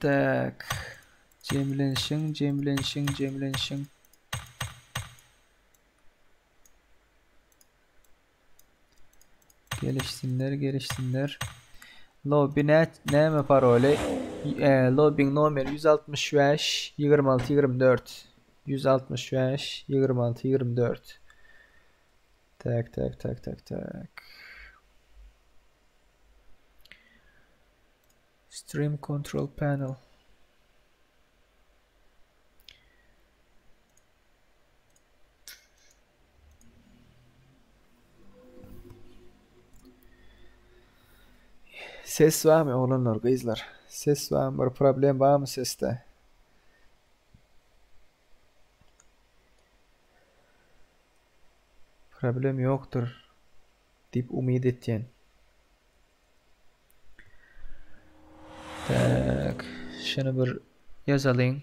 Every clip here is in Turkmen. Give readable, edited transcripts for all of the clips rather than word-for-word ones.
Tak. Jemlenşiň, jemlenşiň, jemlenşiň. Gelişsinler, gelişsinler. Lobby nä näme paroly? E, lobbyň nomeri 165 26 24. 165 26 24. Tak, tak, tak, tak, tak. Stream control panel. Ses barmy oglanlar gyzlar? Ses barmy bir problem barmy sesde? Problem ýokdur diýip umyt etýän. Tak, şuny bir ýazalyň.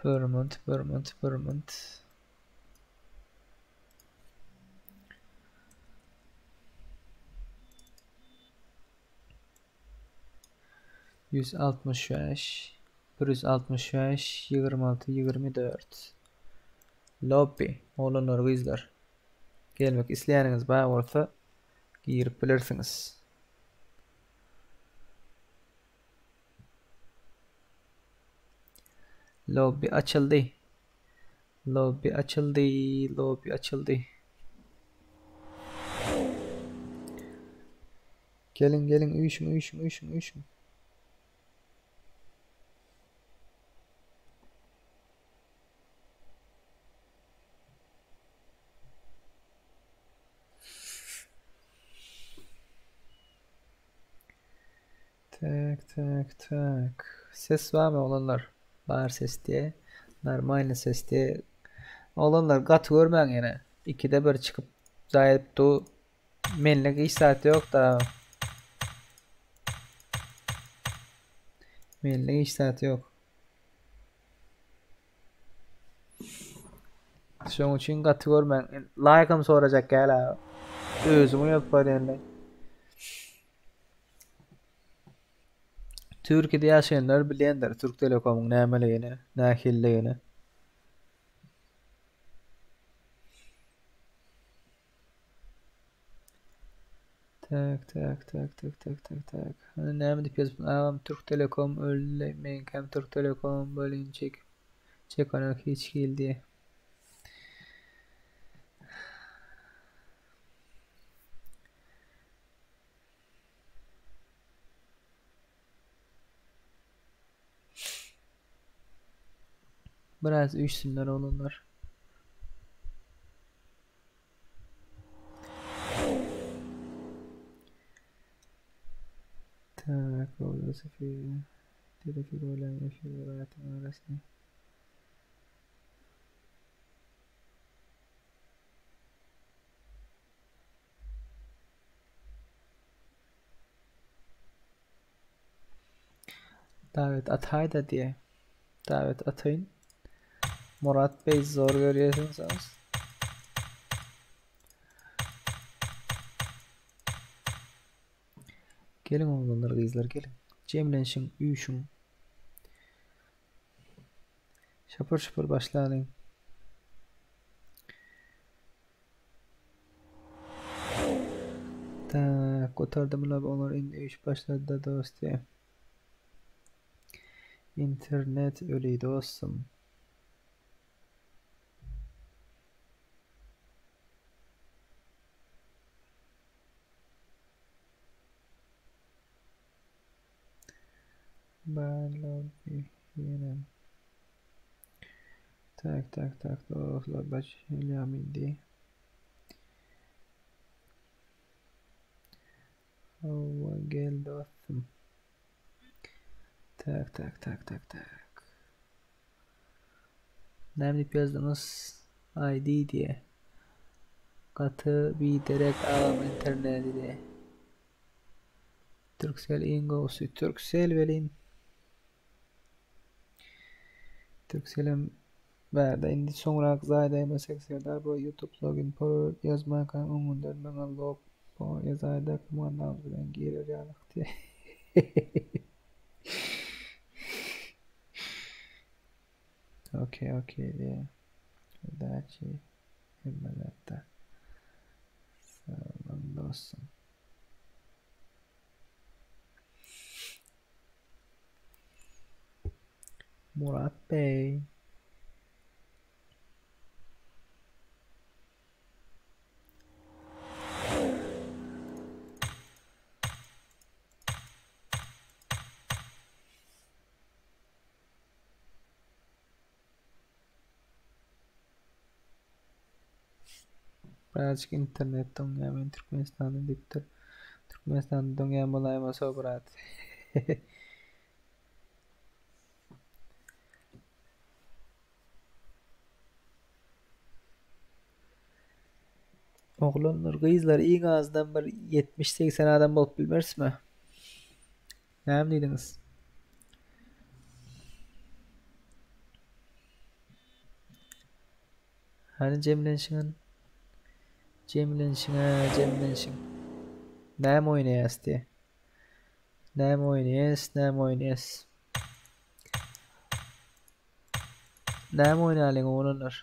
Permanent, permanent, permanent. 165 165 26 24 Lobby oglanlar gyzlar gelmek isleýäniňiz bar bolsa girip bilersiňiz. Lobby açyldy. Lobby açyldy, lobby açyldy. Geliň geliň üýşüň üýşüň üýşüň üýşüň. Tak tak tak. Ses barmy oglanlar? Bar ses diýe. Normalny ses diýe. Oglanlar gaty görmäň ýene. Ikide bir çykyp zaýyp du. Menlik hiç zat ýok da. Menlik hiç zat ýok. Şoň üçin gaty görmäň. Laýkam sorajak gel abi. Özüňi ýazyp barýan. Türkiýede ýaşaýanlar bilýändir Türk Telekomyň nämeligini, nähililigini. Tak tak tak tak tak tak tak. Hany näme diýip ýazypsyň agam Türk Telekom öldi meňkäm Türk Telekom bolin çek çekenok hiç hili diýe. Biraz üýşsünler oglanlar. Tak, arasy. Dawet ataýda diýe. Dawet ataýyn. Murat Bey zor görýärsiňiz. Geliň oglanlar gyzlar geliň. Jemlenşiň, üýşüň. Şapur şupur başlalyň. Tak, gutardym lab olar indi üýşüp başladyda dost diýe. Internet öli dostum. Bar lobby ýenem. Tak tak tak dostlar başlayalım indi. Hawa gel dostum. Tak tak tak tak tak. Näme diýip ýazdyňyz? ID diýe. Gaty biderek agam interneti diýe. Turkcell iň gowusy. Turkcell welin Turkcellem bärde indi soňrak zaýdaýmasak Serdar bro YouTube login parol ýazmankaň öňünden maňa log. Ýazaýda komandamyz bilen girer ýalyk diýe. Okey okey diýe. Udaçi hemme zatda. Sag bol dostum. Murat Bey. Birazcık internet doňýar men Türkmenistanda diýipdir. Türkmenistanda doňýan bolaýmasa brat. Oglanlar, gyzlar iň azyndan bir 70-80 adam bolup bilmerismi? Näme diýdiňiz? Hany jemlenşiň? Jemlenşiň, jemlenşiň. Näme oýnaýas diýe. Näme oýnaýas, näme oýnaýas? Näme oýnalyň oglanlar?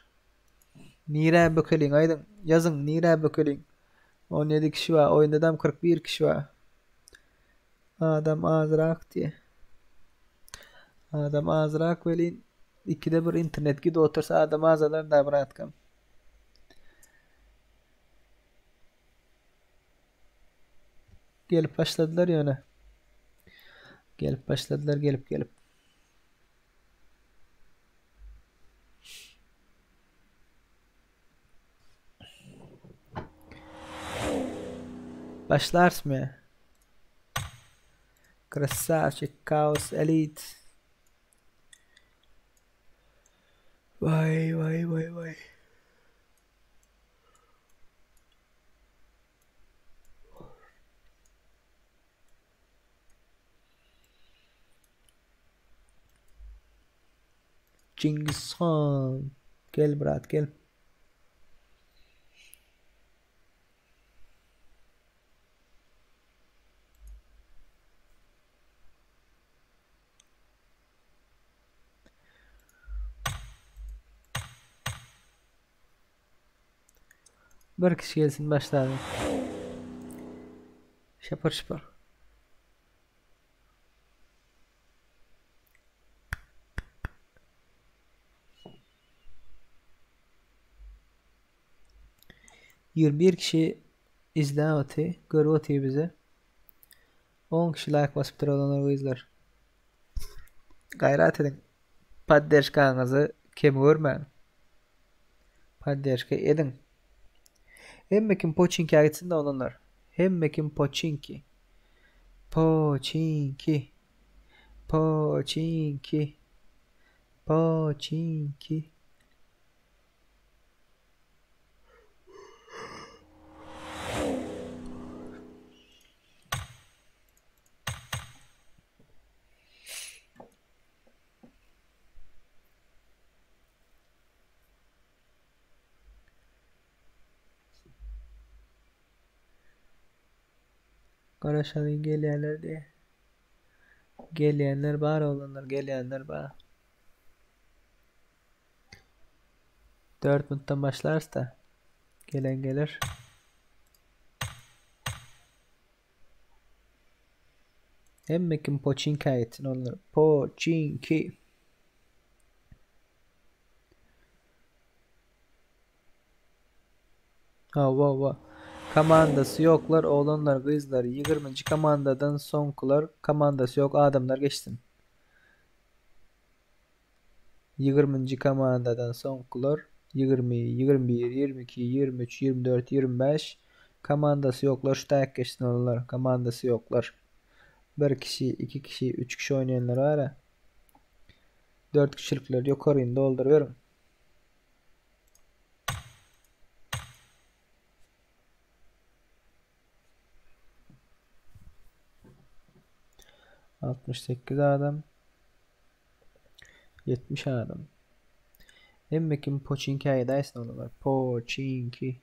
Nirä bökeliň aýdyň. Ýazyň nirä bökeliň. 17 kişi bar, oýundadam 41 kişi bar. Adam azrak diýe. Adam azrak welin ikide bir internet gidip otursa adam azalar da bratkam. Gelip başladylar ýöne. Gelip başladylar gelip gelip. Başlarsmy? Krasavçik, Kaos, Elite. Vay vay vay vay. Çingiz han. Gel brat gel. Bir kişi gelsin başlaly. Şapur şupur. 21 kişi izläp oty, görüp otyr bizi. 10 kişi like basypdyr oglanlar gyzlar. Gaýrat ediň. Podderşkaňyzy kem görmäň. Podderşka ediň. Hemme kim poçinkä gitsin-de oglanlar. Hemme kim poçinki. Poçinki. Poçinki. Poçinki. Garaşalyň gelýärler diýe. Gelýänler bar oglanlar gelýänler bar. 4 minutdan başlarys da. Gelen gelir. Hemme kim poçinka gitsin onlar. Poçinki. Hawa hawa. Komandasy ýoklar oglanlar gyzlar ýigriminji komandadan soňkular komandasy ýok adamlar geçsin. Ýigriminji komandadan soňkular 20, 21, 22, 23, 24, 25 komandasy ýoklar şu taýak geçsin oglanlar komandasy ýoklar. Bir kişi, iki kişi, üç kişi oýnaýanlar bar-a. Dört kişilikler ýokaryny dolduryberiň. 68 adam. 70 adam. Hemme kim poçinki aýdaýsyn olar. Poçinki.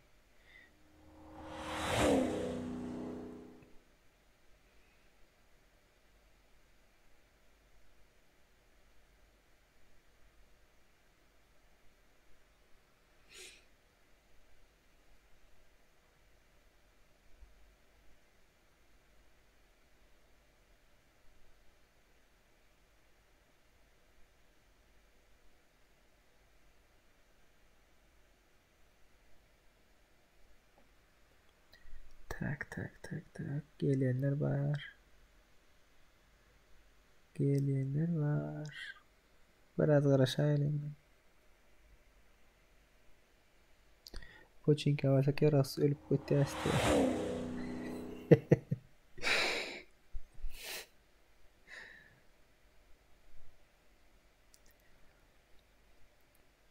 Tak tak tak tak gelýänler bar. Gelýänler bar. Biraz garaşaýlyň. Poçinka barsak ýaragsyz ölüp gitýäs diýýär.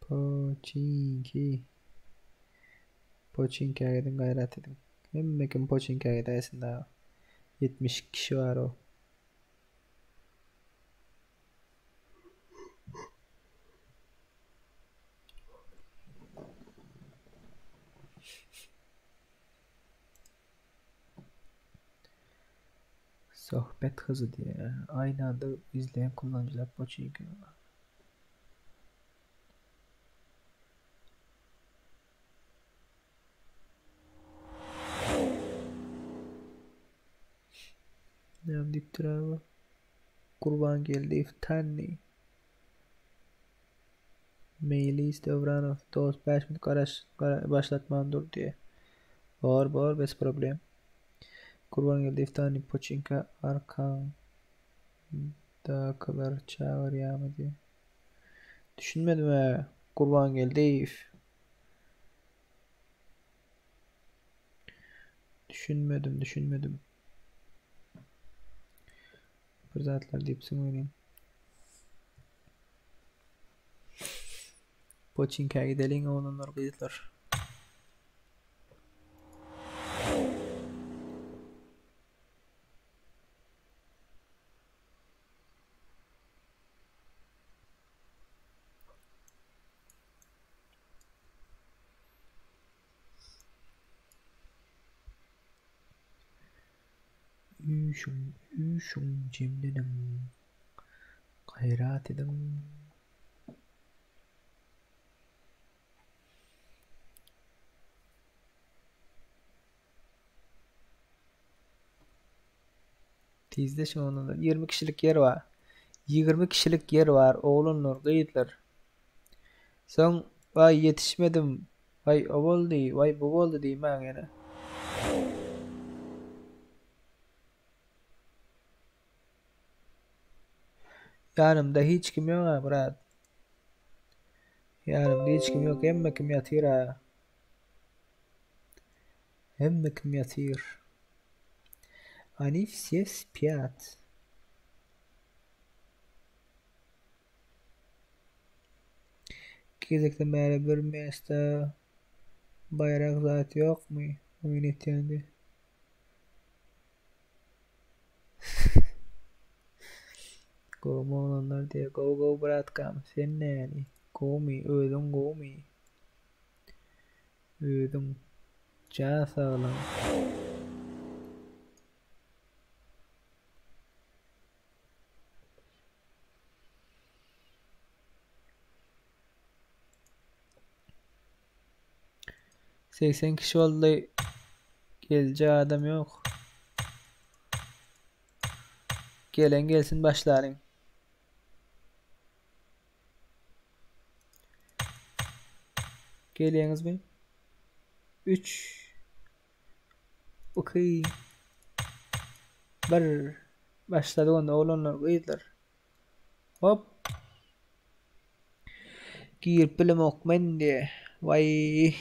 Poçinki. Poçinka gidiň gaýrat ediň. Hemme kim poçinka gidäýsin dagy. 72 kişi bar o. Sohbet hızı diýýär. Aynı anda izleýän kullanjylar poçinka. Näme diýipdir abi? Gurbangeldiýew Tanny. Meýlis Döwranow dost 5 minut garaş başlatman dur diýe. Bor bor bez problem. Gurbangeldiýew Tanny poçinka arkaňdakylar çagyrýamy diýe. Düşünmedim ä Gurbangeldiýew. Düşünmedim, düşünmedim. Bir zatlar diýipsiň welin. Poçinkä gideliň oglanlar gyzlar. Üýşüň, üýşüň, jemleniň, gaýrat ediň. Tizleşiň oglanlar. 20 kişilik ýer bar. 20 kişilik ýer bar oglanlar, gyzlar. Soň waý ýetişmedim, waý o boldy, waý bu boldy diýmäň ýene. Ýanymda hiç kim ýok-a, brat. Ýanymda hiç kim ýok, hemme kim ýatyr-a. Hemme kim ýatyr. Oni wse spýat. Gezekden bäri bir mesta baýrak zat ýokmy oýun etýände. Gowmy oglanlar diýýär. Gowy gowy bratkam sen näli? Gowmy özüň gowmy? Özüň jan saglygyň. 80 kişi boldy. Geljek adam ýok. Gelen gelsin başlalyň. Gelýäňizmi? 3 2 1 Başladyk onda oglanlar, gyzlar. Hop. Girip bilemok men diye. Vay.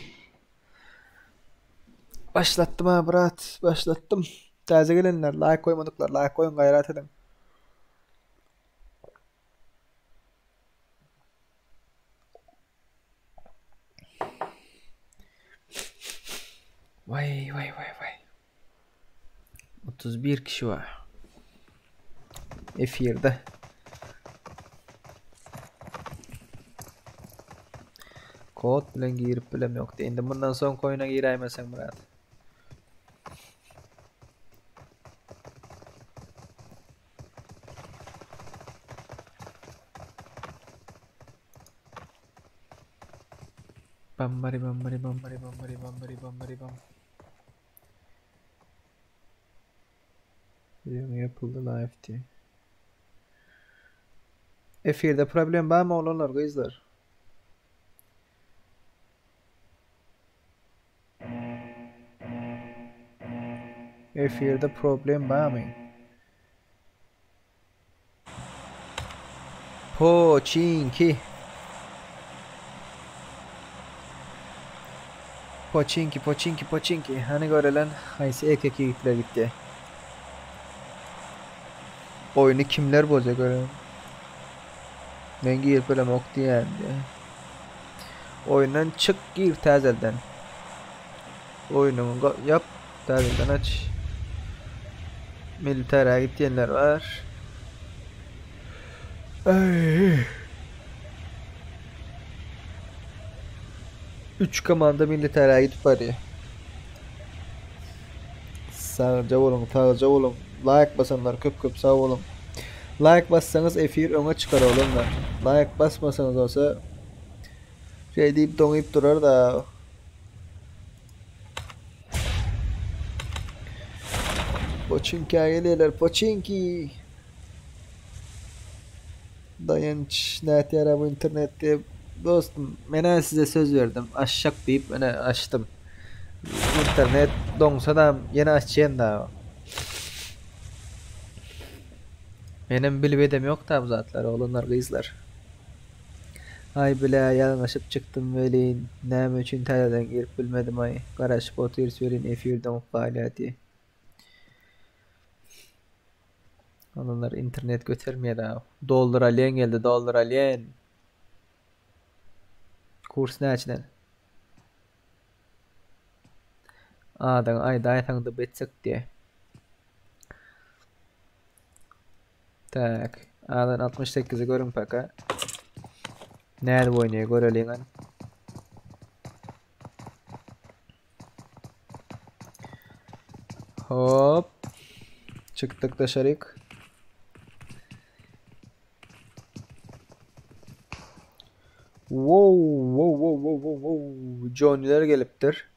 Başlatdym ha brat, başlatdym. Täze gelenler like goýmadyklar like goýuň gaýrat ediň. Vay vay vay vay. 31 kişi bar. Efirde. Kod bilen girip bilem ýokdy. Indi mundan soň oýuna giräýmeseň Myrat. Bam bari bam bari bam bari bam bari bam bari bam bari bam. Ýöne yapyldy live diye. Efirde problem barmy oglanlar gyzlar? Efirde problem barmy? Poçinki. Poçinki, poçinki, poçinki. Hany görelen haýsy erkek ýigitler gitdi? Oýny kimler bozýar görelim. Men girip bilemok diýýän diýýär. Oýundan çyk gir täzeden. Oýnuňy ýap täzeden aç. Militara git diýenler bar. Ay. 3 komanda militara gidip barýar. Sagja boluň, sagja boluň. Laýk basanlar köp köp sag boluň. Laýk bassaňyz efir öňe çykar oglanlar. Laýk basmasaňyz bolsa şeý diýip doňyp durar da. Poçinkä gelýärler, poçinki. Daýanç nätýär bu internetde? Dostum, men size söz berdim. Açjak diýip, ene açdym. Internet doňsa da ýene açýan da. Menem bilip edem ýok da bu zatlar, oglanlar, gyzlar. Aý bilä ýalňyşyp çykdym welin, näme üçin täzeden girip bilmedim aý. Garaşyp otyrys welin efir doňup galýa diý. Adamlar internet götermeýär da. Dollar alýan geldi, dollar alýan. Kurs näçeden? Adyňy aýdaýsaň-da betsek diýe. Tak. Alan 68-i görüň paka. Nädip oýnaýar göreliň hany. Hop. Çykdyk daşaryk. Wow, wow, wow, wow, wow, wow. Johnny'ler gelipdir.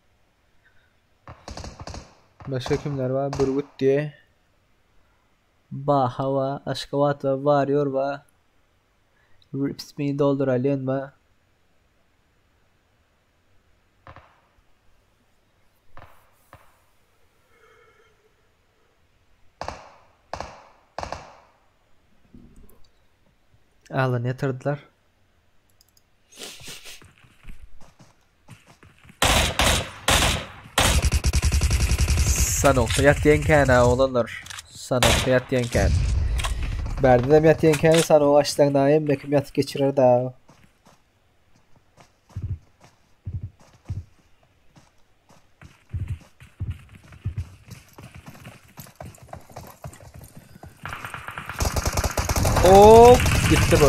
Başga kimler bar? Bürgüt diye. Baha bar, Aşgabat bar, Warrior bar. Rips me dolduralýan bar. Alan ýatyrdylar. Sanokda ýatýan kän ha oglanlar. Sanokda ýatýan kän. Bärde-dem ýatýan kän, sanok açsaň da hemme kim ýatyp geçirer da. Hop gitti bu.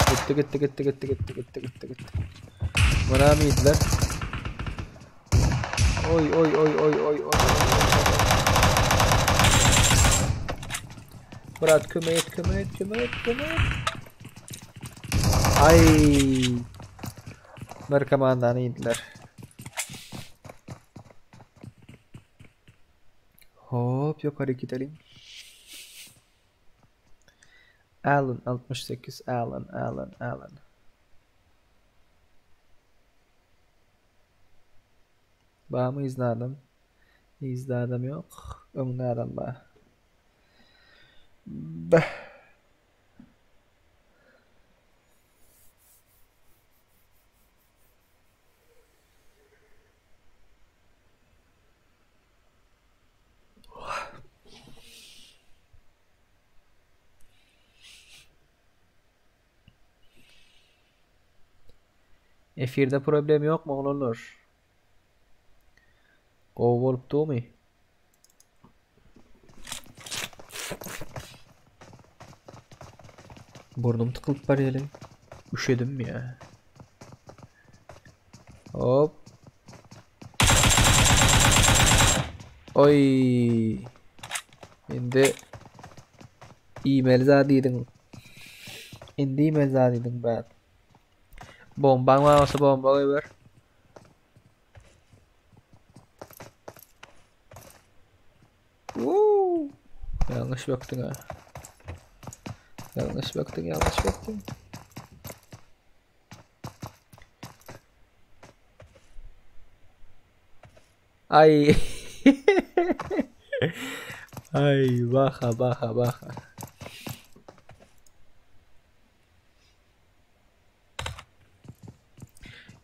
Gitti gitti gitti gitti gitti gitti gitti gitti. Buna mı yediler? Oy oy oy oy oy oy. Murat kömek et kömek et kömek et kömek et. Ay. Bir komandany ýediler. Hop ýokary gideliň. Allen 68 Allen Allen Allen. Barmy yzda adam? Yzda adam ýok. Öňde adam bar. Beh. Efirde problem ýokmy oglanlar? Gowy bolup durmy? Burnum tykylyp barýar. Üşedim ya. Hop. Oy. Indi iýmeli zat diýdiň. Indi iýmeli zat diýdiň brat. Bombaň bar bolsa bomba goýber. Woo! Ýalňyş bakdyň ha. Ýalňyş bakdyň, ýalňyş bakdyň. Ay. Ay baha baha baha.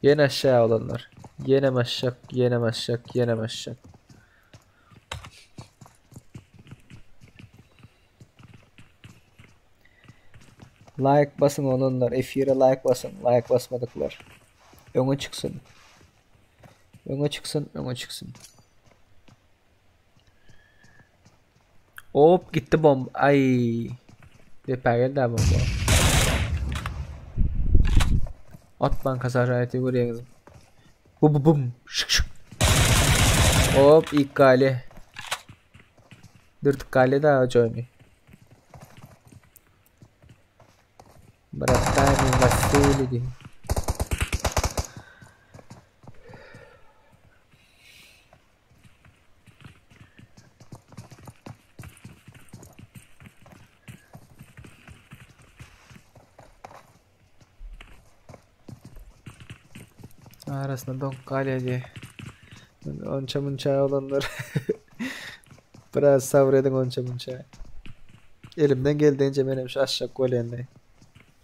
Ýene aşağı olanlar. Ýene aşak, ýene aşak, ýene aşak. Like basyň olanlar, efire like basyň, like basmadyklar. Öňe çyksyn. Öňe çyksyn, öňe çyksyn. Hop gitti bomba. Ay. Depä geldi ha bomba. At bankasy ajaýyp görýäňiz. Bu bu bum. Şık şık. Hop ilk gale. Dürtük gale da joýny. Bratani Vasili. Arasynda doňup galýar diýe. Onça munça olanlar. Biraz sabr ediň onça munça. Elimden geldiğince menem şu aşak bolýandy.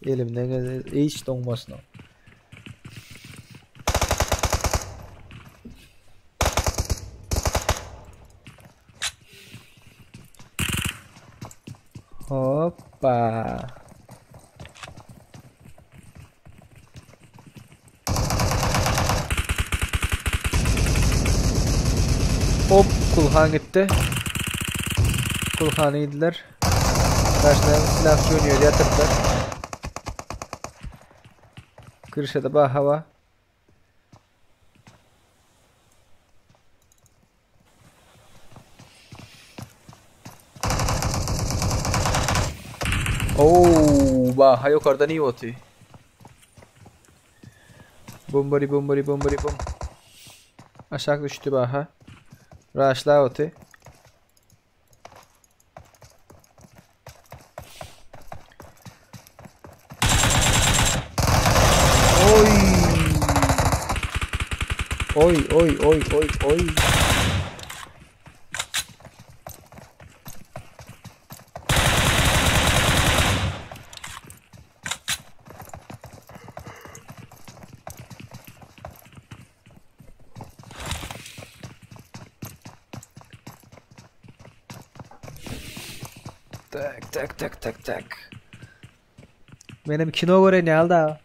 Elimden geldi hiç doňmasyn. Hoppa. Hop Kulhan gitti. Kulhan'ı yediler. Karşıdan silah Junior yatırdılar. Kırşada bah hava. Oo, baha yukarıdan iyi otu. Bombari bombari bombari bom. Aşağı düştü baha. Raşla otu. Oy. Oy oy oy oy oy. Tak tak tak tak tak. Benim kino göre ne aldı?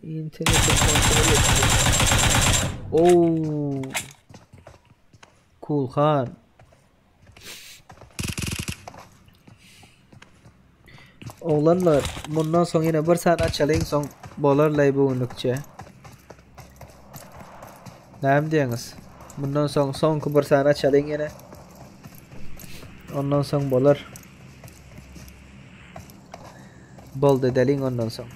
İnternet kontrol ettim. Oo. Kulhan. Oglanlar, mundan soň ýene bir saat açalyň, soň bolarlaý bu günlükçe. Näme diýeňiz? Mundan soň soňky bir saat açalyň ýene. Ondan soň bolar. Boldy edeliň ondan soň.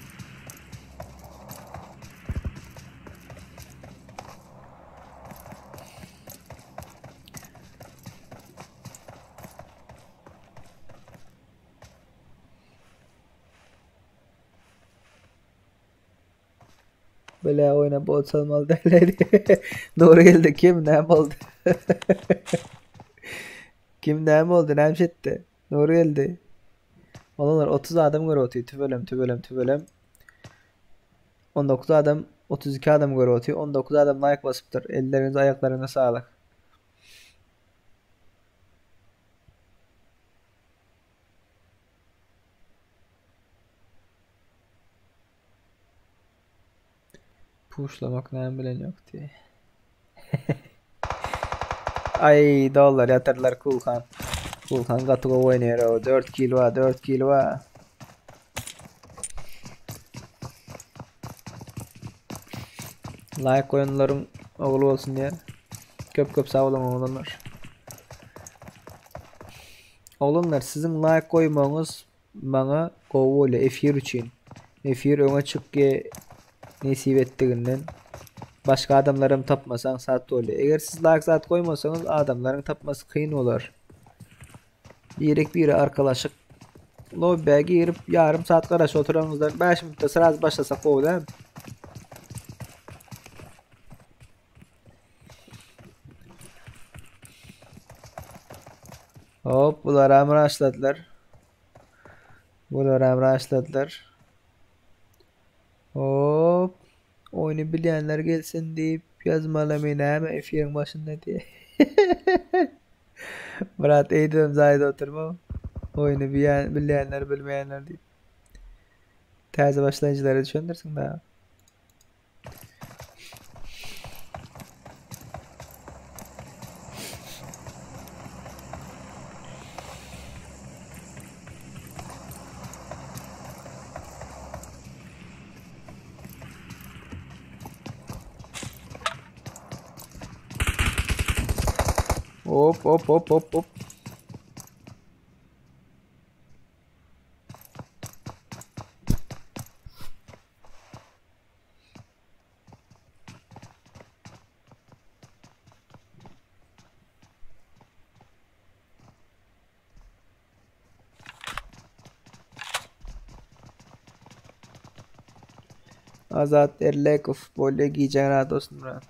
Bile oýna bot salmaly däldi. Dogry geldi. Kim näme boldy? Kim näme boldy? Näme şetdi? Dogry geldi. Olanlar 30 adam görüp otyr. Tüwelem, tüwelem, tüwelem. 19 adam, 32 adam görüp otyr. 19 adam like basypdyr. Ellerinize, aýaklaryňyza saglyk. Puşlamak näme bilen ýok diýe. Ay dollar ýatyrdylar Kulhan. Kulhan gaty gowy oýnaýar o. 4 kill bar, 4 kill bar. Like goýanlaryň ogly bolsun diýär. Köp köp sag boluň oglanlar. Oglanlar siziň like goýmagyňyz maňa gowy bolýar efir üçin. Efir öňe çykýa nesip etdiginden. Başga adamlaram tapmasaň sat bolýar. Eger siz like zat goýmasaňyz adamlaryň tapmasy kyn bolar. Birek biri arkalaşyk lobbä girip ýarym saat garaşyp oturanymyzdan 5 minutda sraz başlasak gowy däl. Hop, bular hem raşladylar. Bular hem raşladylar. Hop. Oýny bilýänler gelsin diýip ýazmalymy näme efiriň başynda diýe. Brat eýdibem jaýda oturma. Oýny bilýänler bilmeýänler diýip. Täze başlaýjylara düşündirsiň da. Hop hop hop hop hop. Azat Erlekow bolýa gijäň rahat bolsun brat.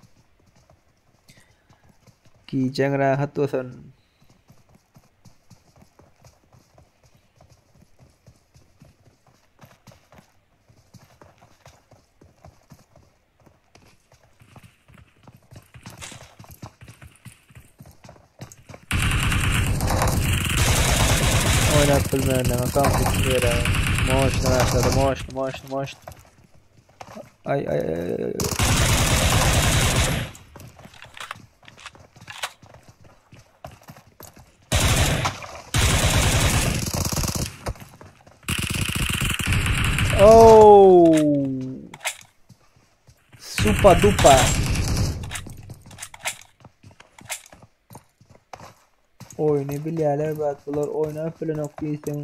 Gijäň rahat bolsun. Oýnap bilmeýänleriň akkaunt berýär. Moşny başlady, moşny, moşny, moşny. Ay ay ay ay. Oh! Supa dupa. Oýny bilýärler brat bular oýnap bilenok diýseň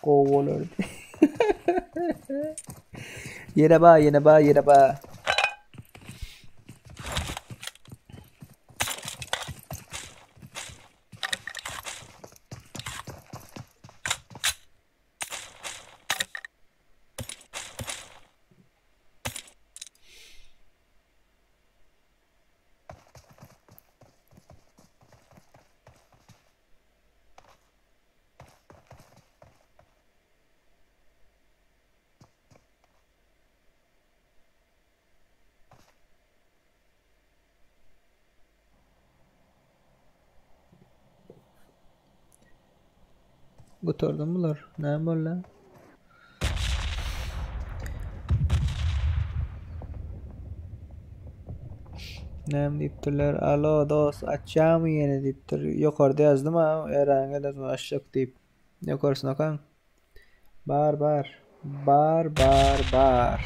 gowy bolardy. Ýene ba ýene ba ýene ba. Gutardymy bular? Näme boldy? Näme diýipdirler? Alo dost, açýaňmy ýene diýipdir. Ýokarda ýazdym a, eräň gelersiň açjak diýip. Ýokarsyny okaň. Bar bar. Bar bar bar.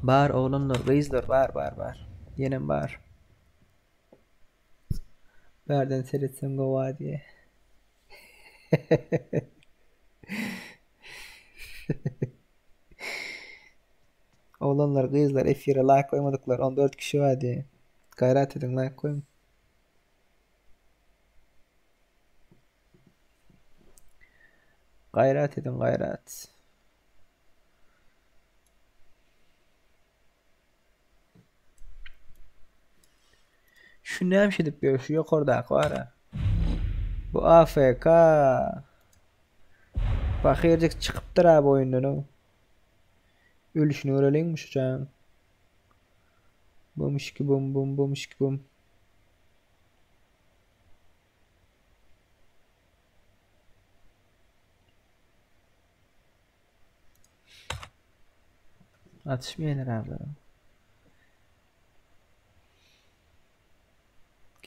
Bar oglanlar, gyzlar bar bar bar. Ýenem bar. Bärden seretseň gowa diýe. Oglanlar gyzlar efire laýk goýmadyklar 14 kişi bar diýe. Gaýrat ediň laýk goýuň. Gaýrat ediň gaýrat. Şu näme edip ýör şu ýokardaky bar-a. Bu AFK. Pahyrjyk çykypdyr abi oýundan o. Ölüşini göreliňmi şu çagyň. Bum şiki bum bum bum şiki bum. Atyşmaýarlar abi.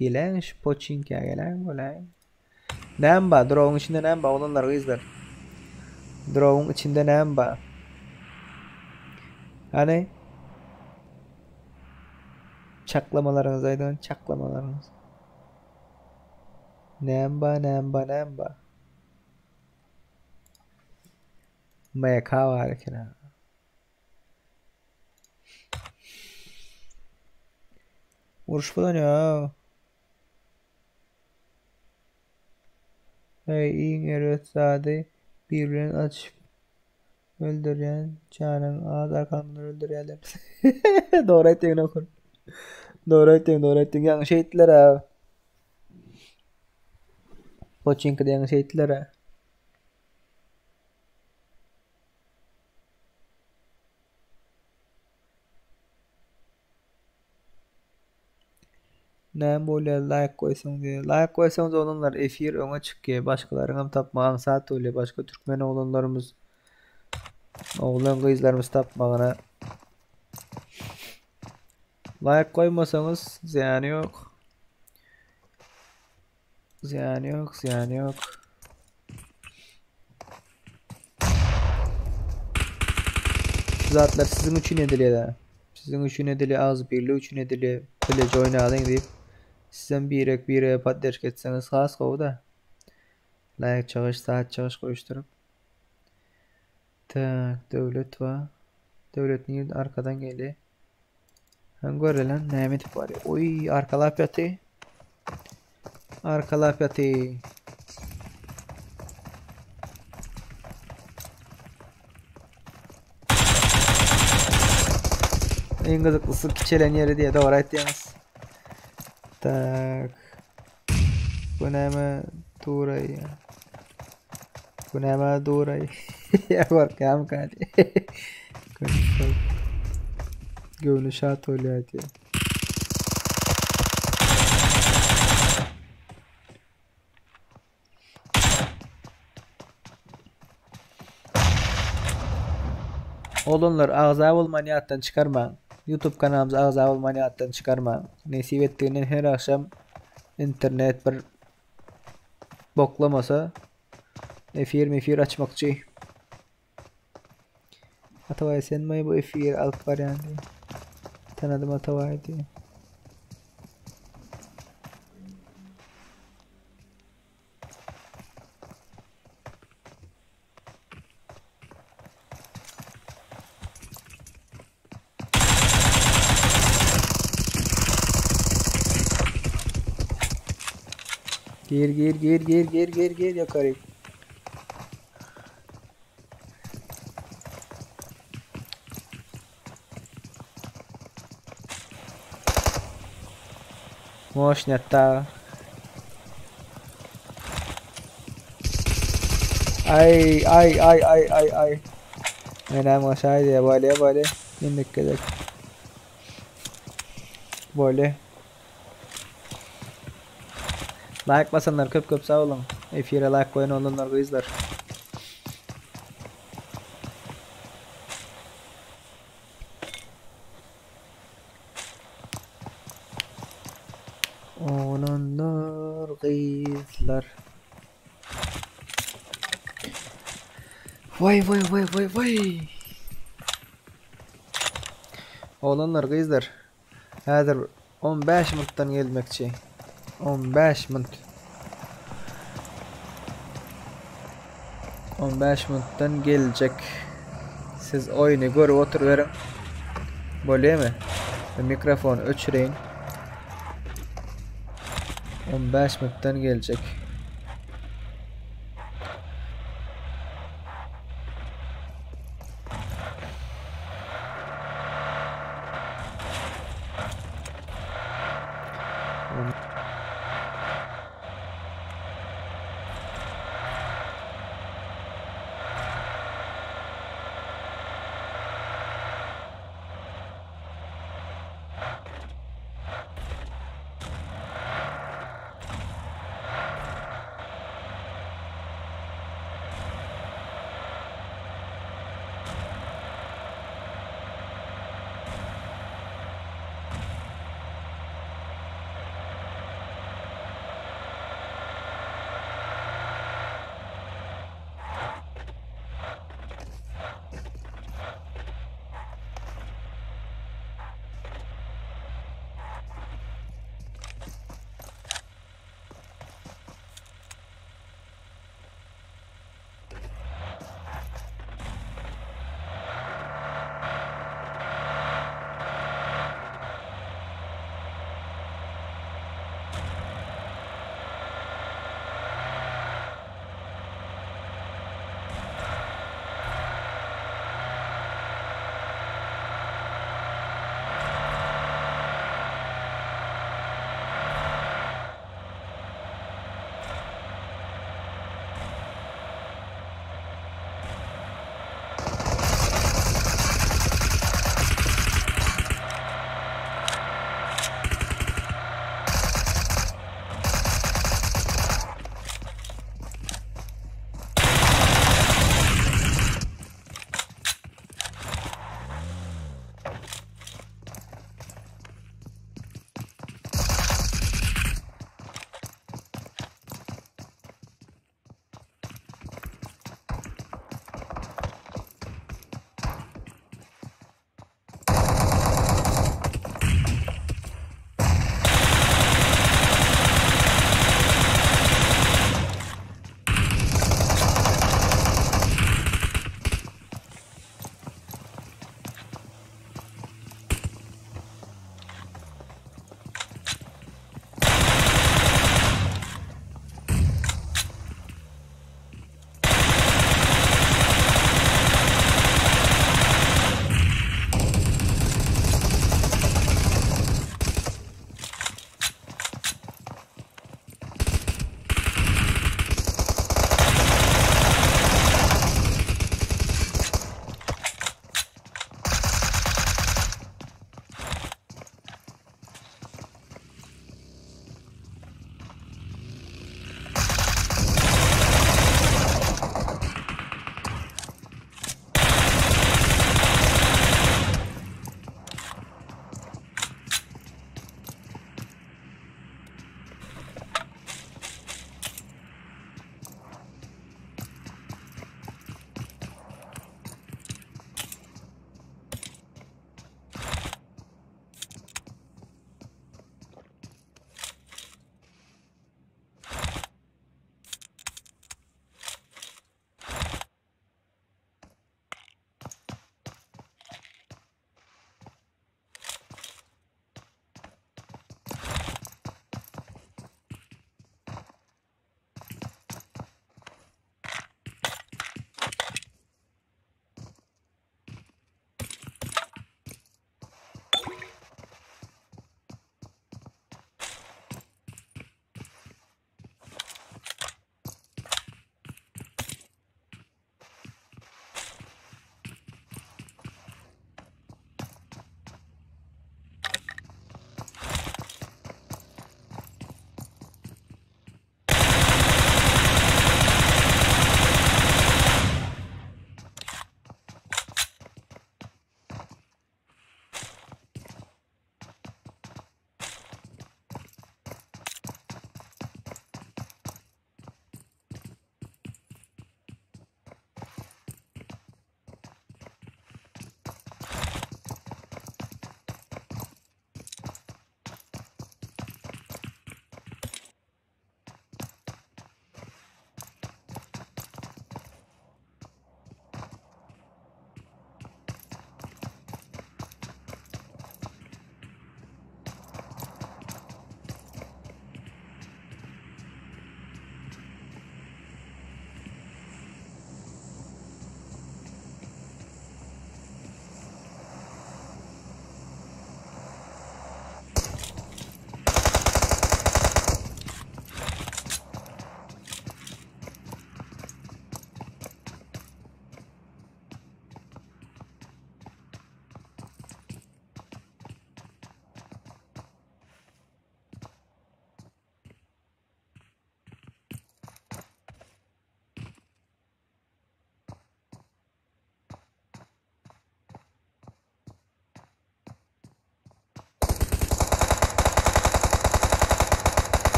Gelen şu poçinka gelen bolan. Näme bar? Drogyň içinde näme bar? Oglanlar, gyzlar. Drogyň içinde näme bar? Hany? Çaklamalaryňyzy aýdyň, çaklamalaryňyz. Näme bar, näme bar, näme bar? MK bar eken. Uruş bolan ya. Hey, iň erbet zady bir bilen açyp öldürýän janyň az arkaňdan öldürýärler. Dogry aýtdyň okur. Dogry aýtdyň, dogry aýtdyň. Ýaňy şeýtdiler-ä. Poçinkide ýaňy şeýtdiler-ä. Näme bolýar laýk goýsaň diýýär. Laýk goýsaňyz oglanlar efir öňe çykýar. Başgalaryňam tapmagy aňsat bolýar. Başga türkmen oglanlarymyz oglan gyzlarymyz tapmagyna. Laýk goýmasaňyz zyýany ýok. Zyýany ýok, zyýany ýok. Şu zatlar siziň üçin edilýär. Siziň üçin edilýär, agzybirlik üçin edilýär. Bileje oýnalyň diýip. Sizem birek birege podderşka etseňiz has gowy-da. Laýk çagyş, saat çagyş goýuşdyryp. Tak, Döwlet bar. Döwlet nirde arkadan gelýär. Hem görelen näme edip barýar. Oý, arkalap ýaty. Arkalap ýaty. Iň gyzyklysy kiçelen ýeri diýe dogry aýtýaňyz. Tak. Bu näme duraý? Bu näme duraý? Ýa gorkýarmyka diýe. Göwni şat bolýar diýe. Oglanlar agza bolmany ýatdan çykarmaň. Youtube kanalymyza agza bolmany ýatdan çykarmaň. Nesip etdiginden her agşam internet bir boklamasa efir mefir açmakçy. Atabaý senmi bu efiri alyp barýan diýip. Tanadym Atabaý diýip. Gir gir gir gir gir gir gir ýokary. Moşnetda. Ay ay ay ay ay ay. Menem aşağı diye böyle böyle indik gezek. Böyle. Like basanlar köp köp sag boluň. Efire like goýan oglanlar gyzlar. Oglanlar gyzlar. Vay vay vay vay vay. Oglanlar gyzlar. Häzir 15 minutdan gelmekçi. 15 minut. 15 minutdan geljek. Siz oýny görüp oturyberiň. Bolýamy? Men mikrofony öçüreýin. 15 minutdan geljek.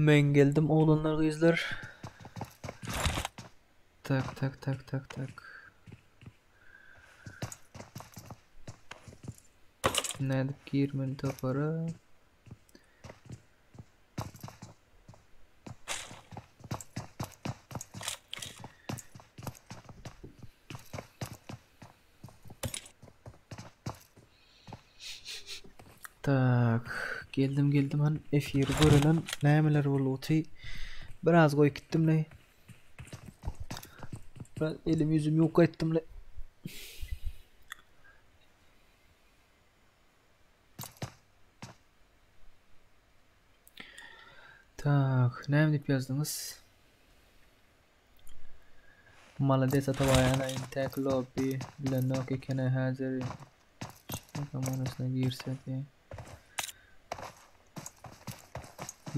Men geldim oglanlar gyzlar. Tak tak tak tak tak. Nädip girmeli topara? Tak, geldim geldim han efiri görelen nämeler boldy Biraz goýup gitdim le. Biraz elim ýüzüm ýuwup gaýtdym le. Tak, näme diýip ýazdyňyz? Malades Atabaý ana intäk lobby bilenok ekeni häzir komanasyna girse diýe.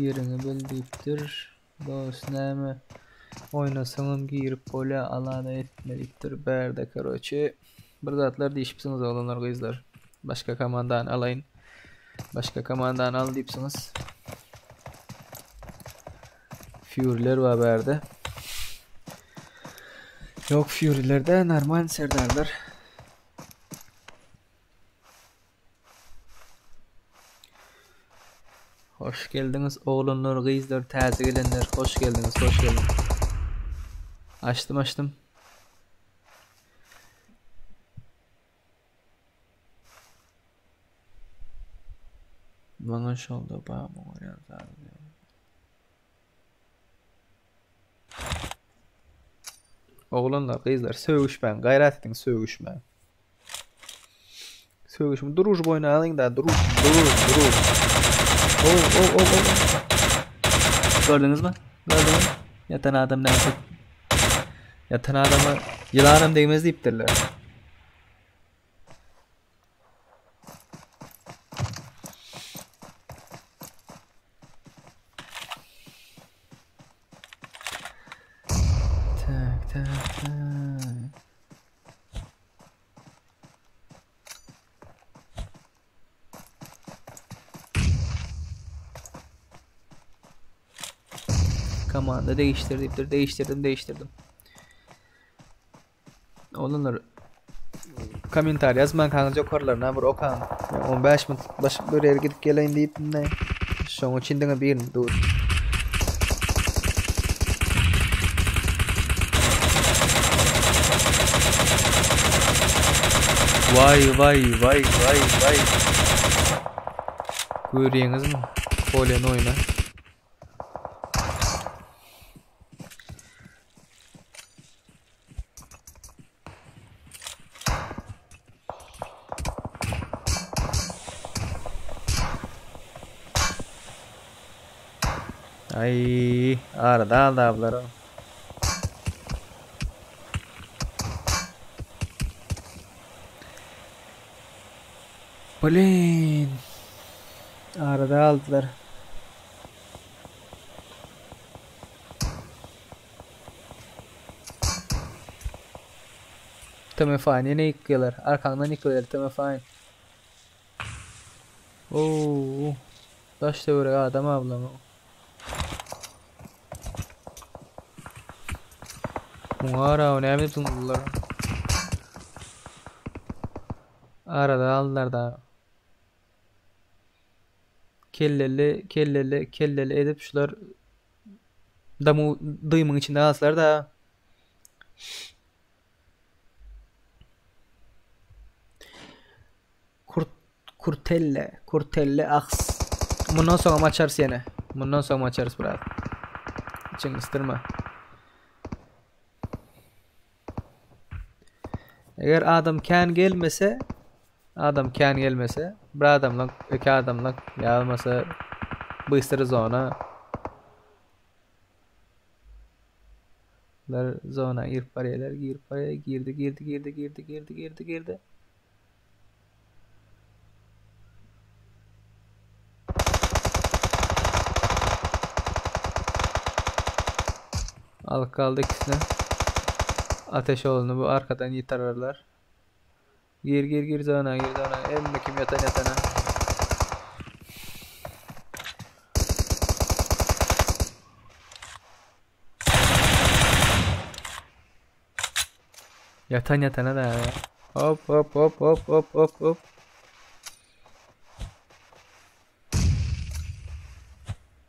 Ýeriňi bil diýipdir. Dos näme oýnasaňam girip bolýa alada etme diýipdir. Bärde karoçe bir zatlar diýişipsiňiz oglanlar gyzlar. Başga komandany alaýyn. Başga komandany al diýipsiňiz. Furyler bar bärde. Ýok Furyler-de normal serdarlar. Hoş geldiňiz oglanlar, gyzlar, täze gelenler. Hoş geldiňiz, hoş geldiňiz. Açdym, açdym. Maňa şolda ba muňa Oglanlar, gyzlar sögüşmäň, gaýrat ediň sögüşmäň. Sögüşme, družba oýnalyň da, druž, druž, druž. O, o, o, o. Gördüňizmi? Gördüňiz? Ýatan adam näme? Ýatan adama ýylanam degmez diýipdirler. Tak, tak, tak. Komanda değiştir diýipdir. Değiştirdim, değiştirdim. Oglanlar kommentariý ýazmankaňyz ýokarlaryna bir okaň. 15 minut başyp bir ýere gidip geleýin diýip ne. Şoň üçin diňe birini dur. Waý waý waý waý waý. Görýäňizmi? Bolýan oýna. Ay, arada aldy ablar. Blin. Arada aldylar. Tmfine ýene ýykýarlar. Arkaňdan ýykýarlar Tmfine. Oo. Daş töweregi adam ablam. Muňa ara näme zyňdylar? Arada aldylar da. Kelleli, kelleli, kelleli edip şular Damu dymyň içinde galsalar da. Kurt Kurtelle, Kurtelle aks. Mundan soňam açarys ýene. Mundan soňam açarys biraz. Içiňi ysdyrma. Eger adam kän gelmese, adam kän gelmese, bir adamlyk, iki adamlyk ýa bolmasa bystry zona Lar zona girip barýarlar, girip barýar, girdi, girdi, girdi, girdi, girdi, girdi, girdi. Alyp galdy ikisini. Ateş olunu bu arkadan ýitirerler. Gir gir gir zona gir zona. Emme kim ýatan ýatana. Ýatan ýatana da. Hop hop hop hop hop hop hop.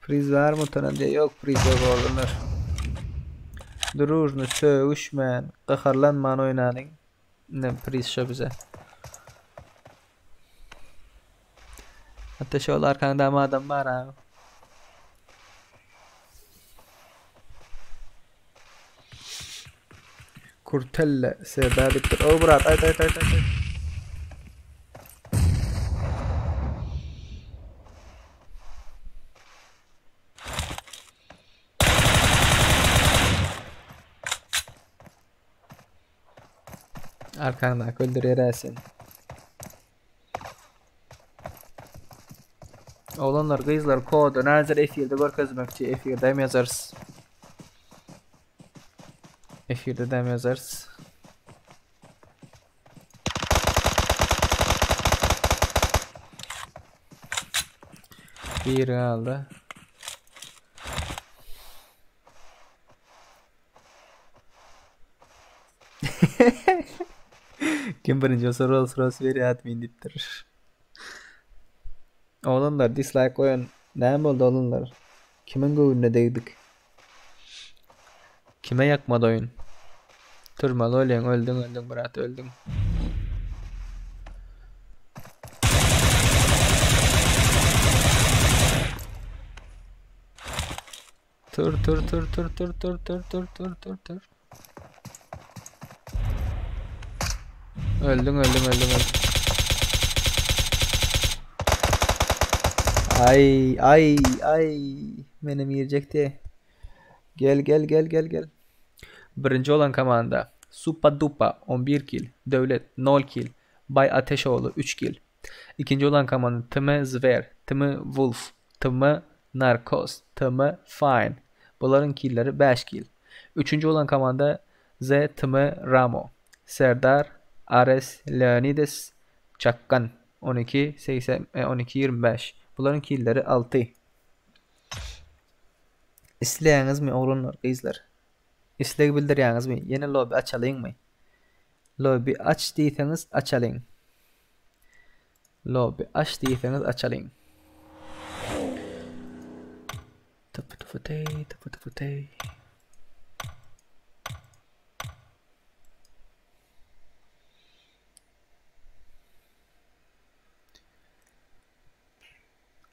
Priz bar mı utanan diye yok priz yok oğlanlar. Drujno sögüşmän, gaharlanman oýnalyň. Ne priz şo bize. Hatta şol arkaňda adam bar ha. Kurtelle Serdar diýipdir. O brat aýt aýt aýt aýt. Arkaňdaky öldürýär seni. Oglanlar gyzlar kody näzer efirde görkezmekçi efirde hem ýazarys. Efirde de hem ýazarys. Biri galdy. Kim birinji bolsa Rolls Royce berýär admin diýipdir. Oglanlar dislike goýan näme boldy oglanlar? Kimiň göwnüne degdik? Kime ýakmady oýun? Turmaly bolýaň öldüň öldüň brat öldüň. Tur tur tur tur tur tur tur tur tur tur tur. Öldüň öldüň öldüň öldüň. Ay ay ay menem girjekdi. Gel gel gel gel gel. Birinji bolan komanda Supa Dupa 11 kill, Döwlet 0 kill, Bay Ateşoğlu 3 kill. Ikinji bolan komanda TM Zwer, TM Wolf, TM Narkoz, TM Fine. Bularyň killeri 5 kill. Üçünji bolan komanda Z TM Ramo, Serdar, Ares, Leonides, Çakgan 12 80 12 25. Bularyň killeri 6. Isleýäňizmi oglanlar, gyzlar? Isleg bildirýäňizmi? Ýene lobby açalyňmy? Lobby aç diýseňiz açalyň. Lobby aç diýseňiz açalyň. Tıpı tıpı tey, tıpı tıpı tey.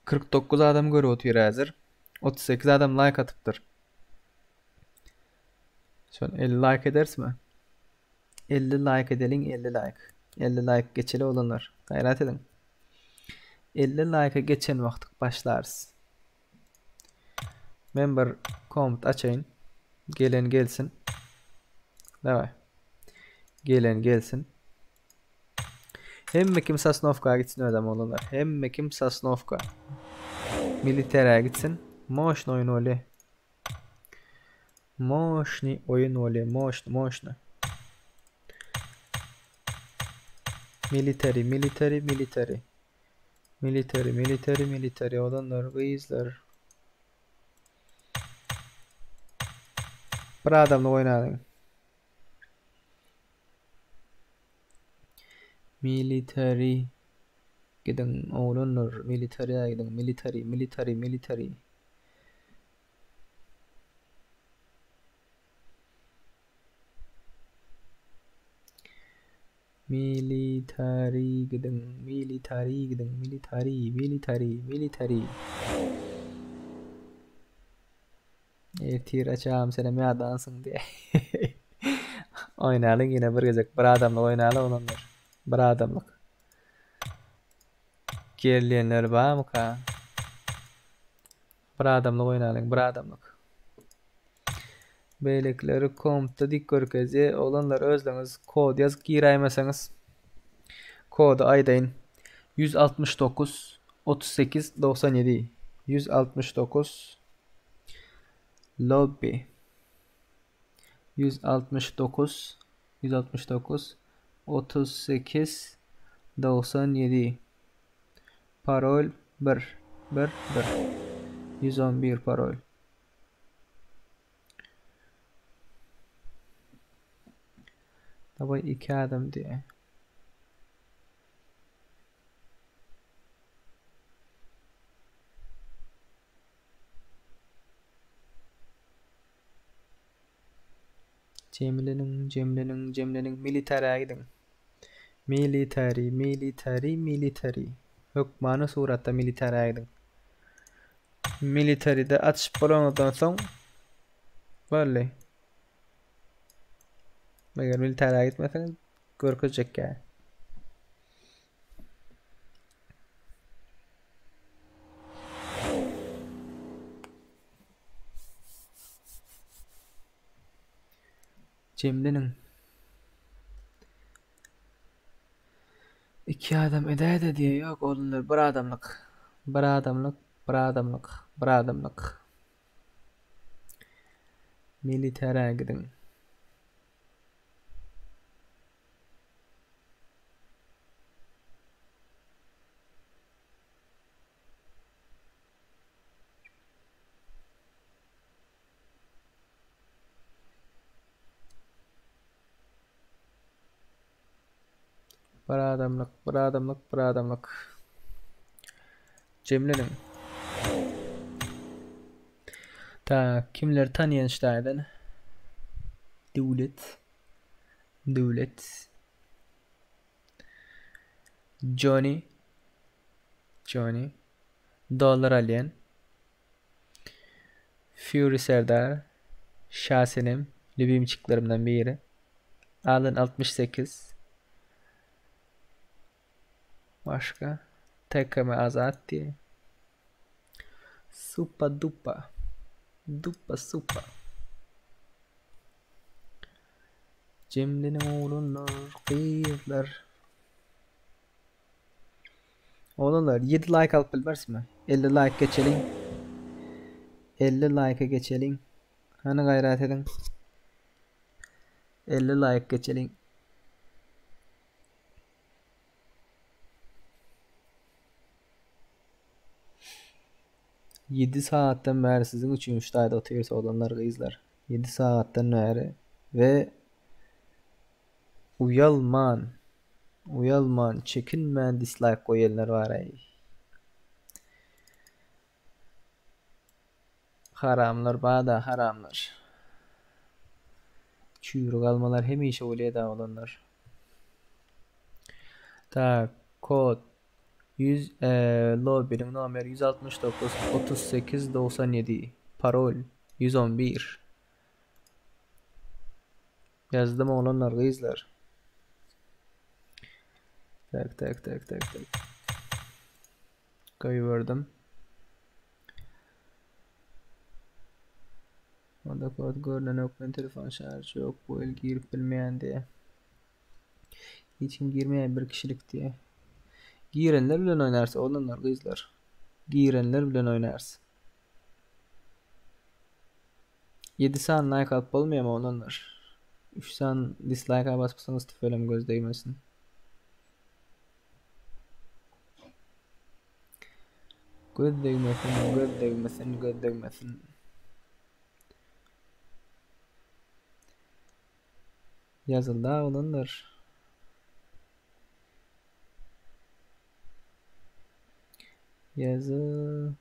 49 adam görüp otyr häzir. 38 adam like atypdyr. Şol 50 like ederismi? 50 like edeliň 50 like. 50 like geçeli oglanlar. Gaýrat ediň. 50 like geçen wagtyk başlarys. Men bir komut açayyn. Gelen gelsin. Daway. Gelen gelsin. Hemme kim Sosnowka gitsin özem oglanlar. Hemme kim Sosnowka. Militere gitsin. Moşny oýun bolýa. Moşny oýun bolýa. Moşny, moşny. Military, military, military. Military, military, military. Oglanlar, gyzlar. Bir adamlyk oýnalyň. Military gidiň oglanlar militariýa gidiň military military military. Military gidiň military gidiň military military military. Ertir açam senem ýadansyň diýe. Oýnalyň ýene bir gezek bir adamlyk oýnaly oglanlar. Bir adamlyk. Gelýänler barmyka? Bir adamlyk oýnalyň, bir adamlyk. Beýlekileri kompda dik görkezýär. Oglanlar özleriňiz kod ýazyp giräýmeseňiz. Kody aýdaýyn. 169 38 97 169 Lobby 169 169 38 97 Parol 1 1 1 111 parol. Daway iki adam diýýär. Jemleniň, jemleniň, jemleniň, militärä gidiň. Military, military, military. Hökmany suratda militärä gidiň. Militaryda atyşyp bolanyňyzdan soň boldy. Eger militärä gitmeseňiz görkezjek ýa. Jemleniň. Iki adam edäýdä diýýä ýok oglanlar bir adamlyk. Bir adamlyk, bir adamlyk, bir adamlyk. Militärä gidiň. Bir adamlyk, bir adamlyk, bir adamlyk. Jemleniň. Tak, kimleri tanýan ştaýdan? Döwlet. Döwlet. Johnny. Johnny. Dollar alýan. Fury Serdar, Şasenem, lübimçiklerimden biri. Allen 68. Başga TKM Azat diýe. Supa dupa. Dupa supa. Jemleniň oglanlar, gyzlar. Oglanlar 7 like alyp bilmerismi? 50 like geçeliň. 50 like geçeliň. Hany gaýrat ediň. 50 like geçeliň. Ýedi sagatdan bäri siziň üçin şu taýda otyrys oglanlar gyzlar. Ýedi sagatdan bäri we Uýalman, uýalman, çekinmän dislaýk goýanlar baraý. Haramlar bada haramlar. Çüýrük almalar hemişe bolýada oglanlar. Tak, kod 100 e, lobby'niň nomeri 169 38 97 parol 111. Ýazdym oglanlar gyzlar. Tak tak tak tak tak. Goýberdim. Onda kod görnenok men telefon şarjy ýok bu el girip bilmeýän diýe. Hiç kim girmeýän bir kişilik diýe. Girenler bilen oýnarys oglanlar gyzlar. Girenler bilen oýnarys. 7 sany like alyp bolmaýamy oglanlar? 3 sany dislike basypsyňyz tüfelem göz degmesin. Göz degmesin, göz degmesin, göz degmesin. Ýazyldy oglanlar. Ýazyl.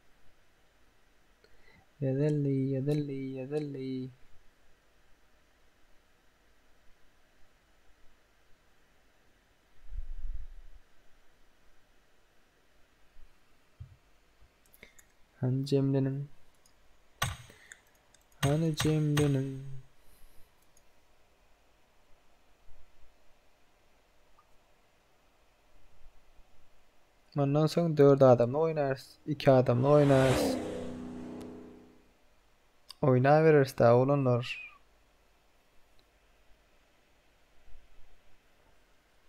Ýazyldy, ýazyldy, ýazyldy. Hany jemleniň. Hany jemleniň. Ondan soň 4 adamly oýnarys, 2 adamly oýnarys. Oýnabereris da oglanlar.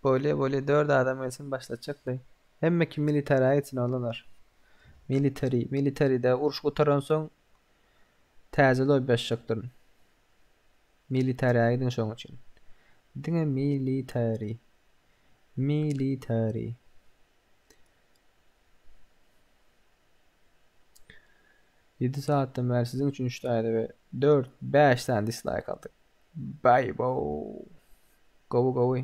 Bolýa bolýa 4 adam gelsin başlatjakly. Hemme kim militara gitsin oglanlar. Military, militaryda uruş gutaran soň täze lobby açjakdyryn. Militara gidiň şoň üçin. Diňe military. Military. 7 saatdan bäri siziň üçin 3 daýda we 4 5 sany dislike aldyk. Bye bo. Gowy gowy.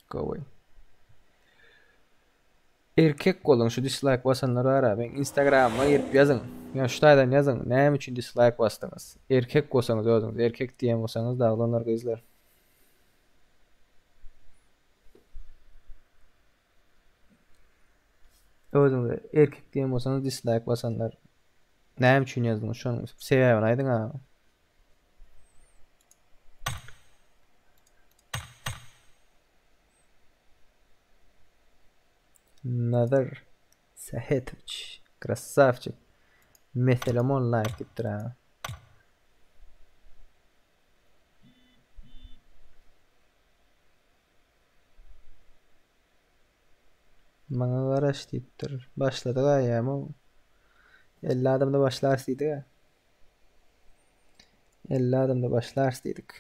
Gowy. Erkek boluň şu dislike basanlar bara meň instagramyma girip ýazyň. Ýa şu taýdan ýazyň näme üçin dislike basdyňyz. Erkek bolsaňyz özüňiz erkek diýen bolsaňyz da oglanlar gyzlar. Özüňize erkek diýen bolsaňyz dislike basanlar näme üçin ýazdyňyz şonuň sebäbini aýdyň a. Nazar Sähetowiç krassawçik meselem on laýk diýipdir ha. Maňa garaş diýipdir. Başladyk aýýam o. 50 adamda başlarys diýdik. 50 adamda başlarys diýdik.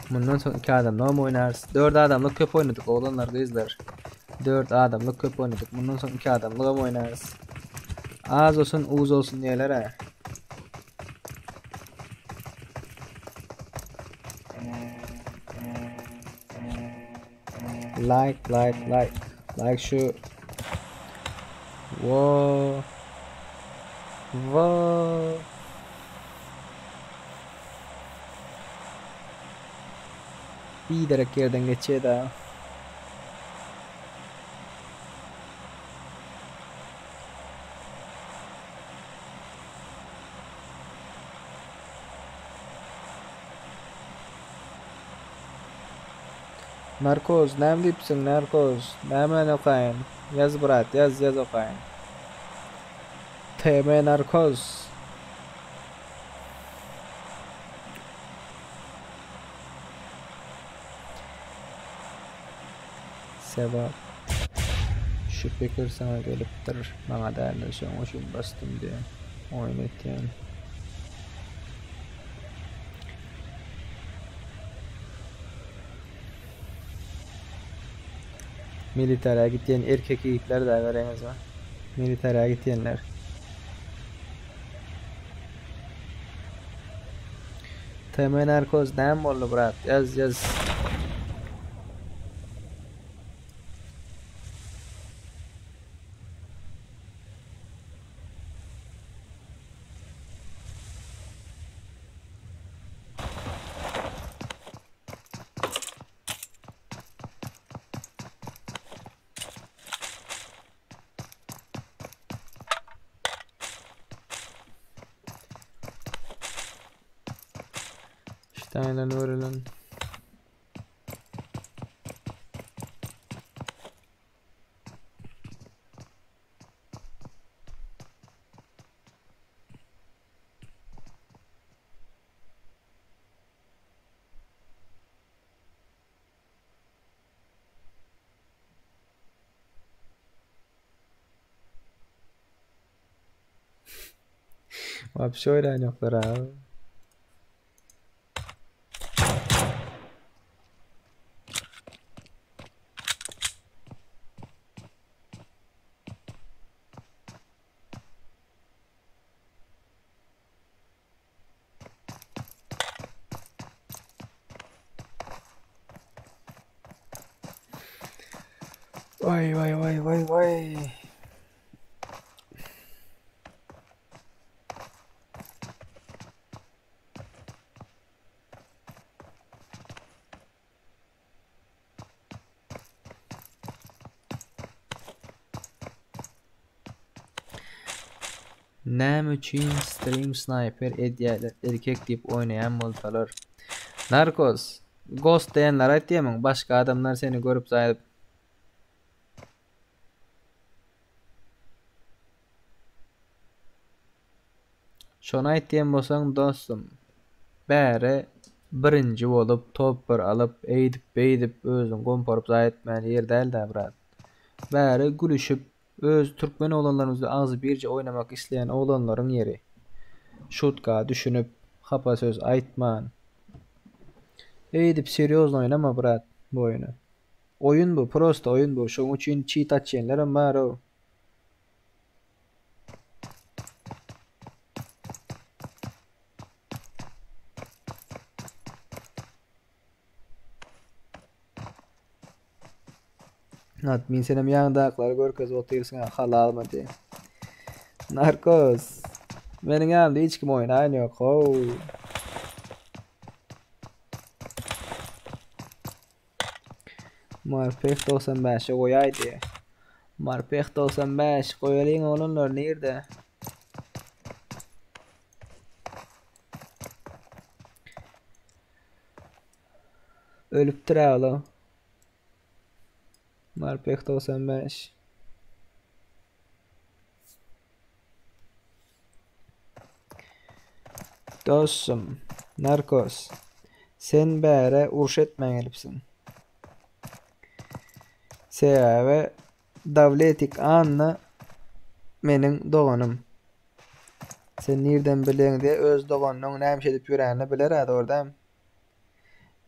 Mundan soň 2 adamlygam oýnarys. 4 adamlyk köp oýnadyk oglanlar gyzlar. 4 adamlyk köp oýnadyk. Mundan soň 2 adamlygam oýnarys. Az olsun uz olsun diýerler ha. Like like like. Like şu. Wo. Wo. Biderek ýerden geçýär-dä. Narkoz, näme diýipsiň, Narkoz? Nämäni okaýyn? Ýaz brat, ýaz, ýaz okaýyn. TM Narkoz. Sebap. Şu pikir saňa gelipdir, maňa däldir, şoň üçin basdym diýen. Oýun etýän. Militara gitýän erkek ýigitler da göreňizmi? Militara gitýänler. TM narkoz näme boldy brat? Ýaz ýaz. Steinen öwrülen. Wapşe oýlan ýoklar abi. Waý waý waý waý waý. Näme üçin stream sniper edýärler erkek diýip oýnaýan bolsalar. Narkoz, Ghost diýenler aýtýamyň başga adamlar seni görüp zaýyp. Şony aýtýan bolsaň dostum. Bäri. Birinji bolup top bir alyp eýdip beýdip özüňi gomparyp zaýa etmäli ýer däl-dä brat. Bäri gülüşip öz türkmen oglanlarymyz bilen agzybirje oýnamak isleýän oglanlaryň ýeri. Şutka düşünip hapa söz aýtman. Eýdip serýozno oýnama brat bu oýuny. Oýun bu prosto oýun bu şoň üçin çit açýanlaram bar-ow. Admin senem ýandaklary görkezip otyrsyň ha halalmy diýe. Narkoz. Meniň ýanymda hiç kim oýnaýan ýok. How. Marpeh 95-e goýaý diýe. Marpeh 95 goýalyň oglanlar nirde? Ölüpdir ola. Marpeh 95. Dostum, Narkos, sen bäre uruş etmän gelipsiň. Sebäbi Dawletik Anna meniň doganym. Sen nirden bileňde öz doganynyň näme iş edip ýörenini biler-ä dogry dämi?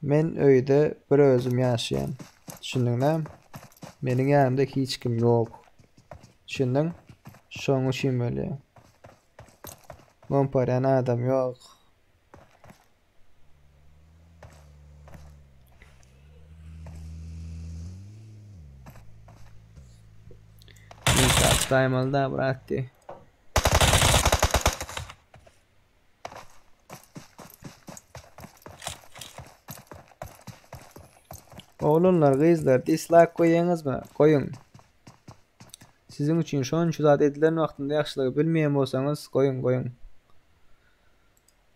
Men öýde bir özüm ýaşaýan. Düşündiňmi? Meniň ýanymda hiç kim ýok. Düşündiň? Şonuň üçin bolýar. Gomparýan adam ýok. Daýmaly da brat diý. Oglanlar, gyzlar, dislike goýaňyzmy? Goýuň. Siziň üçin şonça zat edilen wagtynda ýagşylygy bilmeýän bolsaňyz, goýuň, goýuň.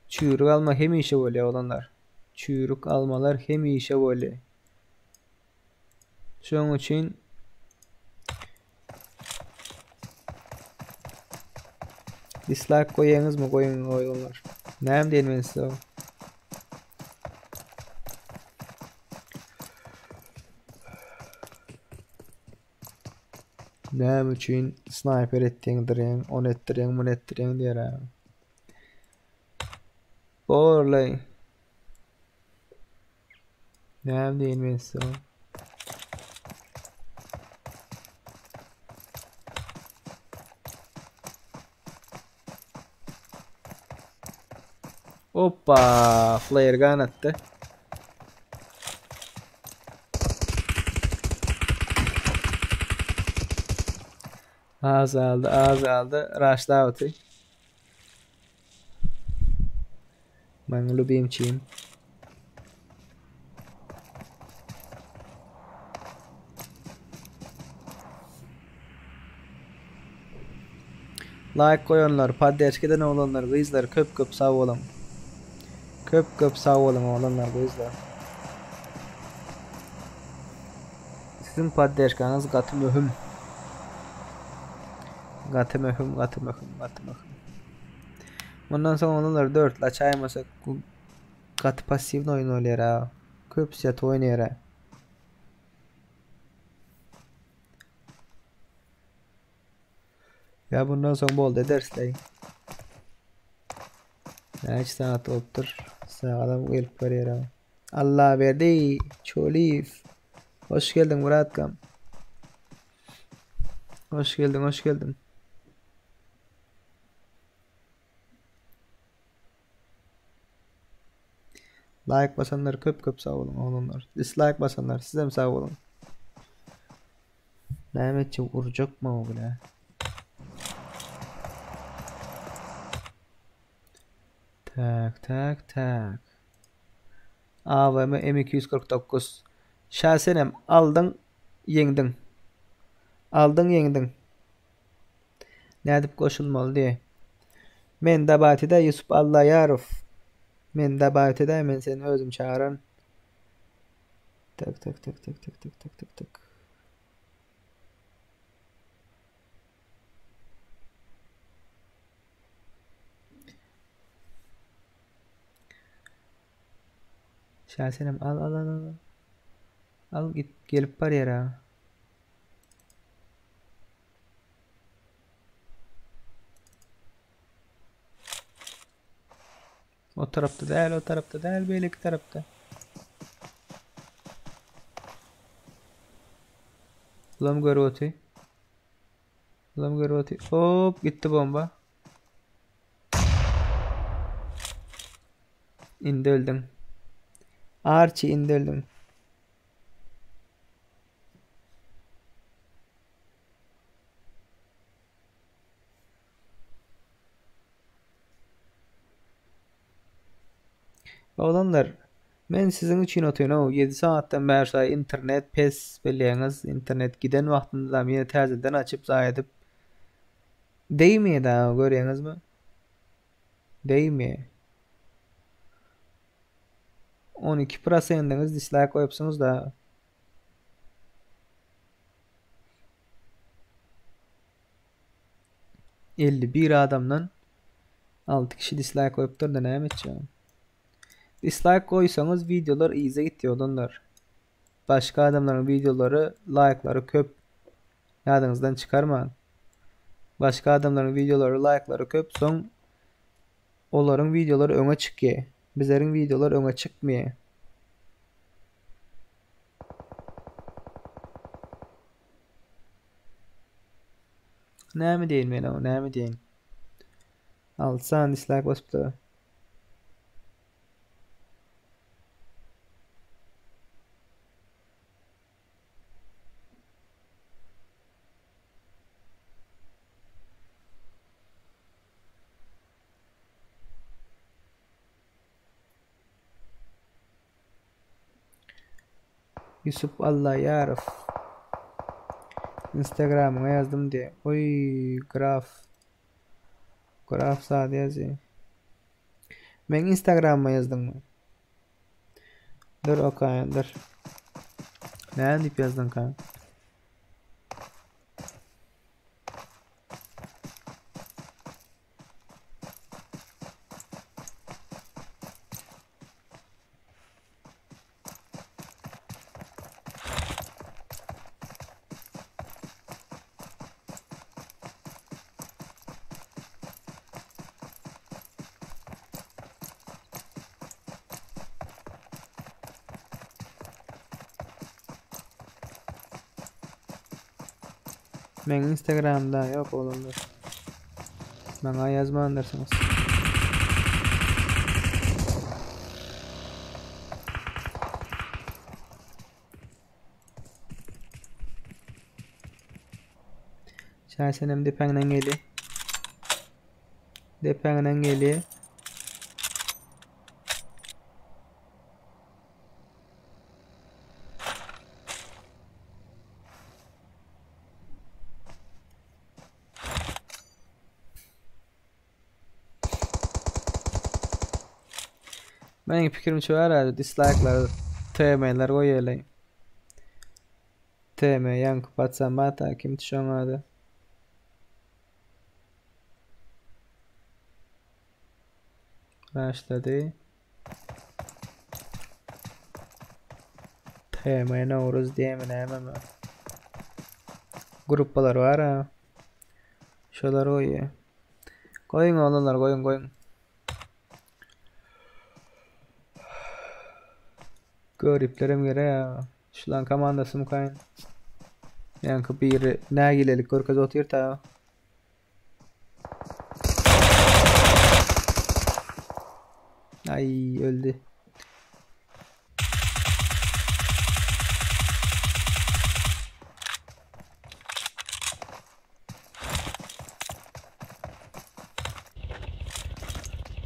Çüýrük alma hemişe bolýar, oglanlar. Çüýrük almalar hemişe bolýar. Şonuň üçin Dislike goýaňyzmy goýuň oglanlar. Näme diýen men size? Näme üçin sniper etdiňdirýäň, ony etdirýäň, muny etdirýäň diýer. Borlaý. Näme diýen men size? Hoppa, flare gun atdy. Az aldy, az aldy. Raşlawty. Meň lubimçim. Laýk goýanlar, podderşka eden oglanlar, gyzlar köp köp sag boluň. Köp köp sag boluň oglanlar, gyzlar. Siziň podderşkaňyz gaty möhüm. Gaty möhüm, gaty möhüm, gaty möhüm. Mundan soň oglanlar dörtli açaýmasak bu gaty passiwny oýun bolýar ha. Köpüsi ýatyp oýnaýar ha. Ýa bundan soň boldy ederisleý. Näçe sagat bolupdyr? Sagadam gelip barýar ha. Allaberdi Çöliýew. Hoş geldiň bratkam. Hoş geldiň, hoş geldiň. Like basanlar köp köp sag boluň oglanlar. Dislike basanlar sizem sag boluň. Näme etjek urjakmy o bile? Tak tak tak. AWM M249. Şasenem aldyň ýeňdiň. Aldyň ýeňdiň. Nädip goşulmaly diýe. Men dabatida Ýusup Allaýarow. Men dabatida men seni özüm çagyran. Tak tak tak tak tak tak tak tak tak. Şasenem al al al al. Al git gelip barýar ha. O tarapda däl, o tarapda däl, beýleki tarapda. Bulam görüp oty. Bulam görüp oty. Hop, gitdi bomba. Indi öldüň. Arçi indi öldüň. Oglanlar, men siziň üçin otyryn-ow, ýedi sagatdan bäri şaý internet pes bilýäňiz, internet giden wagtynda ýene täzeden açyp zaý edip degmeýär-dä görýäňizmi? Degmeýär. 12 prosendiňiz dislaýk goýupsyňyz-da. 51 adamdan 6 kişi dislike goýupdyr da näme etjek. Dislike goýsaňyz wideolar yza gitýär oglanlar. Başga adamlaryň wideolary laýklary köp. Ýadyňyzdan çykarmaň. Başga adamlaryň wideolary laýklary köp, soň olaryň wideolary öňe çykýar. Bizleriň wideolar öňe çykmaýar. Näme diýeýin men oňa, näme diýeýin? 6 sany dislike basypdyr. Ýusup Allaýarow Instagramyňa ýazdym diýe. Oý, graf. Graf zat ýazýa. Meň Instagramyma ýazdyňmy? Dur okaýyn, dur. Näme diýip ýazdyňka? Meň Instagramda ýok oglanlar. Maňa ýazmandyrsyňyz. Şasenem depäňden gelýär. Depäňden gelýär. Meniň pikirimçe bar dislike'lar TM'ler goýaly. TM ýaňky paçan bar kim şoň ady. Başlady. TM Nowruz diýemi nämemi? Gruppalar bar ha. Şolar goýýar. Goýuň oglanlar goýuň goýuň. Göriplerem gerek ha. Şulaň komandasy mykaýyn? Ýaňky biri nägilelik görkezip otyr ta. Ay öldü.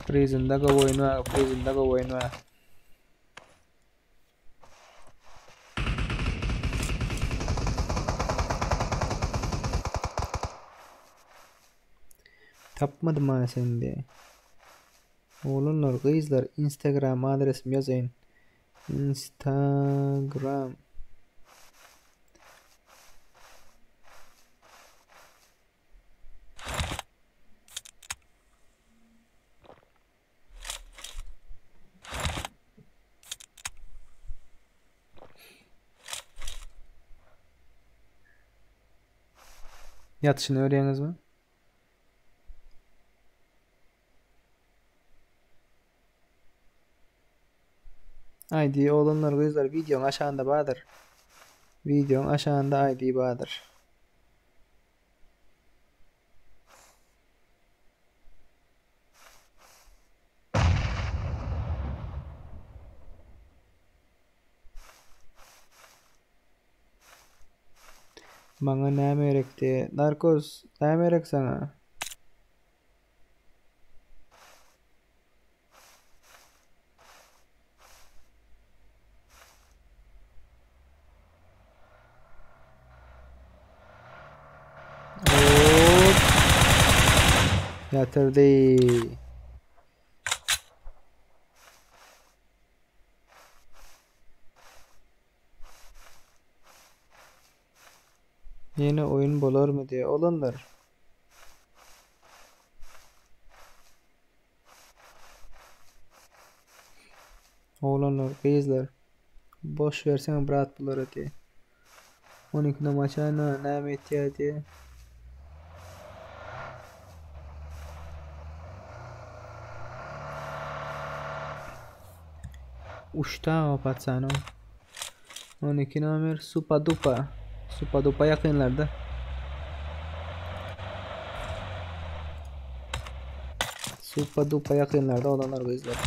Prison'da gowy oyun var. Prison'da gowy oyun var. Tapmadym ha seni diye. Oglanlar, gyzlar Instagram adresimi ýazaýyn. Instagram. Ýatyşyny görýäňizmi? ID oglanlar gyzlar wideoň aşagynda bardyr. Wideoň aşagynda ID bardyr. Maňa näme gerekdi? Narkoz, näme gerek saňa? Hop. Ýatyrdy. Ýene oýun bolarmy diýe olanlar. Oglanlar, gyzlar. Boş versene brat bulara diýe. 12 maçana näme etýär diýe. Uçta o patsano. 12 nomer Supa Dupa. Supa Dupa ýakynlarda. Supa Dupa ýakynlarda olanlar gyzlar.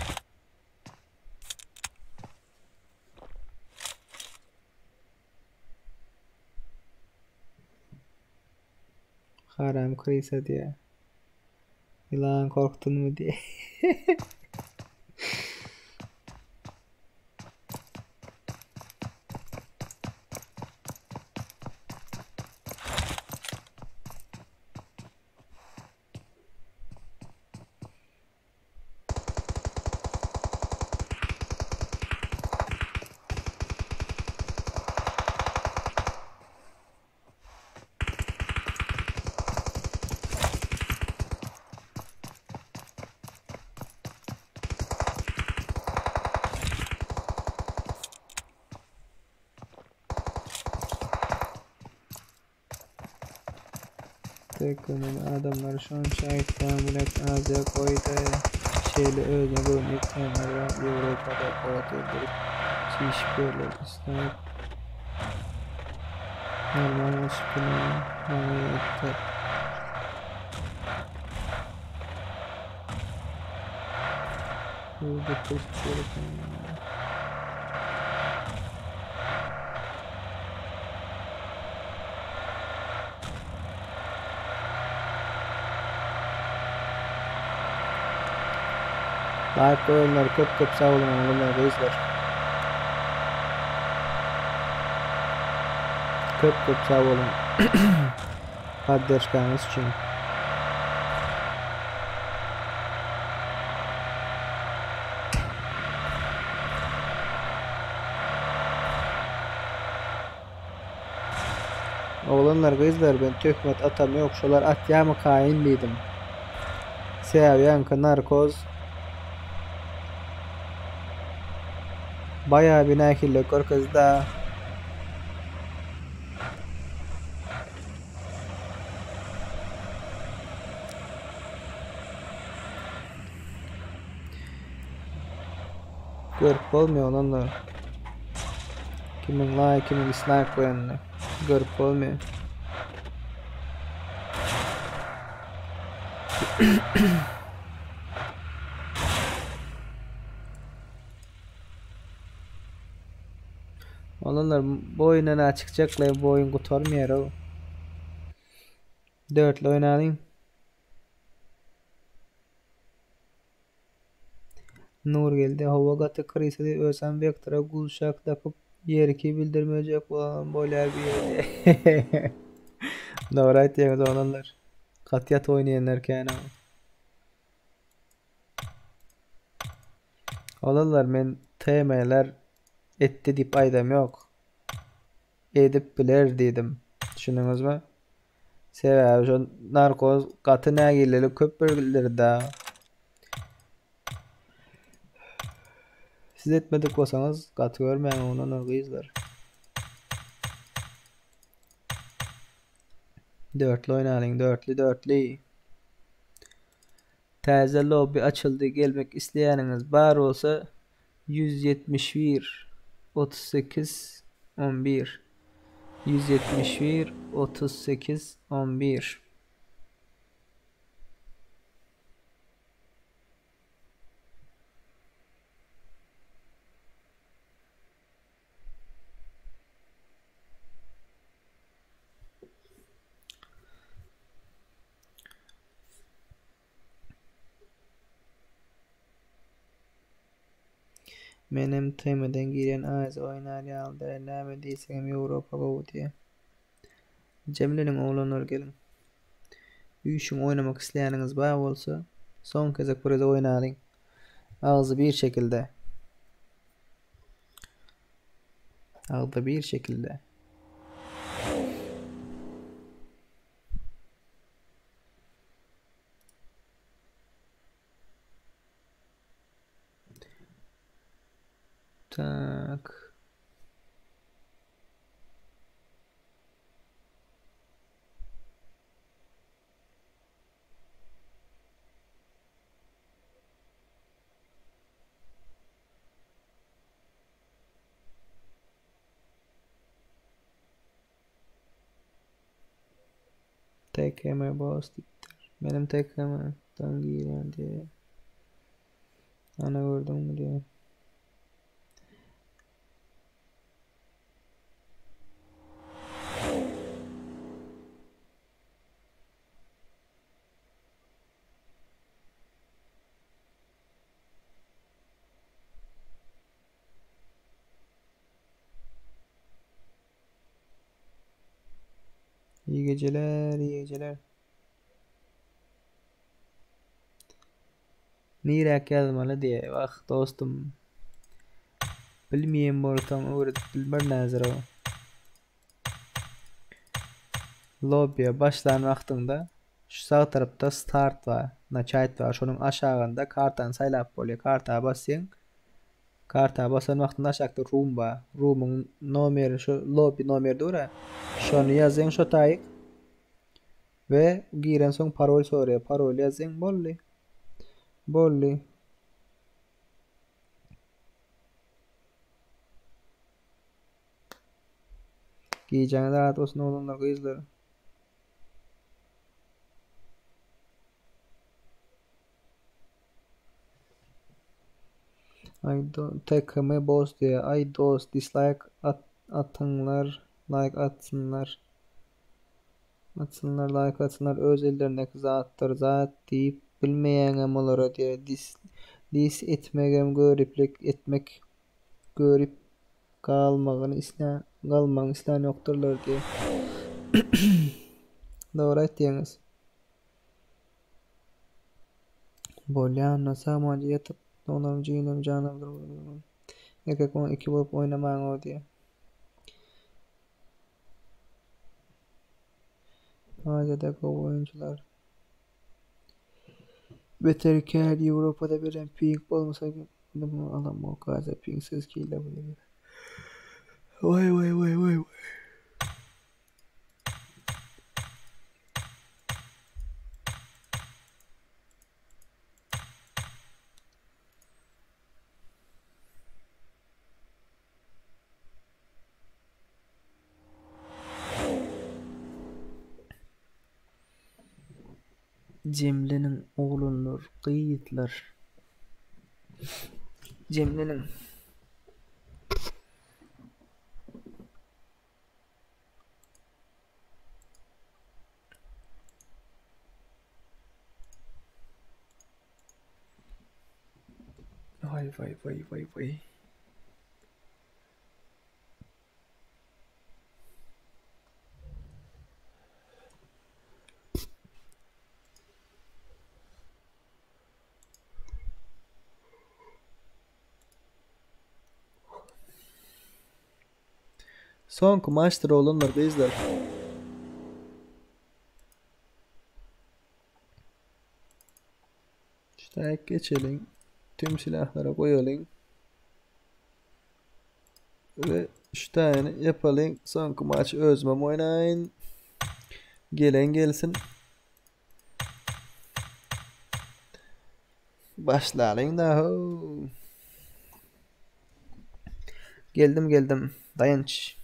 Haram krysa diýä. Ýylan korkdunmy diýä. Tekrar adamlar şonça aýtýan bilet Aziýa goýdy. Şeýle özüne göwni ýetýänler bar. Ýewropada bot öldürip çişip ýörler. Isläp normal açyp bilmeýän maňa ýetdi. Bu Laýk goýanlar köp köp sag boluň oglanlar gyzlar. Köp köp sag boluň. Podderşkaňyz üçin. Oglanlar gyzlar ben töhmet atam ýok şolar atýamy kaýyn diýdim. Sebäbi ýaňky narkoz baýa bir nähililik görkezdi-dä. Görüp bolmuyor ondan Kimin like, kimin dislike goýanyny görüp bolmuyor. Olanlar bu oýundan nä çykjaklar, bu oýun gutarmaýar o. Dörtli oýnalyň. Nurgeldi, Hawa gaty krysady özem wektora gulşak dakyp ýerki bildirmejek bolanam bolýar bir ýerde. Dogry aýtýaňyz oglanlar. Gaty ýaty oýnaýanlar kän. Oglanlar men TM-ler etdi diýip aýdam ýok. Edip biler diýdim. Düşündiňizmi? Sebäbi şo narkoz gaty nägilelik köp bildirdi. Siz etmedik bolsaňyz gaty görmäň oglanlar gyzlar. Dörtli oýnalyň, dörtli, dörtli. Täze lobby açyldy, gelmek isleýäniňiz bar bolsa 171 38 11 171 38 11. Menem TM-den girýän Aziýa oýnar ýaly däl näme diýseňem Ýewropa gowy diýýä. Jemleniň oglanlar geliň. Üýşüň oýnamak isleýäniňiz bar bolsa soňky gezek bir gezek oýnalyň. Agzy bir şekilde. Agzy bir şekilde. Tak. TKM boss diýipdir. Menem TKM-den girýän diýýär. Ana gördüňmi diýýär. İyi geceler, iyi geceler. Niräk ýazmaly diýe. Wah, dostum. Bilmeýän bolsaň öwredip bilmerin häzir o. Lobby'e başlan wagtyňda şu sag tarapda start bar, naçat bar. Şonuň aşagynda kartany saýlap bolýar. Karta basýaň. Karta basan wagtyňda aşakda room bar. Roomyň nomeri şu lobby nomeri dur-a. Şony ýazýaň şo taýyk. We girensoň parol soraýar. Parol ýazýaň boldy. Boldy. Gijäňiz rahat bolsun oglanlar gyzlar. Ay do TKM boss diýýär. Ay dost dislike at atyňlar like atsynlar. Atsynlar like atsynlar öz ellerindäki zatdyr zat diýip bilmeýäňem olara diýýär. Dis dis etmegem göriplik etmek görip galmagyny islän galmagyny islän ýokdurlar diýýär. Dogry aýtýaňyz. Bolýa onda sagmanja ýatyp doganlarym jigimlerim janlarym erkek bolan iki bolup oýnamaňow diýýär. Aziýada gowy oýunçylar beter kär Ýewropada birem ping bolmasa alamok Aziýa pingsiz kile Waý waý waý waý waý. Jemleniň oglanlar, gyzlar. Jemleniň. Waý waý waý waý waý. Soňky maçdyr oglanlar gyzlar. Ştaýk geçeliň. Tüm silahlara goýalyň. We şu taýyny ýapalyň. Soňky maç özümem oýnaýyn. Gelen gelsin. Başlalyň da how. Geldim geldim. Daýanç.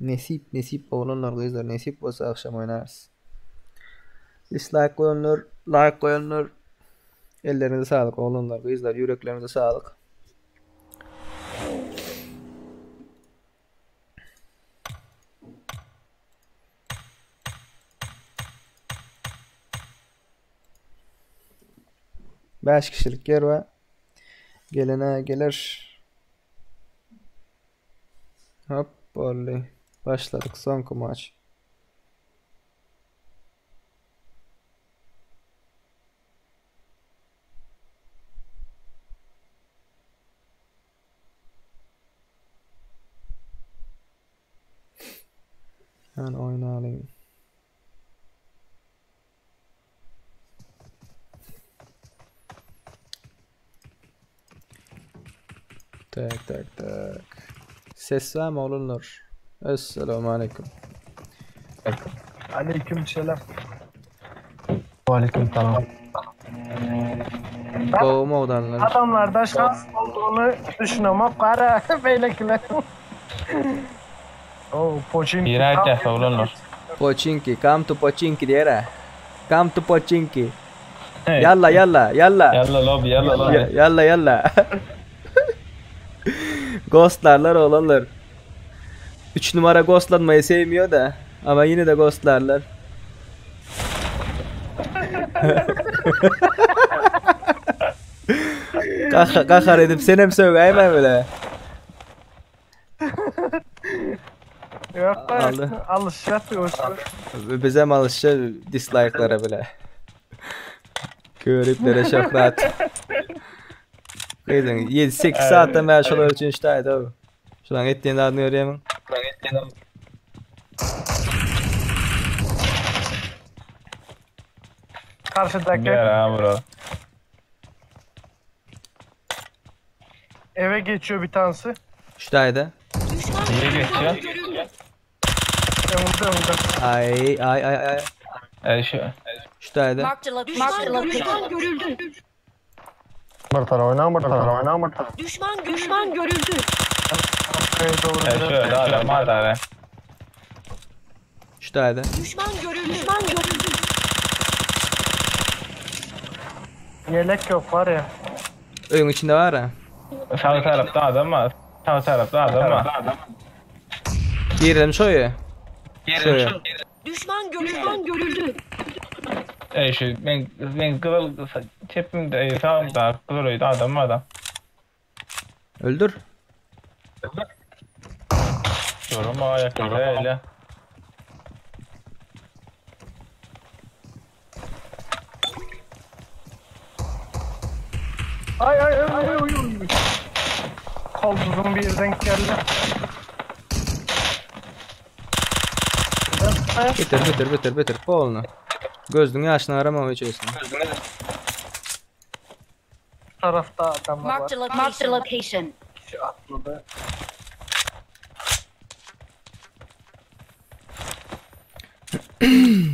Nesip nesip oglanlar gyzlar nesip bolsa agşam oýnarys. Dislike goýanlar, like goýanlar ellerinize saglyk oglanlar gyzlar ýüreklerinize saglyk. Bäş kişilik ýer bar. Gelene geler. Hop boldy. Başladyk soňky maç. Hany oýnalyň. Tak tak tak. Ses var mı oğlunlar? Esselamu aleyküm. Aleyküm selam. Aleyküm selam. Gowy mogdanlar. Adamlarda şans olduğunu düşünemok gara beýlekiler. Oh, Pochinki. Biri aýtýar oglanlar. Pochinki, come to Pochinki diýer-ä. Come to Pochinki. Ýalla, ýalla, ýalla. Ýalla lobby, ýalla lobby. Ýalla, ýalla. Ghostlarlar oglanlar. 3 numara ghostlanmaýy sevmiýor-da. Ama ýene-de ghostlarlar. Gahar edip senem sögäýme bile. Yok da Aldı. alışacak diyorsun. Bizem alışacağız dislike'lara bile. Görüplere şöhrat. Gyzyň 7-8 saatdan bäri şolar üçin işdäýdi o. Şulaň etdiğin zadyny görýärmiň? Karşıdaki Gel ha bro. eve geçiyor bir tanesi. Şudaýda. Niye geçiyor? Önümde önümde. Ay ay ay ay. E şu. Şudaýda. Marked a location. Marked a location. görüldü. Bir tara oýnaň, bir tara oýnaň, bir tara. Düşman düşman görüldü. Arkaya doğru E biraz. şu adam var da. Şudaýda. Düşman görüldü. Düşman görüldü. Yelek yok var ya. Öýüň içinde bar ha. Sağ tarafta adam var. Sağ tarafta adam var. Girelim şoýa. Şoýa. Düşman görüldü. Düşman görüldü. E şu ben ben kızıl çepimde e, sağımda kızıl öyle adam var da. Öldür. Yorum ayak öyle. Ay ay ay ay ay ay. Kolsuzun bir denk geldi. Bitir bitir bitir bitir. Polny. Gözüň ýaşyny arama içerisinde. Bu tarafta adamlar var. Marked a location. Marked a location. Kişi atladı.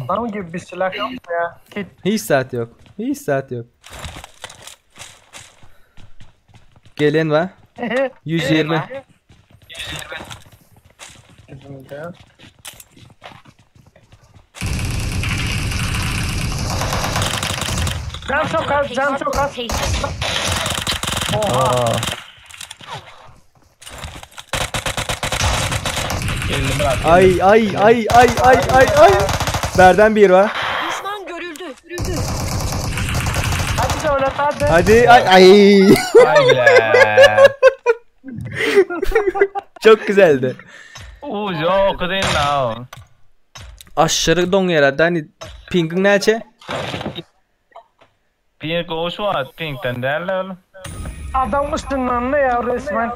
Adam gibi bir silah yok mu ya? Kit Hiç saat yok. Hiç saat yok. Gelen var. 120. Yüzümde. Can çok az, can Marked çok a az. location. Oha. Geldi bırak. Ay ay ay ay ay ay ay. Berden bir var. Düşman görüldü. Görüldü. Hadi Devlet hadi. Hadi ay ay. Ay bile. Çok güzeldi. Uuu yok değil la. Aşırı don herhalde. Hani pingin näçe? Pink koşu var. Pink'ten derler oğlum. Adam ışınlandı ya resmen.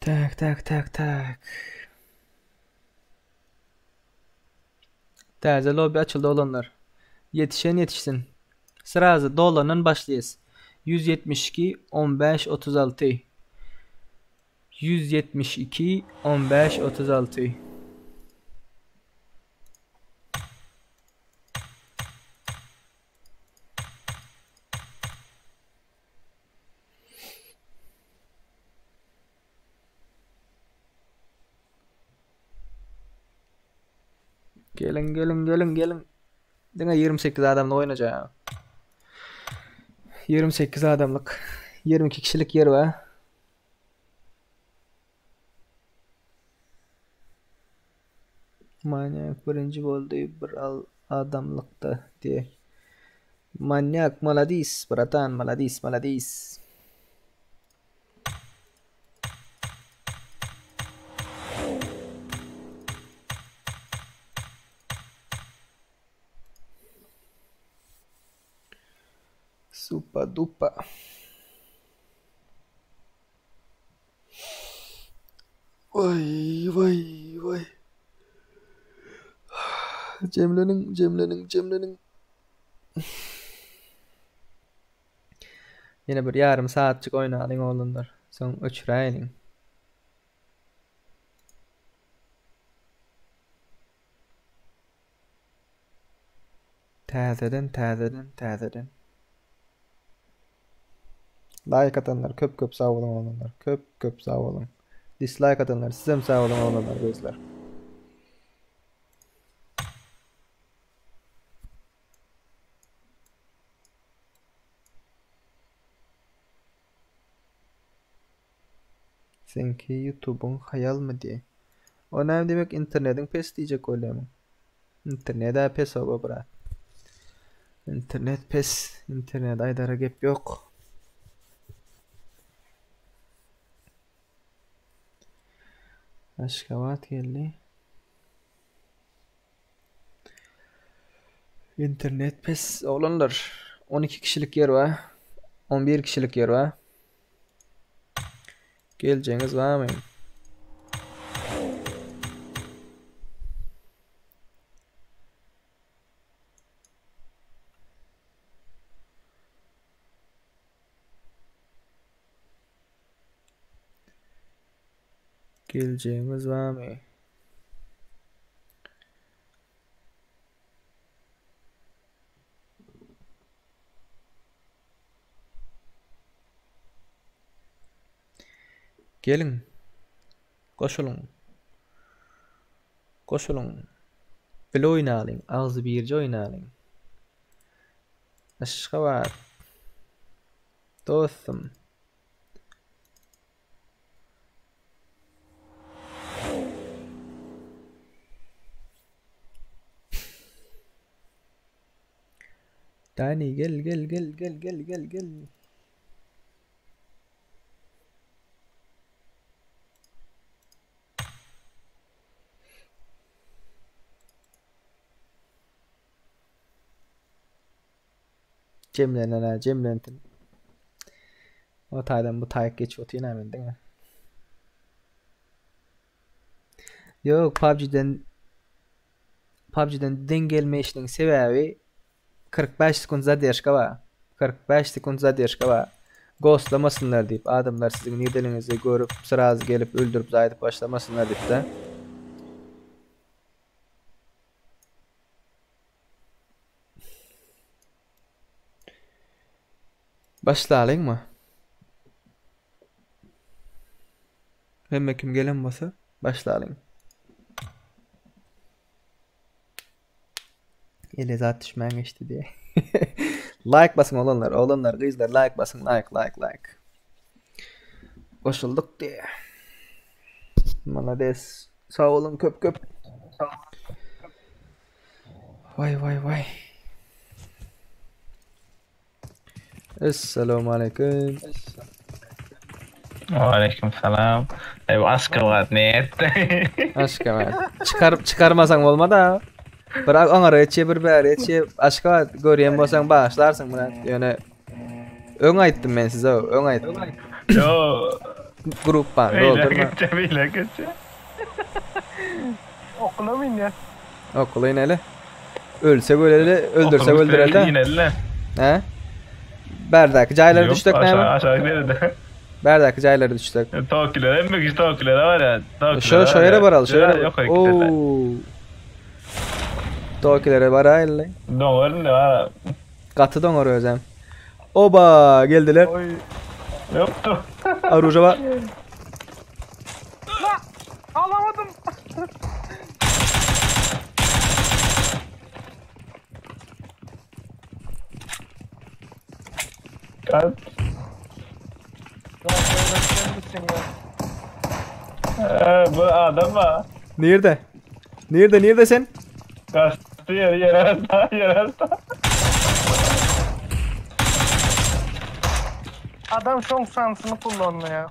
Tak tak tak tak. Täze lobby açyldy oglanlar. Ýetişen ýetişsin. Srazy dolandan başlaýas. 172 15 36 172 15 36 Geliň, geliň, geliň, geliň. Diňe 28 adamlyk oýnajak. 28 adamlyk. 22 kişilik ýer bar. Manyak birinji boldy bir al adamlykda diýe. Manyak maladis bratan maladis maladis. Supa dupa. Waý waý waý. Jemleniň jemleniň jemleniň. Ýene bir ýarym saatjyk oýnalyň oglanlar. Soň öçüräýeliň. Täzeden täzeden täzeden. Like atanlar köp köp sag boluň oglanlar. Köp köp sag boluň. Dislike atanlar sizem sag boluň oglanlar gyzlar. Seňki ýutubyň haýalmy diý. O näme diýmek internediň pes diýjek bolýamyň. Internet-ä pes oba brat. Internet pes. Internet aýdara gep ýok. Aşgabat geldi. Internet pes oglanlar. 12 kişilik ýer bar. 11 kişilik ýer bar. Geljeňiz barmy? Geljegiňiz barmy? Geliň. Goşulyň. Goşulyň. Bile oýnalyň, agzybirje oýnalyň. Aşgabat. Dostum. Dani gel gel gel gel gel gel gel. Jemlenen ha jemlensin. O taýdan bu taýyk geçip otyryn men diňe. Ýok PUBG-den PUBG-den deň gelme işiniň sebäbi 45 sekunt zadержка bar. 45 sekunt zadержка bar. Ghostlamasynlar diýip, adamlar siziň nirdeliginizi görüp, sraz gelip öldürip zaýdyp başlamasynlar diýip-de. Başlalyňmy? Hemme kim gelen bolsa başlalyň. Ele zat düşmän geçdi diye. Like basyň oglanlar, oglanlar, gyzlar like basyň, like, like, like. Goşuldyk diye. Malades. Sag boluň köp köp. Vay vay vay. Esselamu aleyküm. Aleyküm salam. Ey Aşgabat ne etdi? Aşgabat. Çykar çykarmasaň bolmady ha. Bir aňara geçýär, bir bäri geçýär. Aşgabat görýän bolsaň bagyşlarsyň muny. Ýöne öň aýtdym men size, öň aýtdym. Yo. Gruppany Beýle doldurma. geçe, beýle geçe. Okula mı inýär? Okula ineli. Ölsek öleli, öldürsek öldüreli de. İneli. He? Berdaki jaýlara düşsek näme? Aşağı nerede? Berdaki jaýlara düşsek. Tokilere, en büyük tokilere var ya. Şu şu ýere baraly, şu ýere. Yok Oo. Tokilere baraýly. Doňar ne var? Gaty doňar özem. Oba, geldiler. Oy. Yoktu. Aruja bar. La! Alamadım. Kaç. Ya sen misin ya? Ee, bu adam mı? Nerede? Nerede, nerede sen? Kaçtı yer, yer altta, yer altta. Adam şon şansını kullandı ya.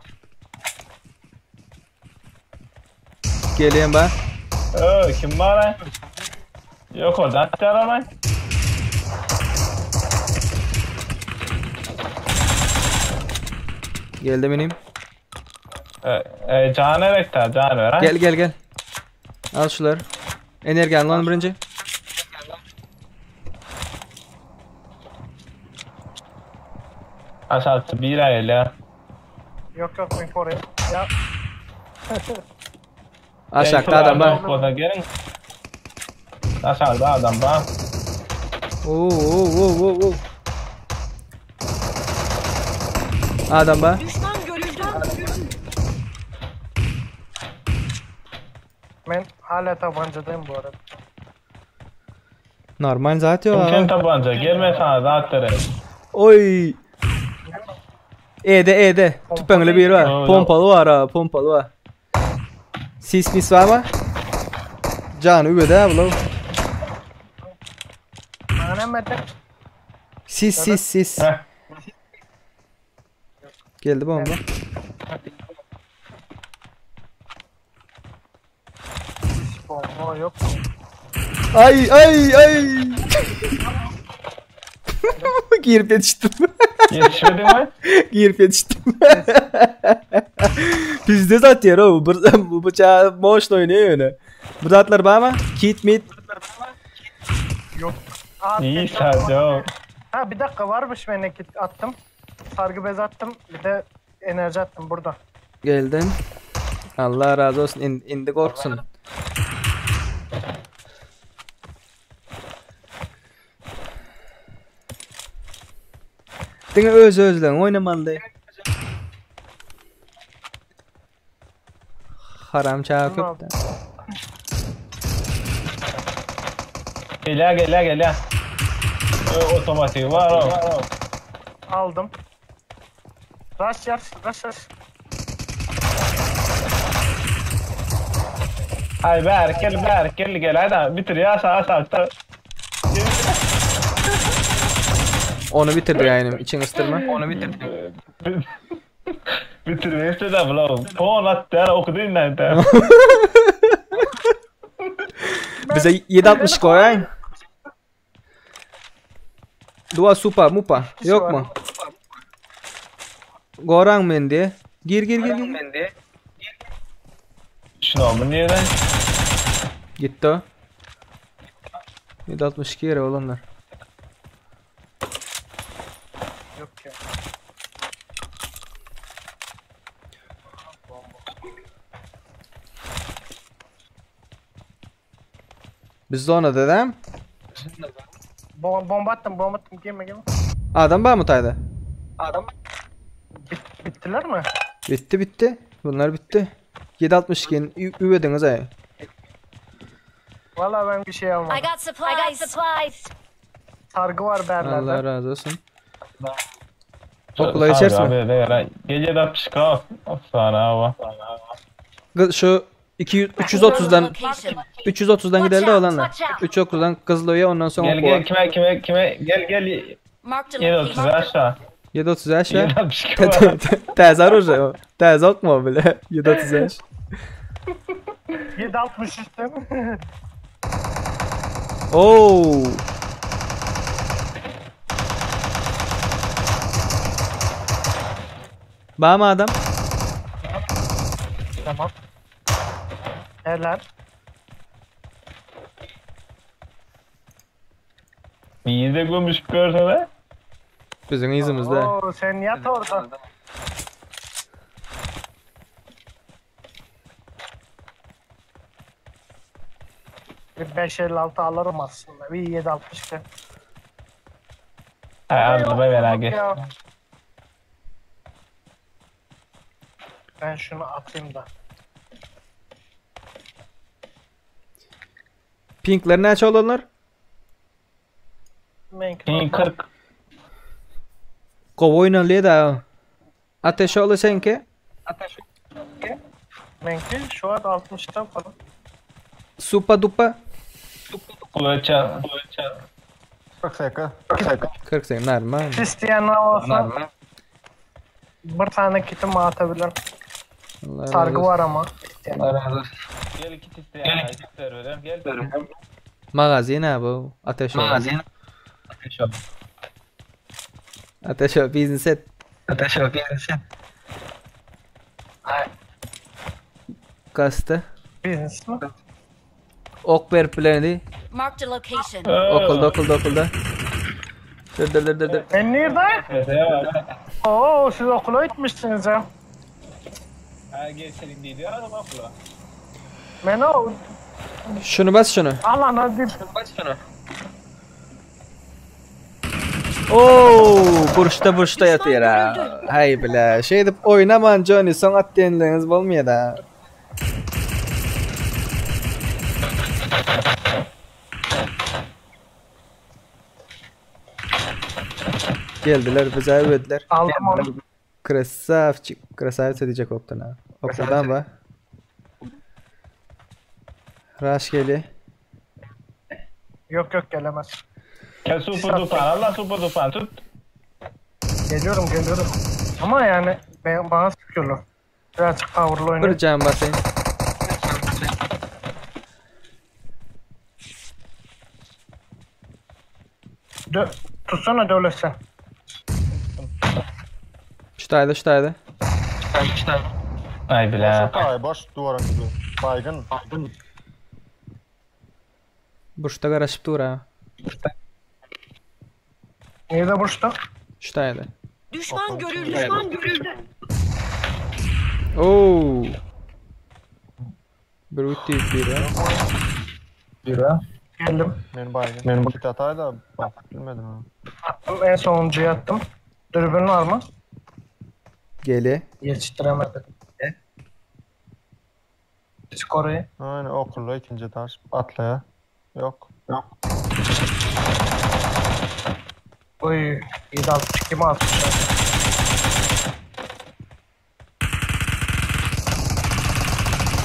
Gelýän ba. Ee, kim var lan? Yok oradan atlar lan. Geldi benim. Ee, e, Caner ekta, Caner ha? Gel gel gel. Al şular. Enerji al lan birinci. Aşağıda bir ay ya. Yok yok ben oraya. Ya Aşağıda adam var. Oradan gelin. Aşağıda adam var. Oo oo oo oo oo. Adam var. Düşman görüldü. ben hala tabancadayım bu arada. Normal zaten Kim ya. tabanca? Gelme sana zaten. Oy. Ede ede. Tüpeňli bir var. Yo, yo. Pompaly var ha, pompaly var. Sis mis var mı? Can übede ha bular. Bana ne metek? Sis sis sis. Heh. Geldi bomba. Bomba yok. Ay ay ay. Girip yetiştim. Yetişmedin mi? Girip yetiştim. Bizde zaten o. Bu, bu bıçağı motion oynuyor öyle. Bu zatlar var mı? Kit mit. Yok. Aa, İyi sadece o. Ha bir dakika varmış ben kit attım. Sargı bez attım. Bir de enerji attım burada. Geldin. Allah razı olsun. İn, indi korksun. Diňe öz özleň oynamaly. Haram çağı Tamam. köp. Gel ya gel ya gel ya. Ee, Otomatik var o. Aldım. Rush rush rush rush. Ay ber gel ber gel gel hadi bitir ya aşağı aşağı. Onu bitirdi yani için ıstırma. Onu bitirdi. Bitirmeyi istedi abla. Puan attı ya okudu internetten. Bize 7.60 koyayım. Dua supa mupa Kişi yok var. mu? Goran mendi. Gir gir gir gir. Şunu bu niye lan? Gitti o. 7.62 yere olanlar. Yok ya. Biz de ona dedim. Bom bomba attım bomba attım girme girme. Adam var mı tayda? Bit bittiler mi? Bitti bitti. Bunlar bitti. 7.62 üvediniz ay. Vallahi ben bir şey I almadım. got supplies. I got supplies. Sargı var berlerde. Allah razı olsun. Okula içersin mi? Abi de Gece de pişka. Afsane abi. Kız- Şu 200 330'dan Location. 330'dan gidelim de olanlar. Watch out. 330'dan Kızılo'ya ondan sonra Gel okula. gel kime kime kime gel gel Marked a 7.30 location. aşağı. 7.30 aşağı. 7.62 var. Täze oruja o. Täze okma bile. 7.35. 7.63 değil mi? Oo. Bağma adam. Tamam. Helal. Bizi gömüşüp görsene. Biziň yzymyzda. Oo, sen yat orada. Bir 5.56 alırım aslında. Bir 7.62. Ay aldı be merak Ya. etme. Ben şunu atayım da. Pinkler näçe olanlar? Menki Ping 40. Gowy oýnaly da. Ateş oly seňki. Menki şu an 60'tan falan. Supa dupa. Kulaça. 48. 48. 48 normal. İsteyen olsa bir tane kitim atabilirim. Allah Sargı razı var ama. İsteyen. Gel iki isteyen. Gel iki isteyen. Gel. Magazin ha bu. Ateş oly. Magazin. Ateş oly business et. Ateş yok gelsin. Kastı. Business mi? Ok berip bilendi. Marked a location. Okulda okulda okulda. Dur dur dur dur dur. Ben nerede? Oo siz okula gitmişsiniz ya. Ha gel senin dedi adam okula. Ben o Şunu bas şunu. alana dip Oo, burçta burçta ýatyr ha. Hay bile. Şey edip oynaman Johnny soň at diýenleriňiz bolmaýar da. Geldiler bize öwediler. aldım onu. Krasavçik. Krasavça diýjek opdan ha. Okuldan ba. Raş geli. Yok yok gelemez. Gel super duper Allah super duper tut. Geliyorum geliyorum. Ama yani ben, bana sıkıyorlar. Birazcık powerlı Bir oynayayım. can basayım. Dö tutsana dövle sen. Şutaýda şutaýda. Ay bile. Ay boş duvarın gibi. Baygın. Burçta garaşyp dur ha. Nerede burçta? Şutaýda. Düşman görüldü. Düşman görüldü. Oo. Bir utti bir ha. Geldim. Men baygın. Men kit atay da bak bilmedim ha. Attım en sonuncuyu attım. Dürbün var mı? Geli. Yetiştiremedim. Skoru. Aynen okulda ikinci ders atlaya. Yok. Yok. Oy 762 mi atmış?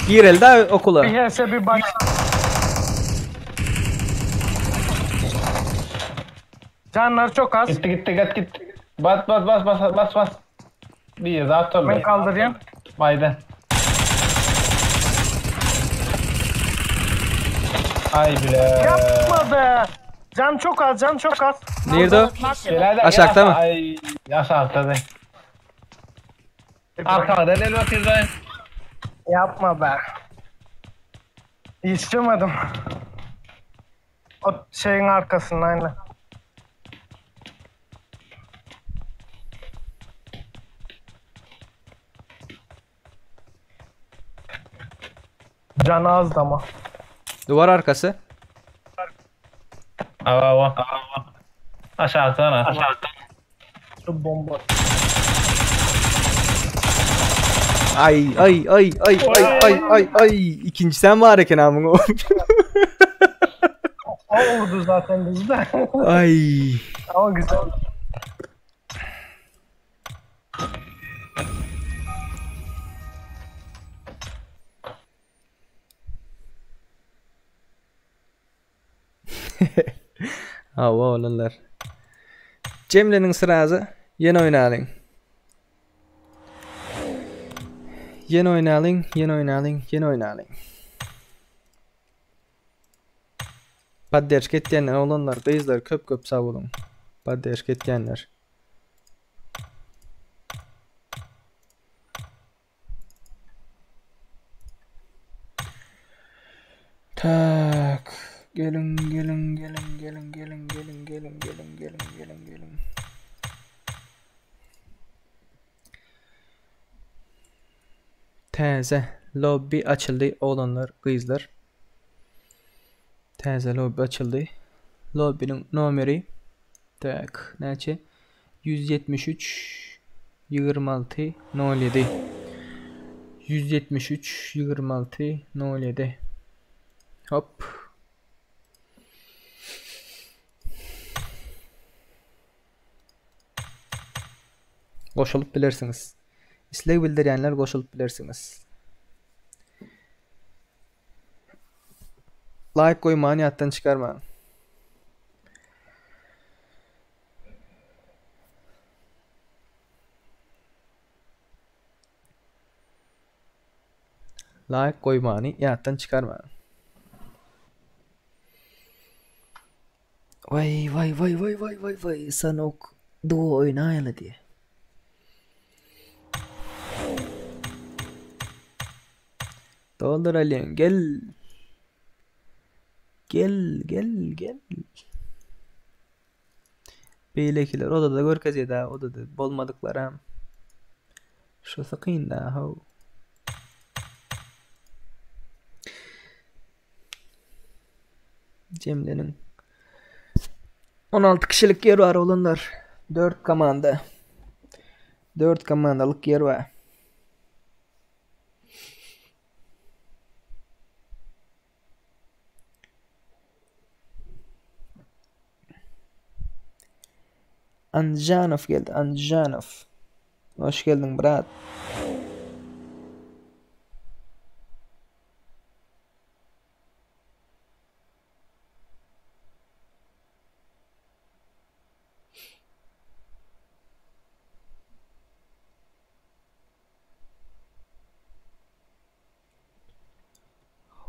Girel da okula. Bir HS bir bak. Canlar çok az. Gitti gitti git gitti. Bas bas bas bas bas bas. Bir rahat ol. Ben kaldırayım. Bayden. Ay bile. Yapma be. Can çok az, can çok az. Nerede o? Location. Gel hadi, Aşağıda gel. mı? Ay aşağıda da. Arkada el bakıyor dayı. Yapma be. Yetişemedim. O şeyin arkasında aynen. Canı azdı ama. Duvar arkası. Ava ava. Aşağıda ana. Şu bomba. Ay ay ay ay ay ay ay ay. İkinci sen var eken amın O vurdu zaten bizi de. Ay. ama güzel. Hawa olanlar. Cemle'nin sırası yeni oynalyň. Yeni oynalyň, yeni oynalyň, yeni oynalyň. Podderşka etýänler olanlar, gyzlar köp köp sag boluň. Podderşka etýänler. Tak. Geliň, geliň, geliň, geliň, geliň, geliň, geliň, geliň, geliň, geliň, geliň. Täze lobby açyldy oglanlar, gyzlar. Täze lobby açyldy. Lobbynyň nomeri tak näçe? 173 26 07 173 26 07 Hop. Goşulyp bilersiňiz. Isleg bildirýänler goşulyp bilersiňiz. Laýk goýmany ýatdan çykarmaň. Laýk goýmany ýatdan çykarmaň. Waý waý waý waý waý waý waý sanok duo oýnaýaly diýe. Dolduralyň gel. Gel gel gel. Beýlekiler odada görkezýär odada bolmadyklaram. Şusy kyn da how. Jemleniň. 16 kişilik ýer bar oglanlar. 4 komanda. 4 komandalyk ýer bar. Anjanow geldi, Anjanow. Hoş geldiň, brat.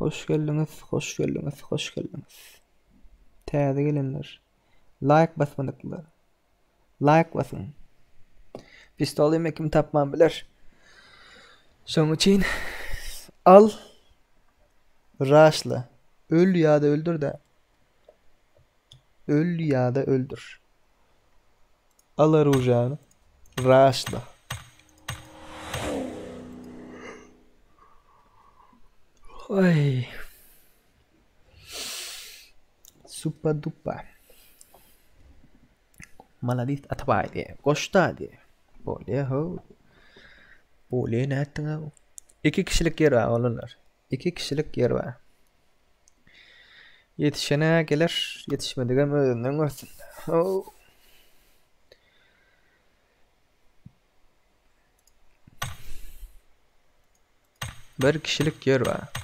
Hoş geldiňiz, hoş geldiňiz, hoş geldiňiz. Täze gelenler. Like basmadyklar. Like basyň. Pistol ýeme kim tapman biler. Şoň üçin al raşla. Öl ýa-da öldür de. Öl ýa-da öldür. Al orujany. Raşla. Ay. Supa dupa. Maladis Atabaý diýe. Goşda diýe. Bolýa how. Bolýa nätdiň how. Iki kişilik ýer bar oglanlar. Iki kişilik ýer bar. Ýetişene geler, ýetişmedigem özünden görsün. How. Bir kişilik ýer bar.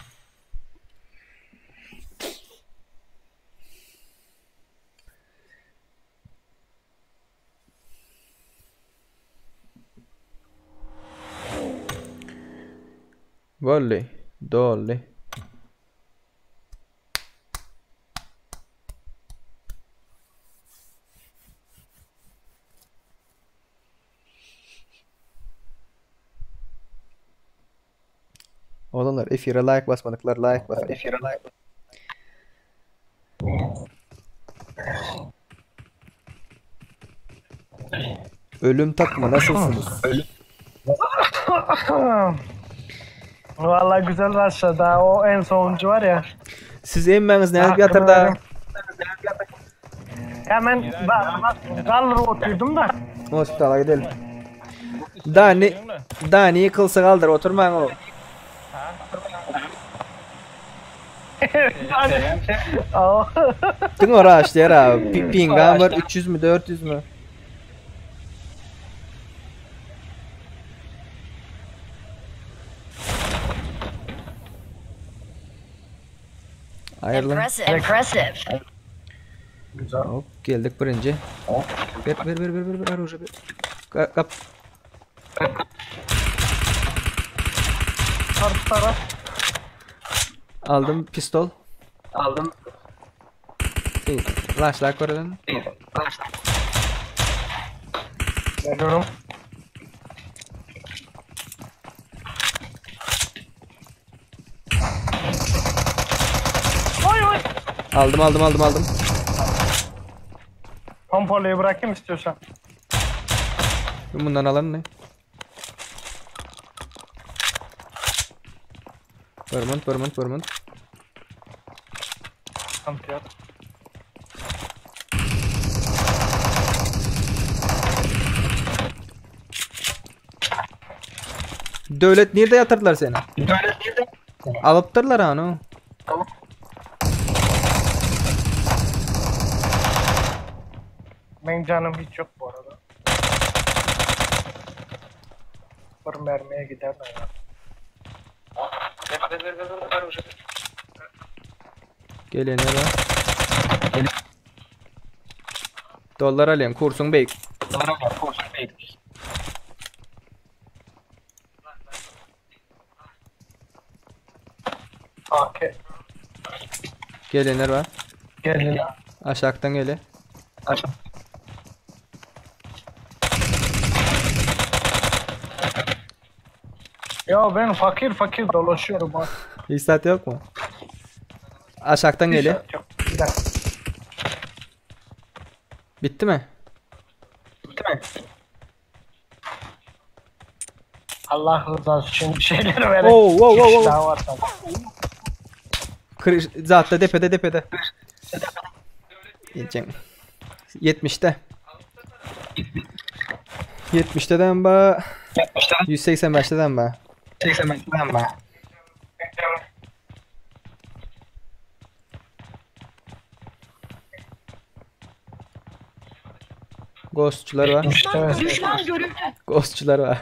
Boldy, doldy. Oglanlar efire like basmadyklar like basyň. Efire like. Ölüm takma nasılsınız? Ölüm. Vallahi güzel başladı ha. O en sonuncu var ya. Siz emmäňiz nädip ýatyr da? Hemen kalır oturdum da. Hospitala gidelim. Dani, Dani ýykylsa galdyr oturmaň o. Diňe oraş diýer ha. Pingam bir 300 mi 400 mi? Aýrylyň. Impressive. Impressive. Hop geldik birinji. Ber ber ber ber ber ber oruje ber. Kap. Taraf taraf. Aldym pistol. Aldym. Laşlak göreden. Geliyorum. Aldym aldym aldym aldym. Pompalıyı bırakayım istiyorsan. Bundan alalım ne? Vermont, Vermont, Vermont. Sıkıntı yok. Döwlet nirde ýatyrdylar seni? Döwlet nirde? Alypdyrlar anu. Benim canım hiç yok bu arada. Bir mermiye gider mi ya? Gelene var. Dollar alýan kursuň beýik. AK. Gelenler var. Gelin. Aşakdan gele. Ya ben fakir fakir dolaşıyorum ha. Hiç saat yok mu? Aşakdan gele. Yok. Bir dakika. Bitti mi? Allah rızası için bir şeyler verin. Oo, oo, oo, Bir kişi oo. Daha var sanırım. Kır, zaten depede depede. Geleceğim. 70'te. 70'ten ba 185'ten ba. Ghostçular var. Evet. Düşman görüldü. Ghostçular var.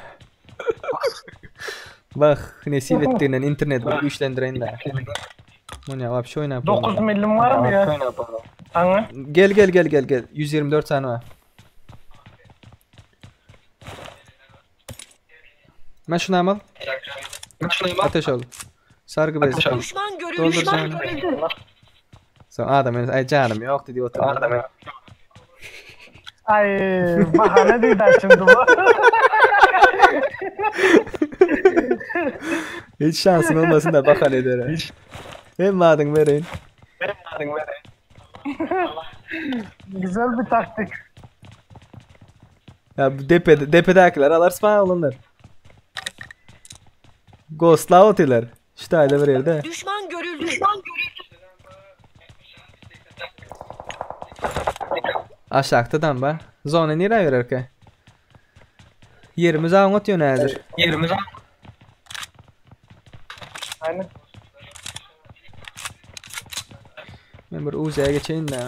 Bak nesip ettiğinden internet bir güçlendireyim de. Bu ne vapşe oynayıp 9 milim var mı ya? Hangi? Gel gel gel gel gel. 124 tane var. Ben şunu al. Ateş ol. Sargı bezi. Düşman görüldü. Doldur Düşman canım. görüldü. Son adam ay canım yok dedi otur. Ay bahane değil de şimdi bu. Hiç şansın olmasın da bak hani eder. Hem adın verin. Güzel bir taktik. Ya bu depede depedekiler alar spawn olanlar. Ghost'la atıyorlar. İşte aile bir yerde. Düşman görüldü. Düşman görüldü. Aşağıdan ba. Zona nereye verir ki? Yerimiz ağın atıyor nedir? Aynen. Ben bir Uzi'ye geçeyim de.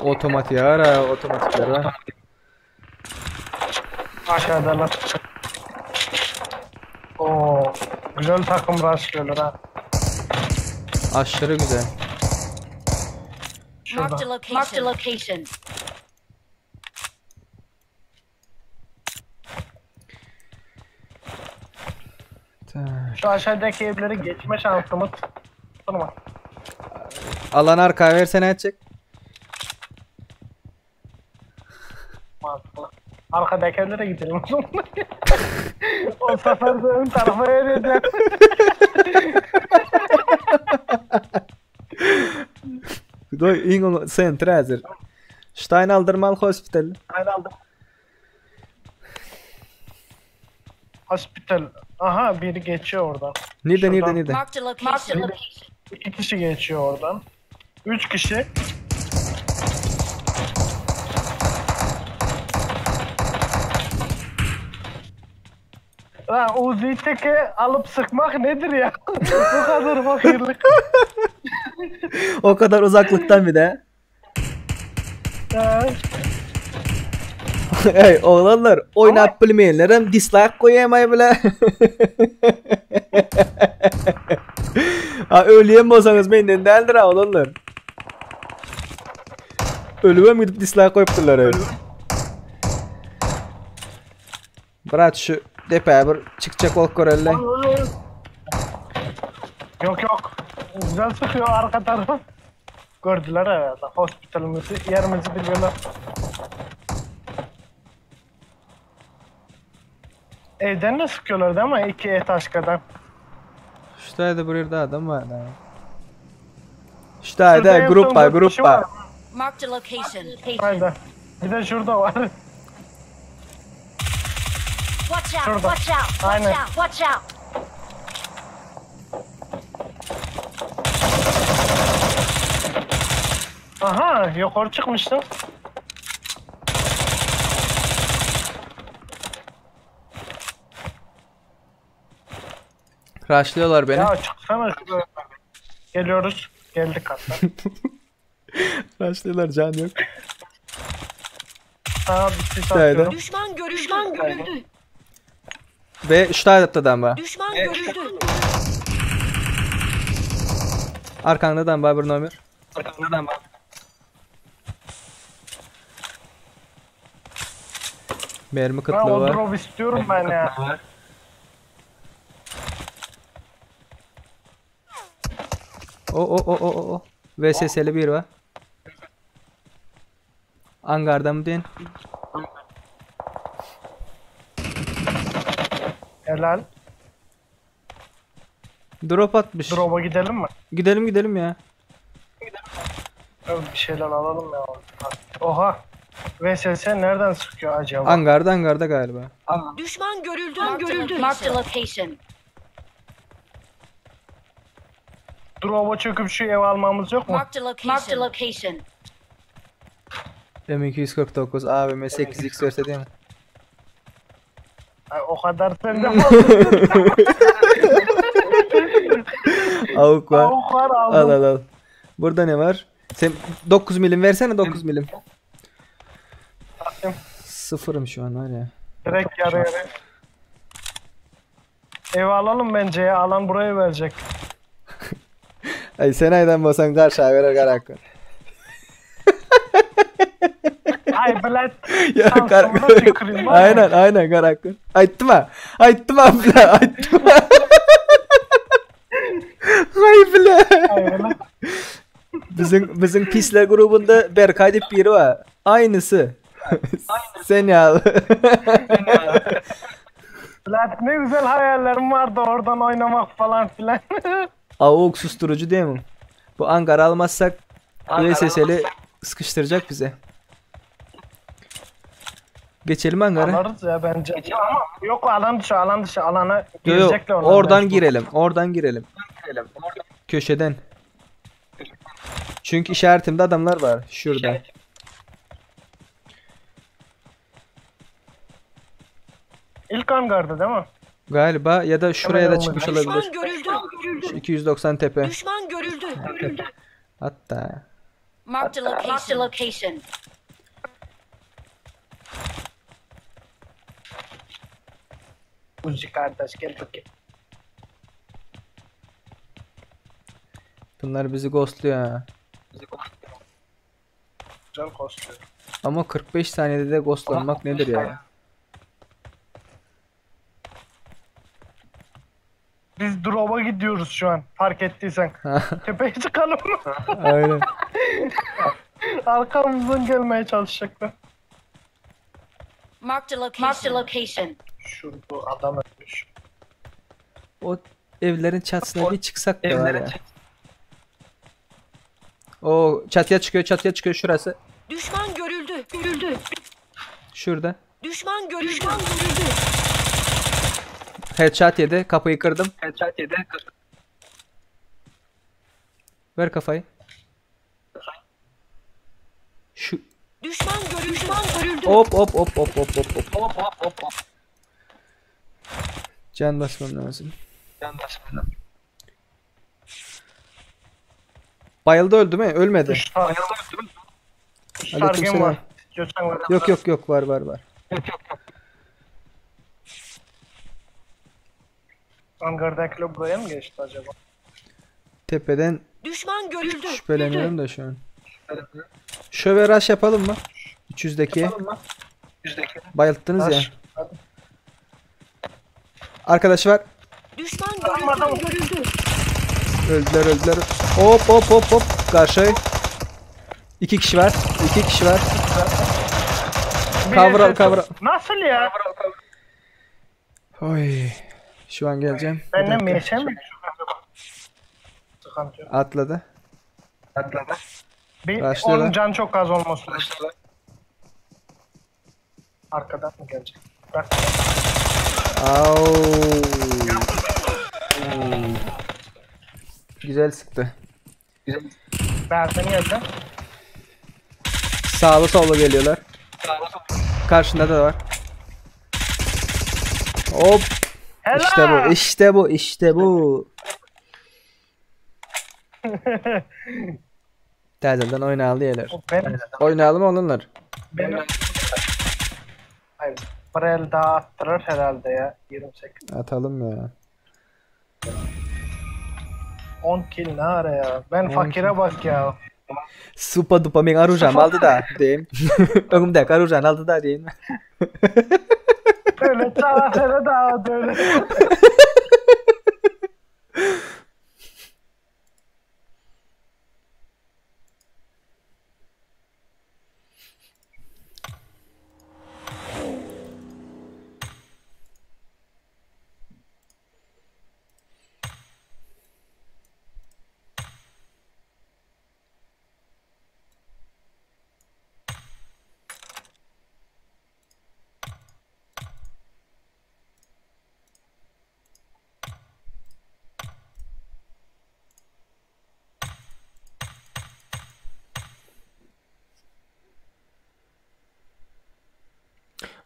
Otomatik ara, otomatikler var. Aşağıdalar. Oo, güzel takım rushlıyorlar ha. Aşırı güzel. Şurada. Marked a location. Marked a location. Tak. Şu aşağıdaki evleri geçme şansımız var. Alan arkaya versene edecek. Mantıklı. Arkadaki evlere gidelim o zaman. o sefer de ön tarafa vereceğim. Doy in center hazır. Stein aldırmalı hospital. Hospital. Aha biri geçiyor oradan. Nerede nerede Şuradan. nerede? Marked a location. İki kişi geçiyor oradan. Üç kişi. Lan Uzi'yi teke alıp sıkmak nedir ya? Bu kadar fakirlik. O kadar uzaklıktan bir de. Ha. Ey oğlanlar oynap bilmeyenlerim dislike koyamay bile. ha ölüyen bolsanız menden däldir ha oğlanlar. Ölüme gidip dislike koyupdurlar öyle. Brat şu depeye bir çıkacak olup görelle. Yok yok. Güzel sıkıyor arka taraf. Gördüler herhalde. Hospitalimizi, yerimizi biliyorlar. Evden de sıkıyorlar değil mi? İki etaşkadan. Şu taýda bir ýerde adam bar da. Şu Şurada taýda en grup son bar, dört grup kişi bar. var. Marked a location. Hayda. Bir de şurada var. Watch out! Şurada. Watch out! Watch Aynen. out! Watch out! Aha yukarı çıkmıştın. Rushlıyorlar beni. Ya çıksana şuraya. Geliyoruz. Geldik hatta. Rushlıyorlar can yok. Sana bir sis Hayda. atıyorum. Düşman görüldü. Düşman görüldü. Ve şu taýda adam bar. Düşman görüldü. Arkanda adam bar bir nomer. Mermi Ben kıtlığı o var. drop istiyorum ben ya. O o o o o o. VSS'li bir var. Angarda mı deyin? Helal. Drop atmış. Drop'a gidelim mi? Gidelim gidelim ya. Abi Bir şeyler alalım ya. Oha. VSS nereden sıkıyor acaba? Angarda angarda galiba. Düşman görüldü. Görüldü. Marked a location. Drop'a çöküp şu ev almamız yok mu? Marked a location. Marked a location. M249 AVM 8x verse değil mi? Ay, o kadar sende fazla. Avuk var. Avuk var Al aldım. al al. Burada ne var? Sen 9 milim versene 9 milim. Attım. Sıfırım şu an var ya. Direkt yarı yarı. Ev alalım bence ya. Alan burayı verecek. Ay sen aydan basan karşı verer karakter. Ay bilet. Ya Şansımı da tüküreyim var ya. Aynen aynen karakter. Aytma. Aytma abla. Aytma. Hay bile. Ay bilet. Bizim bizim pisler grubunda Berkay deyip biri var. Aynısı. Sen ya. Bilet ne güzel hayallerim vardı oradan oynamak falan filan. Avuk susturucu değil mi? Bu Ankara almazsak VSS'li sıkıştıracak bize. Geçelim Ankara. Alırız ya bence. Ama yok alan dışı alan dışı alana Yo, yo, girecekler onlar. oradan mecbur. girelim. Oradan girelim. Köşeden. Çünkü işaretimde adamlar var. Şurada. İlk hangarda değil mi? Galiba ya da şuraya da Hemen çıkmış Düşman olabilir. görüldü. Şu 290 tepe. Düşman görüldü. Hatta. Marked a location. Marked a location. Uzi kardeş gel bakayım. Bunlar bizi ghostluyor ha. Güzel kostüm. Ama 45 saniyede de ghostlanmak nedir ya? Biz drop'a gidiyoruz şu an fark ettiysen. Tepeye çıkalım mı? Aynen. Arkamızdan gelmeye çalışacaklar. Marked a location. Marked a location. Şurada adam ölmüş. O evlerin çatısına bir çıksak da var ya. O çatıya çıkıyor, çatıya çıkıyor şurası. Düşman görüldü. Görüldü. Şurada. Düşman görüldü. Düşman görüldü. Headshot yedi. Kapıyı kırdım. Ver kafayı. Şu Düşman görüldü. Düşman görüldü. hop hop hop hop hop hop hop. Can basmam lazım. Bayıldı öldü mü? Ölmedi. Üç tane. Üç Aleykümselam. targem var. İstiyorsan ver. Yok yok yok var var var. Hangardakiler buraya mı geçti acaba? Tepeden Düşman görüldü. şüpheleniyorum da şu an. Şöve rush yapalım mı? 300'deki. Bayılttınız ya. Rush. Hadi. Arkadaşı var. Düşman görüldü. Görüldü. Öldüler öldüler. Hop hop hop hop. Karşı. İki kişi var. İki kişi var. Bir Cover al, SS cover al. Nasıl ya? Oy. Şu an geleceğim. Bir Ben de dakika. meşe mi? Sıkıntı yok. Atladı. Bir, Başlıyorlar. onun can çok az olması lazım. Arkadan mı gelecek? Bak. Au. Güzel sıktı. Berden geldi. Sağlı sollu geliyorlar. Karşında da var. Hop. Helal. İşte bu, işte bu, işte bu. Täzeden oýnaly diýerler. Ben, Oýnalymy olanlar? benim... Hayır. Bir el daha attırır herhalde ya. 28. Atalım ya. 10 kill ne ara ya. Ben fakire bak ya. Supa dupa men arujam aldy da diýim. Öňümdäki arujany aldy da diýim. Öyle çağatara daha öyle.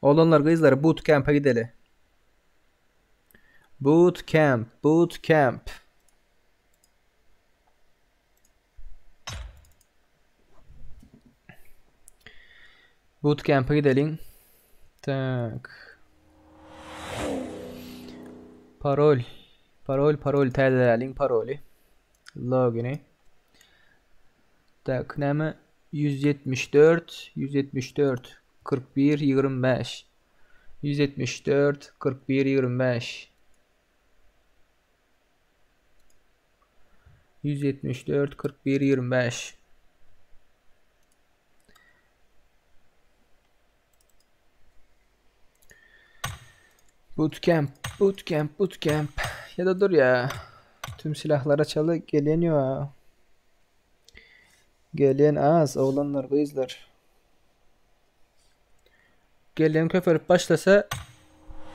Oglanlar gyzlar bootcamp'e gideli. Bootcamp, bootcamp. Bootcamp'e gidelim. Tak. Parol. Parol, parol täzeläliň paroly. Logini. Tak, näme? 174, 174, 41, 25. 174, 41, 25. 174, 41, 25. Bootcamp, bootcamp, bootcamp. Ya da dur ya. Tüm silahlara çalı gelen ya. Gelen az, oglanlar, gyzlar. Gelen köpürüp başlasa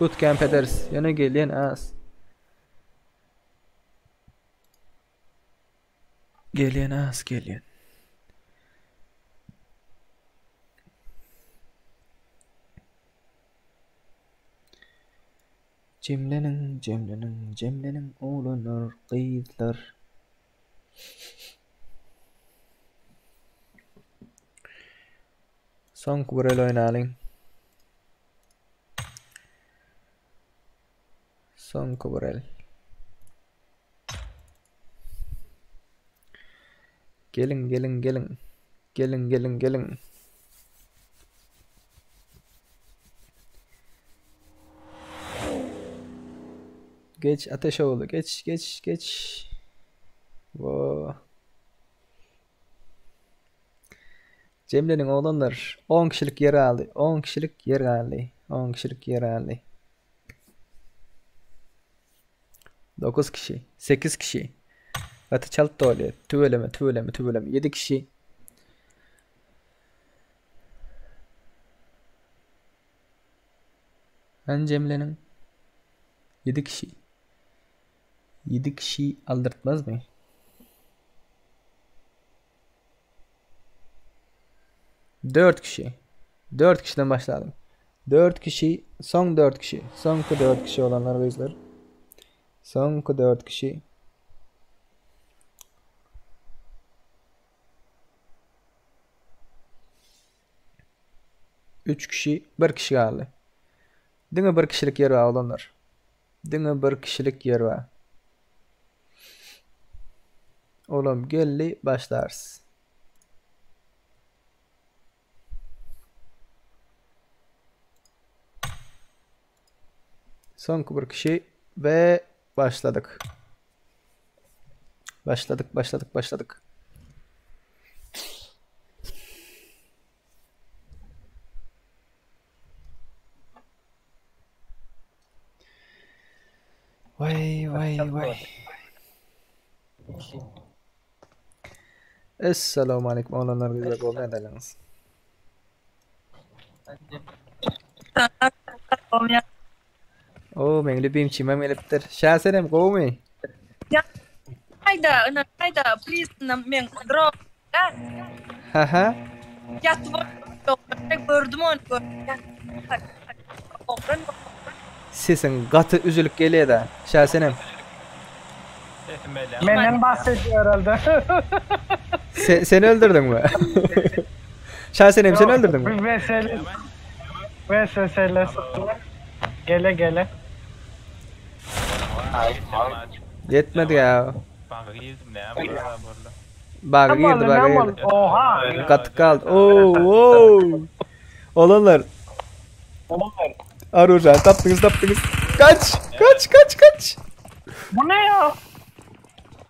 bootcamp ederiz. Ýöne gelen az. Gelen az, gelen. Jemleniň, jemleniň, jemleniň oglanlar, gyzlar. Soňky bir el oýnalyň. Soňky bir el. Geliň, geliň, geliň. Geliň, geliň, geliň. Geç Ateşoğlu, geç, geç, geç. Wo. Jemleniň oglanlar. 10 kişilik ýer galdy. 10 kişilik ýer galdy. 10 kişilik ýer galdy. 9 kişi, 8 kişi. Gaty çalt dolýar. Tüweleme, tüweleme, tüweleme. 7 kişi. Hany jemleniň. 7 kişi. 7 kişi aldyrtmazmy? 4 kişi. 4 kişiden başladım. 4 kişi, son 4 kişi. Soňky 4 kişi olanlar gyzlar. Soňky 4 kişi. Üç kişi, bir kişi galdy. Diňe bir kişilik ýer bar oglanlar. Diňe bir kişilik ýer bar. Olam geldi, başlarys. Soňky bir kişi we başladyk. Başladyk, başladyk, başladyk. Waý waý waý. Essalamu aleýkum oglanlar gyzlar gowy nädeliňiz? O meň lübimçimem gelipdir. Şä senem gowumy? Hayda, ina hayda, please men drop. Haha. Ýatyp gördüm ony. Sesiň gaty üzülip gelýär-de. Şä senem. Menden bahsediyor herhalde. Sen, sen öldürdün mü? Şah senem sen öldürdün mü? Bir VSL VSS'le sıktılar. Gele gele. Yetmedi ya. Banka girdim ne yapayım burada. Baga girdi baga girdi. Oha. Gaty kaldı. Oo, oo. Olanlar. Aruja tapdınız tapdınız. Kaç kaç kaç kaç. Bu ne ya?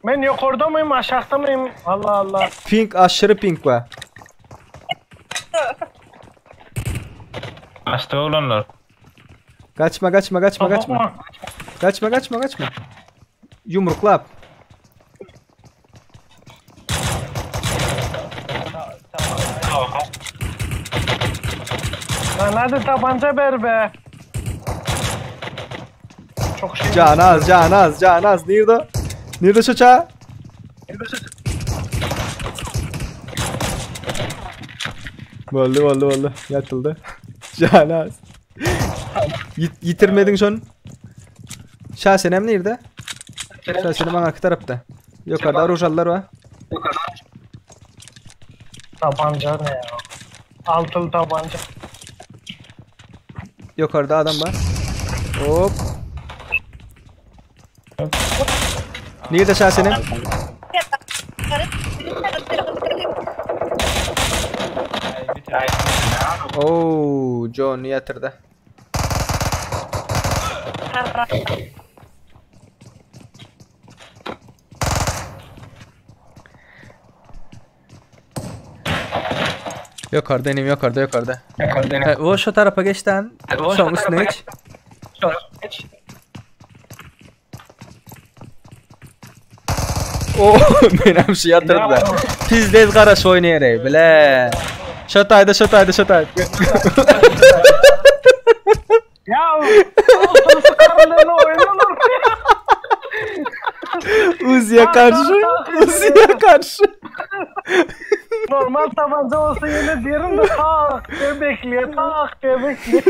Ben yukarıda mıyım aşağıda mıyım? Allah Allah. Pink aşırı pink var. Açtı olanlar. Kaçma kaçma kaçma kaçma. Kaçma kaçma kaçma. Yumruklap. Lan hadi tabanca ver be. Çok şey. Canaz canaz canaz. Nerede? Nerede şu ça? Boldy boldy boldy. Ýatyldy. Canaz. Yitirmediň şony. Şasenem nirde? Şasenem arka tarapta. Yukarıda arujallar var. Tabanca ne ya? Altılı tabanca. Yukarıda adam var. Hop. Nirde Şasenem? Oo, John ýatyrdy. Yukarıda inim yukarıda yukarıda. Yukarıda O şu tarafa geç lan. Şoň üstüne geç. Oo, menem şu ýatyrdy. Pizdez garaş oýnaýar bile. Şu taýda şu taýda şu taýda. Ya altılı sıkarlığına oynanır. Uzi'ye karşı. Uzi'ye karşı. Normal tabanca olsa yine diyelim de tak diye bekliyor, tak diye bekliyor.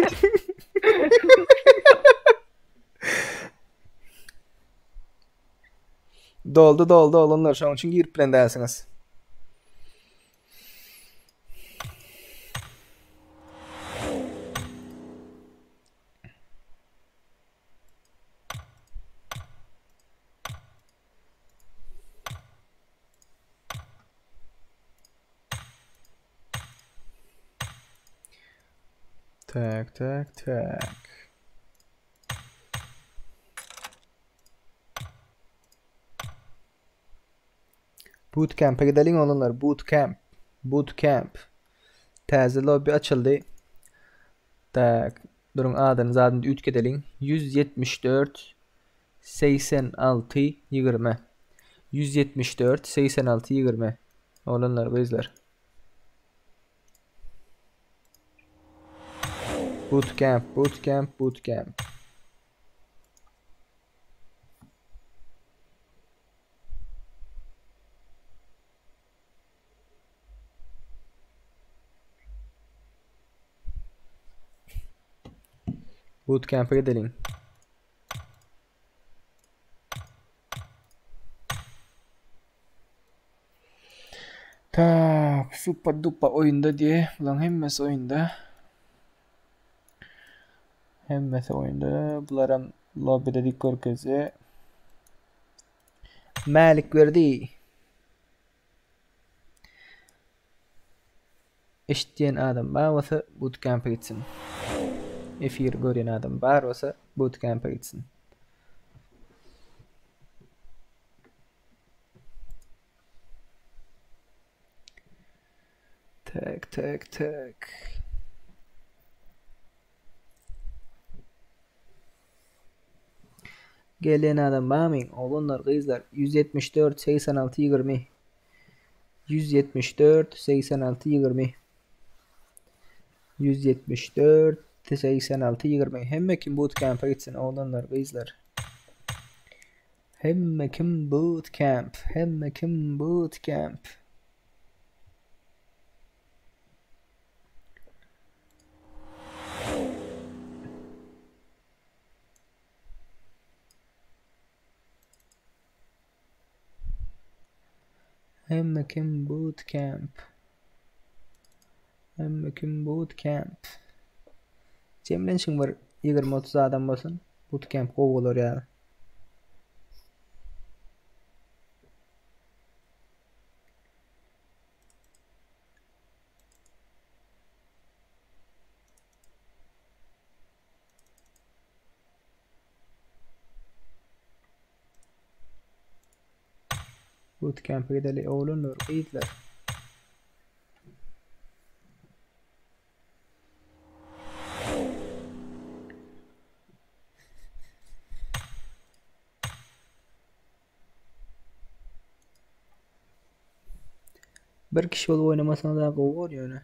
Doldy doldy oglanlar şoň üçin girip bilen dälsiňiz. Tak tak tak. Bootcamp'e gideliň oglanlar. Bootcamp. Bootcamp. Täze lobby açyldy. Tak. Duruň adyny zadyny üýtgedeliň. 174 86 20. 174 86 20. Oglanlar, gyzlar. Bootcamp, bootcamp, bootcamp. Bootcamp'e gideliň. Tak, supa dupa oýunda diýe. Bulaň hemmesi oýunda. Hemmesi oýunda. Bularam lobbyde dik görkezýär. Mälik Berdi. Eşitýän adam bar bolsa bootcamp'e gitsin. Efir görýän adam bar bolsa bootcamp'e gitsin. Tak tak tak. Gelýän adam barmy? Oglanlar, gyzlar 174 86 20 174 86 20 174 86 20 Hemme kim bootcamp'a gitsin oglanlar, gyzlar. Hemme kim bootcamp, hemme kim bootcamp. Hemme kim bootcamp. Hemme kim bootcamp. Jemlenşiň bir 20-30 adam bolsun. Bootcamp gowy bolar ýaly. Bootcamp'e gideli oglanlar, gyzlar. Bir kişi bolup oynamasaňyz daha gowy bor ýöne.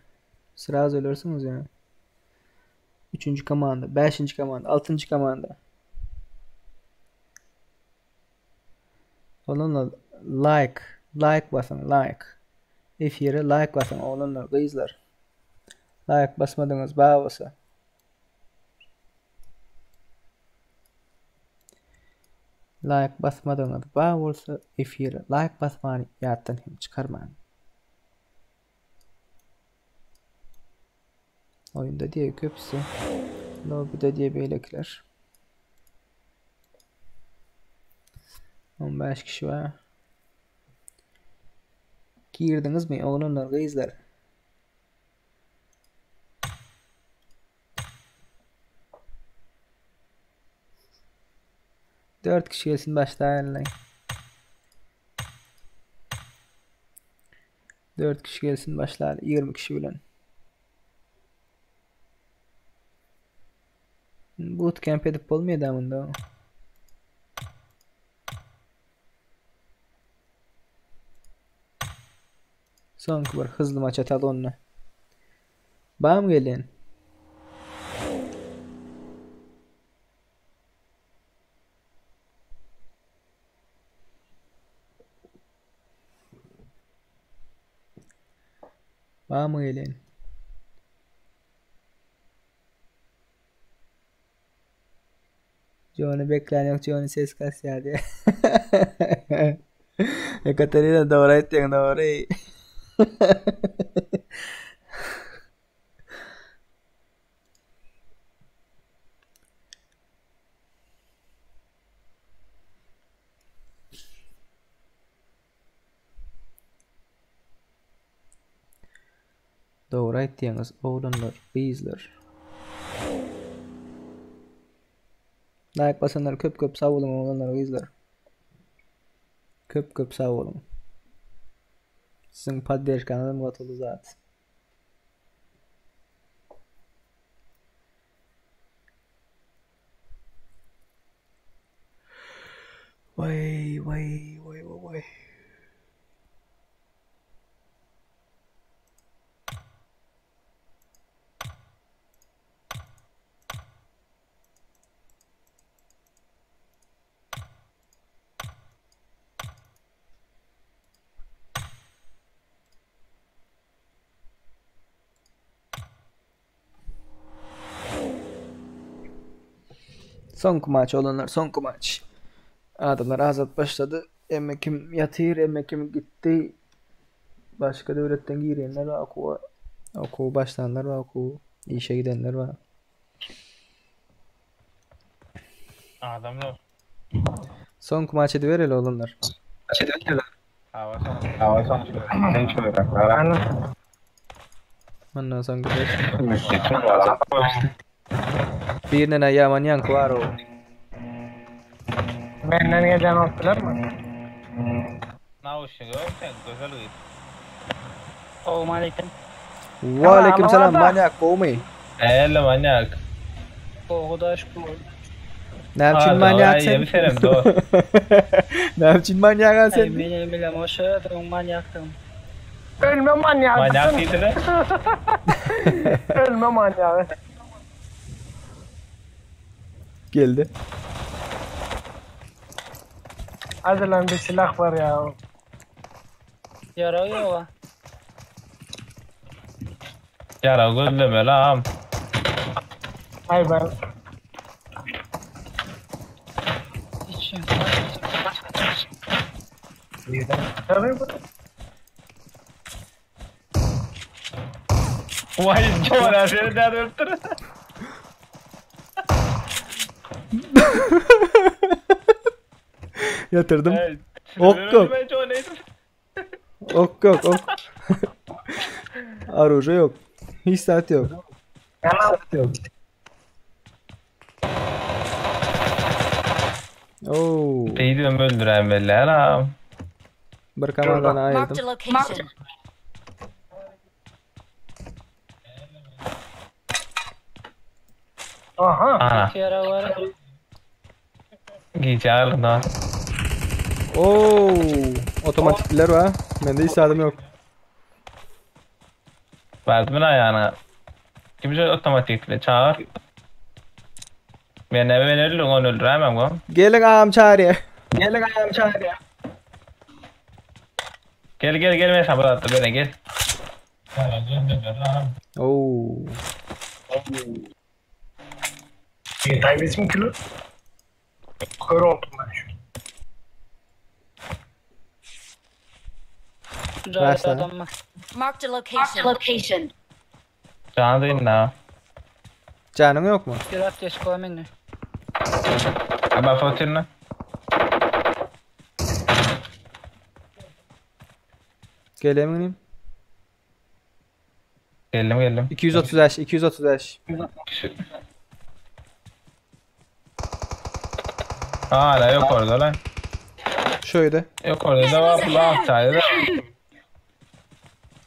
Sraz ölersiňiz ýöne. Üçünji komanda, bäşinji komanda, altynjy komanda. Oglanlar like, like basyň, like. Efire like basyň oglanlar, gyzlar. Like basmadyňyz bar bolsa. Like basmadyňyz bar bolsa efire like basmany ýatdan hem çykarmaň. Oýunda diýe köpüsi. Lobbyda diýe beýlekiler. 15 kişi bar. Girdiňizmi oglanlar, gyzlar? 4 kişi gelsin başlaýarlar. 4 kişi gelsin başlar 20 kişi bilen. Bootcamp edip bolmaýar da bunda. Soňky bir hızly maç ataly onda. Bam gelin. Bamy gelin? Johnny beklän ýok Johnny ses kasýar diýe. Ekaterina dogry aýtdyň dogry. Dogry aýtýaňyz oglanlar, gyzlar. Laýk basanlar köp köp sag boluň oglanlar gyzlar. Köp köp sag boluň. Siziň podderşkaňyzam gaty uly zat. Waý waý waý waý. Soňky maç olanlar soňky maç. Adamlar azat başlady. Emme kim ýatyr, emme kim gitdi. Başga döwletden girenler bar okuwa. Okuwy başlanlar bar okuw, işe gidenler bar. Adamlar. Soňky maç edibereli oglanlar. Hava soň. Ondan soň gider. Birine ýaman ýaňky bar o. Menden gelen olup bilermi? Nauşnik ýok sen gözel gyz. Salam aleyküm. Waleýkim salam Aman manyak gowmy? Eýle manyak. Gowy daş gowy. Näme üçin manýak sen? Senem dost. Näme üçin manýak a sen? Men bilem o şu özüň manýakdygyny. Ölme manýagy. Manýak diýdiler. Ölme manýagy. Geldi. Hadi lan bir silah var ya. Ýarag ýok-a. Ýarag gözlemeli agam. Ay ben. Hiç ýok. Tabii bu. Vay jona seni däde ölüpdir. Ýatyrdym. Ok yok. Ok yok ok. Aruja yok. Hiç saat yok. Oo. Beýdibem öldüräýen belli agam. Bir komandan Marked aýyrdym. a location. Aha. Ana Ýarag bar. gije alynda. Oo, otomatikler var. Mende hiç saatim yok. Verdi mi ayağına? Kim şu otomatikli çağır. Men ne ben öldüm onu öldüremem gom. Gelin ağam çağırıyor. Gel gel gel ben sabır attı bana gel. Oo. Tay bizim kilo. Kör oldum ben şu. Jaýda Başla. adam bar. Marked a location. Location. Canı değil na. Canın yok mu? Bir atleş koy meni. Ama fotirna. Geleyim mi? Geldim geldim. 235, 235. Hala yok orada lan. Şöyle. Yok orada da var. Bu alttaydı da.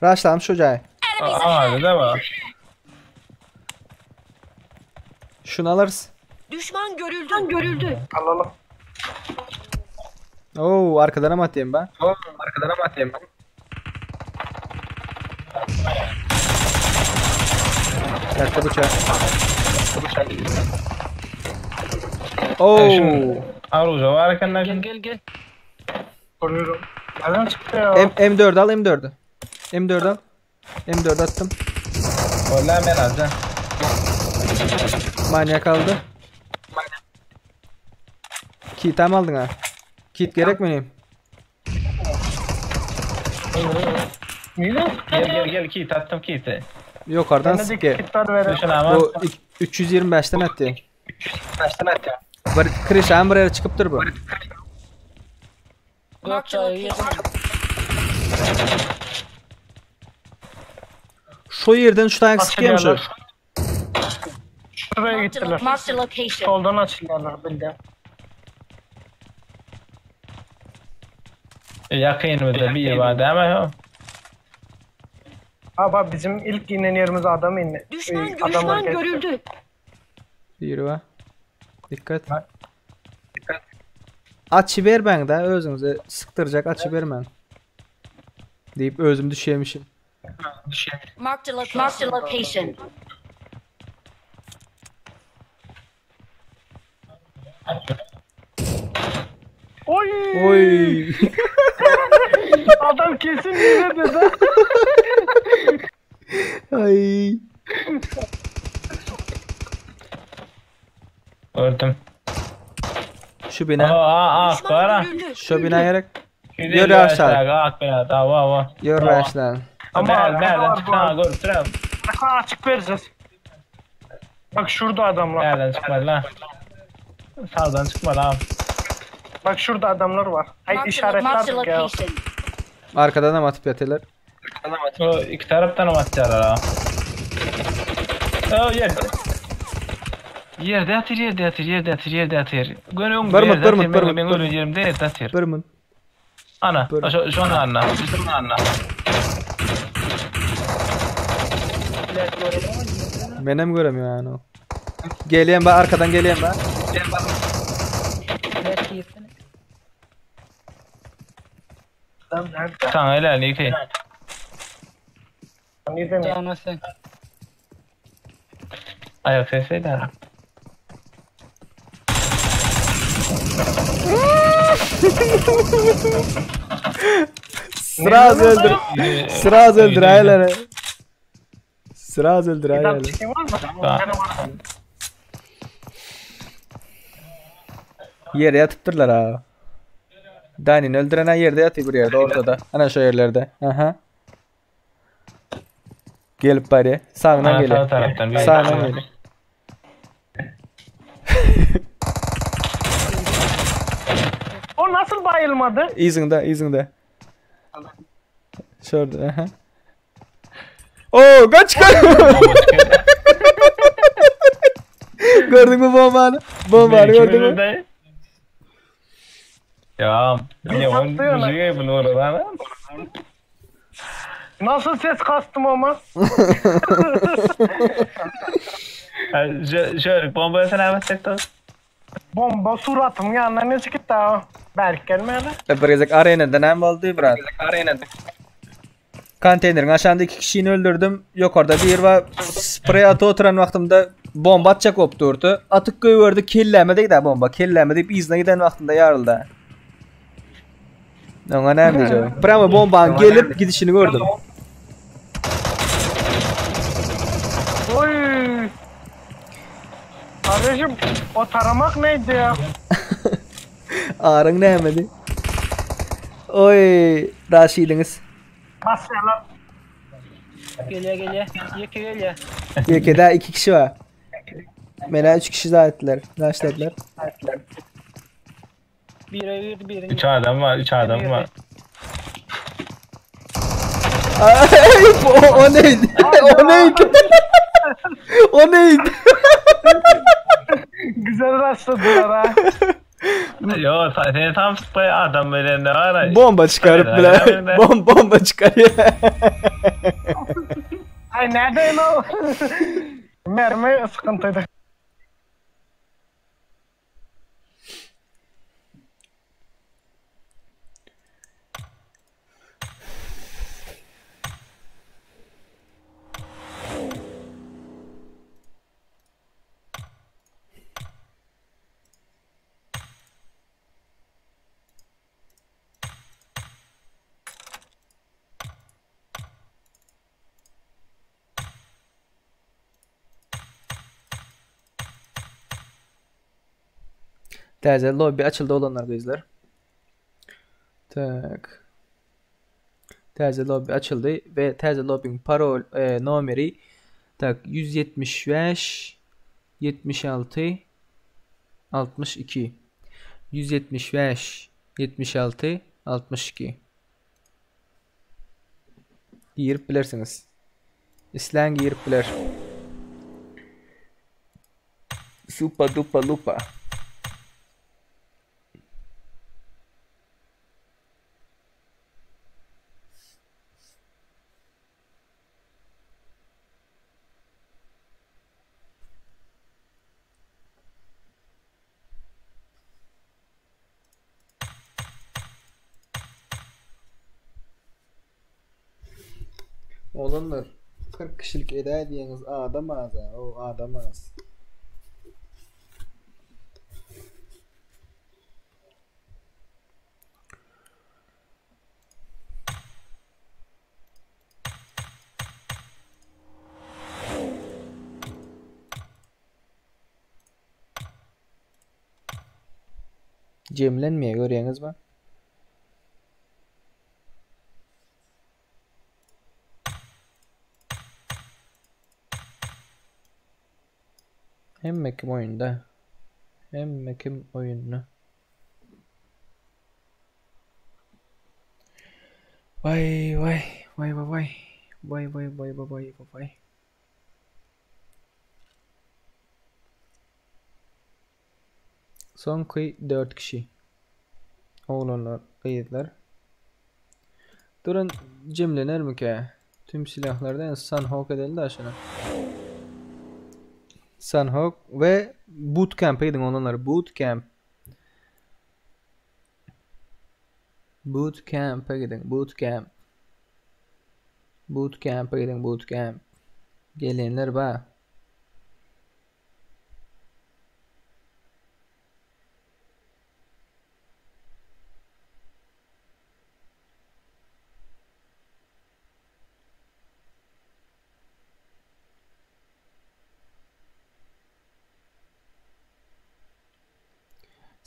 Raşlam şu cay. Aa da var. Şunu alırız. Düşman görüldü. Görüldü. Alalım. Oo, arkadan mı atayım ben? Yattı bıçağı. Oo. Şimdi Aruja var Gel eken gel gel. Koruyorum. Nereden çıktı ya? M M4 al M4'ü. M4 al. M4 attım. Vallahi ben alacağım. Manyak aldı. Kit am aldın ha. Kit gerek mi neyim? Nereden çıktı? Gel gel gel kit attım kiti. Yukarıdan Bana da sık. kitler verin. Düşün ama. Bu 325'ten attı. 325'ten attı. Bir Krişan buraya çıkıptır bu. Gök Marked a jaýy girdim. location. Şu yerden şu tank sıkıyor şu. Açılıyorlar. Şuraya Marked a gittiler. Marked a location. Soldan açılıyorlar bildiğin. Yakınımızda bir var değil mi? Ha bak bizim ilk inen yerimiz adam indi. Düşman, Ee, adamlar düşman geçti. görüldü. Yürü va. Dikkat. Açı ver ben de özünüze sıktıracak açı vermen. Deyip özüm düşemişim. Marked a location. Marked a location. Oy! Oy. Adam kesin yine dedi. Ay. Gördüm. Şu bina. Aa aa Düşman var. görüldü. Şu bina gerek. Yürü Yürü aşağı. Ak bina tamam tamam. Yürü aşağı. Ama Ama arkada nereden var bu çıktı arada. görüp Arka açık vereceğiz. Bak şurada adamlar. Nereden çıkmadı lan? Sağdan çıkmadı lan. Bak şurada adamlar var. Ay Marked a, işaretler marked a ya. location. Arkadan ama atıp yatıyorlar. O iki taraftan mı atacaklar ha? O yerde. Yerde yatır, yerde yatır, yerde yatır, yerde yatır. Görüyorum Barmut, yerde yatır, barmut, barmut, ben görüyorum yerimde yerde yatır. Bırmın. Ana, Barmut. şu, şu an anla. Şu an anla. Benim göremiyor yani o. Geleyim ben arkadan geleyim ben. Saňa helal iki. Jana sen. Ayak sesi eder. Sraz öldür. Sraz öldür aýlary. Sraz öldür aýlary. Ýere ýatypdyrlar ha. Danin öldüren ha ýerde ýatyr bir ýerde ortada. Ana şu ýerlerde. Aha. Gelip barýar. Sagyndan Ana gelýär. sag tarapdan bir. Sagyndan gelýär. O nasıl bayılmadı? Yzyňda, yzyňda. Şurada. Aha. Oo, kaç kaç. Gördün mü bombanı? Bombanı gördün mü? Ya, ne on müziğe bunu oradan. Nasıl ses kastım ama? Şöyle bomba sen evet sektor. Bomba suratım yanına ne çıktı ha? Berk gelmedi. Bir gezek arenada näme boldy brat? Arenada. Konteýneriň aşagynda iki kişini öldürdüm. Ýokarda bir bar sprey atyp oturan wagtymda bomba atjak bolup durdy. Atyp goýberdi, kelläme degdi bomba. Kelläme degip yzyna giden wagtynda ýaryldy. Oňa näme diýjek? Pramo bombanyň gelip gidişini gördüm. Oy. Kardeşim o taramak neydi ya? Aryň nämedi? Oy, Raşidiňiz. Basyalar. Gelýär gelýär. Ýeke gelýär. Ýeke dä iki kişi bar. Menä üç kişi zaýetdiler, raşladylar. Bire girdi birini. Üç adam var, üç adam var. Ay, o, o neydi? o neydi? o neydi? Güzel rastladılar ha. Yo, seni tam sprey adam böyle ne var? Bomba çıkarıp bile. Bom bomba çıkarıyor. Ay neredeyim o? Mermi sıkıntıydı. Täze lobby açyldy olanlar gyzlar. Tak. Täze lobby açyldy we täze lobbyň parol e, nomeri tak 175 76 62 175 76 62 Girip bilersiňiz. Islän girip biler. Supa dupa lupa. Oglanlar 40 kişilik edäý diýeňiz adam az-a, o adam az. Jemlenmeýär görýäňizmi? Hemme kim oýunda. Hemme kim oýunda. Waý waý waý waý waý waý waý waý waý waý waý. Soňky 4 kişi. Oglanlar, gyzlar. Durun jemlenermikä? Tüm silahlardan Sunhawk edeli de şuna. Sunhawk we Bootcamp'e gidin oglanlar. Bootcamp. Bootcamp'e gidiň, bootcamp. Bootcamp'e gidiň, bootcamp. Gelenler ba.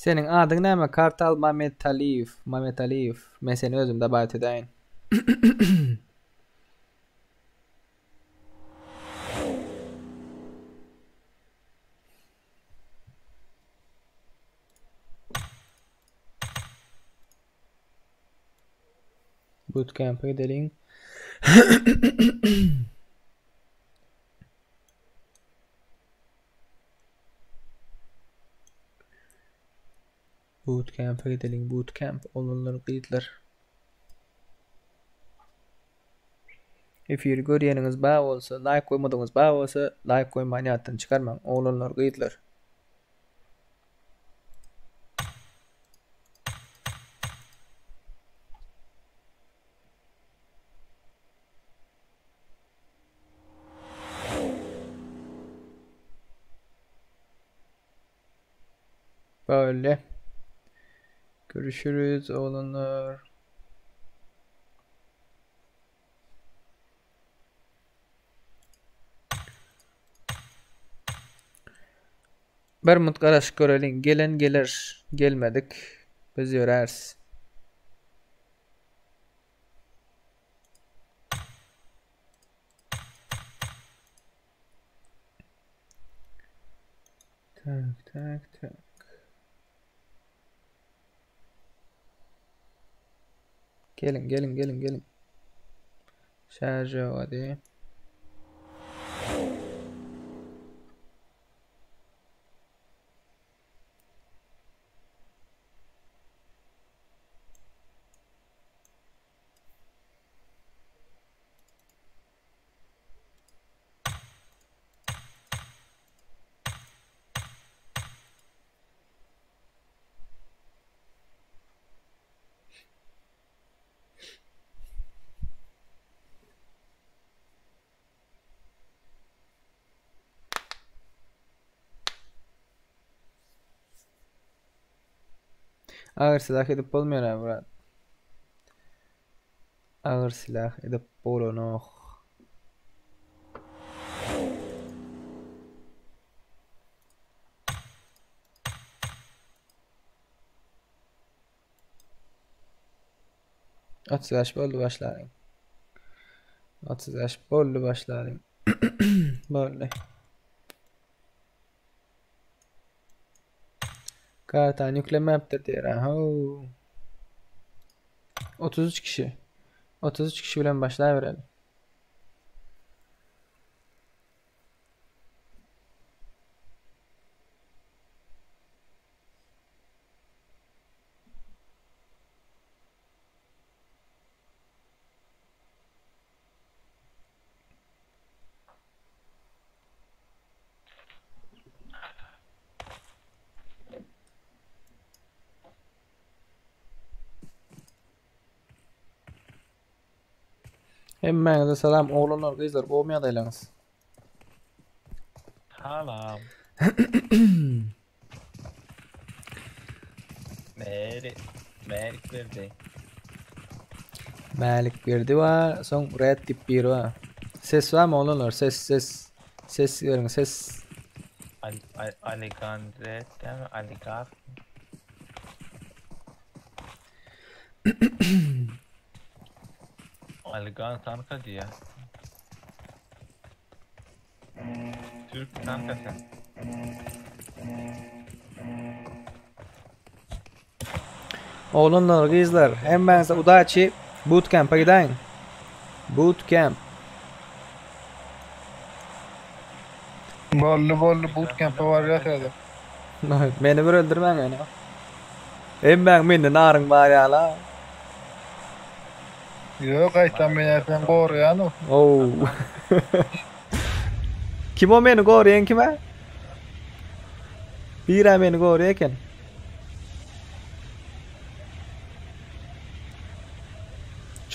Seniň adyň näme Kartal Mametaliýew Mametaliýew men seni özüm dabaýt edäýin. Bootcamp'e gideliň. Bootcamp'e gideliň. Bootcamp oglanlar gyzlar. Efiri görýäniňiz bar bolsa, laýk goýmadygyňyz bar bolsa, laýk goýmany ýatdan çykarmaň, oglanlar, gyzlar. Böyle. Görüşürüz oglanlar. Bir mut garaşyp göreliň. Gelen geler, gelmedik biz ýöräris. Tak, tak, tak. Geliň, geliň, geliň, geliň. Şarj ýok hadi. Agyr silah edip bolmaýar ha brat. Agyr silah edip bolanok. 35 boldy başlalyň. 35 boldy başlalyň. Boldy. Kartany ýüklemäpdir diýer. Aha. 33 kişi. 33 kişi bilen başlaýbereli. Hemmäňize salam oglanlar gyzlar gowmy ýagdaýlaryňyz? Salam. Meri, Mälik berdi. Mälik berdi wa, soň Red diýip biri bar. Ses barmy oglanlar? Ses, ses. Ses beriň, ses. Al, Al, Aligandre, dämi? Aligar. Aligan tanka diýýär. Türk tankasy. Oglanlar, gyzlar, hemmäňize udaçi bootcamp'a gidäýiň. Bootcamp. Boldy boldy bootcamp'a barýas häzir. Meni bir öldürmäň ýöne. Hemmäň mende naryň bar ýala. Ýok gaýtam men seni goraýan-ow. Ow. Kim o meni goraýan kim-ä? Bira meni goraýa eken.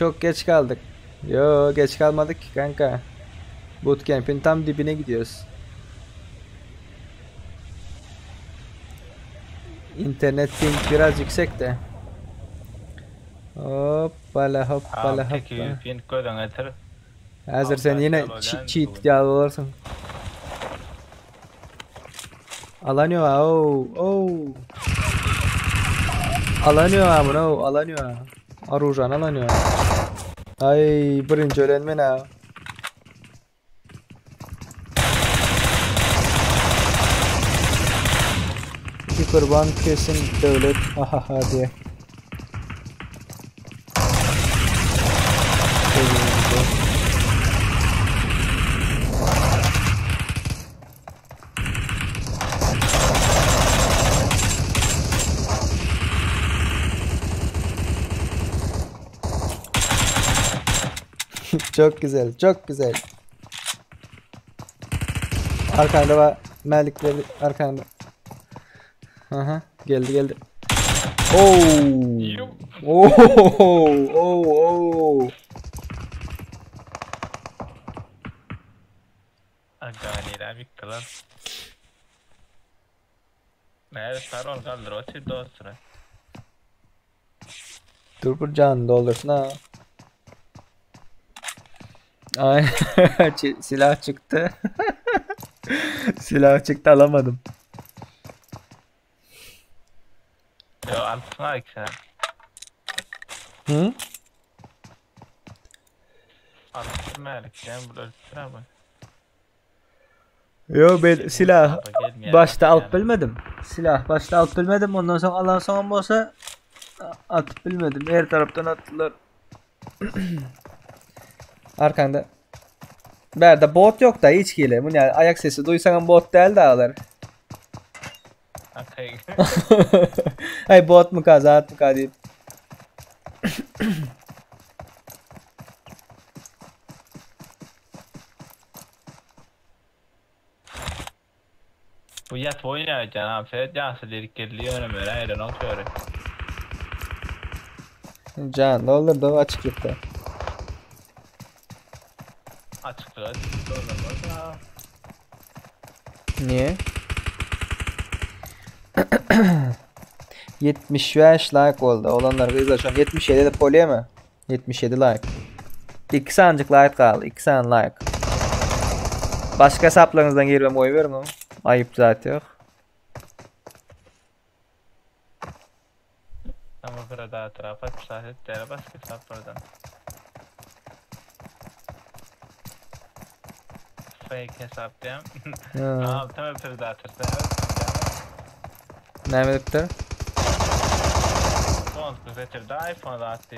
Çok geç kaldık. Yo geç kalmadık ki kanka. Bootcamp'in tam dibine gidiyoruz. İnternet ping biraz yüksek de. Hoppala hoppala hoppala. Ping gözüňe getir. Hazır sen yine cheat ýaly bolarsyň. Alan ýok ha, ow, ow. Alan ýok ha muny, ow, alan ýok ha. Aružany alan ýok. Aý, birinji ölen men ha. İki kurban kesin döwlet ahaha diye. Çok güzel, çok güzel. Arkanda var. Melikleri arkanda. Aha, geldi geldi. Oo. Oo, oo, oo. Aga nirä ýykdylar. Näde sar ol galdyr otyr dostuna. Dur bir canını doldursun ha. Ay, silah çıktı. Silah çıktı alamadım. Yo alypsyň ikisini. Hı? Alypsyň Mälik sen bu ölüpdir abi. Yo ben silah başta alyp bilmedim. Silah başta alyp bilmedim. Ondan soň alan soňam bolsa atyp bilmedim. Her tarapdan atdylar. Arkanda. Bärde bot yok da hiç hile. Bu ne ayak sesi duysan bot değil de alır. Okay. Ay bot mu ka zat mı ka diýip. Bu ýat oýnaýan abi sen ýasy diýip geldi ýöne mele aýran otury. Can doldur da açıklıkta. Açyklyga doldurmaz. Niye? 75 like oldu. Olanlar gyzlar şu an 77 de polye mi? 77 like. 2 sanjyk like galdy. 2 sany like. Başga hesaplaryňyzdan girmem goýberin o. Aýyp zat ýok. Ama Predator patyşa etdere başga hesaplardan. Fake hesap diýem. Ha. Aa, tamam Predator sen. Näme edipdir? Fon getirdi iPhone atdy.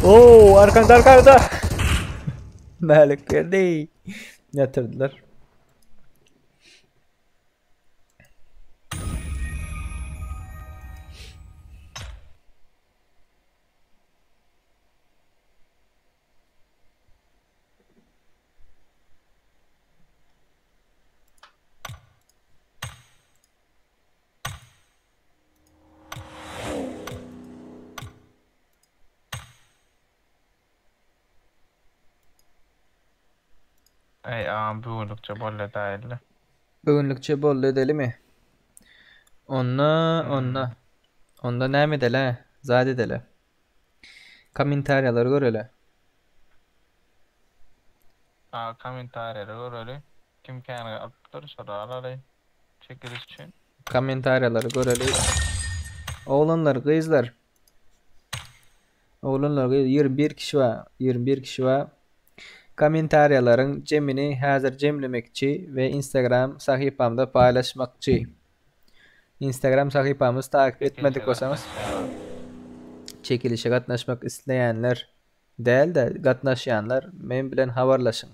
Oo, arkanda arkanda. Mälik geldi. Ýatyrdylar. Ey ağam bugünlükçe bolle dahildi. Bugünlükçe boldy edelimi? Onda, onda. Onda näme edeli, zat edeli. Kommentariýalary göreli. Aa, kommentariýalary göreli. Kim käni alypdyr, şolar alaly. Çekiliş üçin. Kommentariýalary göreli. Oglanlar, gyzlar. Oglanlar, gyz 21 kişi bar. 21 kişi bar. Kommentariýalaryň jemini häzir jemlemekçi we Instagram sahypamda paýlaşmakçy. Instagram sahypamyzy takip etmedik bolsaňyz, çekilişe gatnaşmak isleýänler däl-de, gatnaşýanlar men bilen habarlaşyň.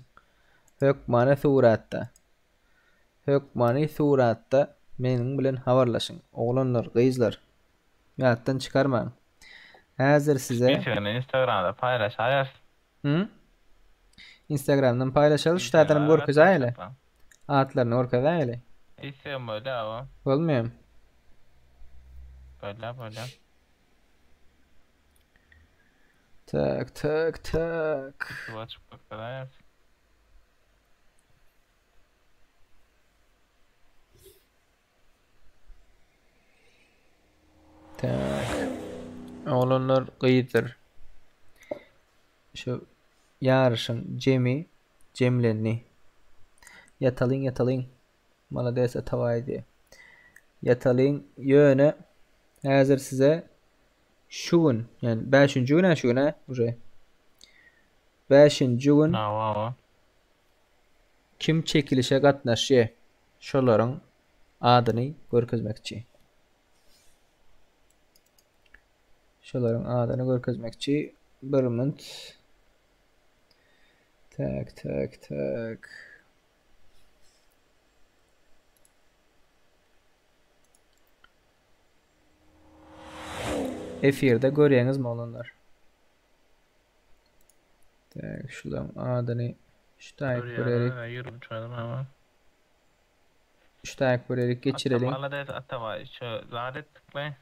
Hökmany suratda. Hökmany suratda meniň bilen habarlaşyň. Oglanlar, gyzlar. Ýatdan çykarmaň. Häzir size Bilgisini Instagramda paýlaşaýarys. Hı? Instagramdan paýlaşaly, şu taýdanam görkezäýeli. Atlaryny görkezäýeli. Isem öyle ama. Bolmaýam. Bolýa bolýa. Tak tak tak. Suwa açyp görkezäýeris. Tak. Oglanlar gyzdyr. Şu ýaryşyň jemi jemlendi. Ýatalyň ýatalyň. Malades Atabaý diýe. Ýatalyň ýöne häzir size şu gün, ýani bäşinji gün-ä şu gün-ä uje. Bäşinji gün Hawa hawa. kim çekilişe gatnaşýa şolaryň adyny görkezmekçi. Şolaryň adyny görkezmekçi. Bir minut. Tak tak tak. Efirde görýäňizmi oglanlar? Tak, şularyň adyny şu taýyp görerik. Şu taýyp görerik geçireliň. Malades Atabaý şu zat etdik be.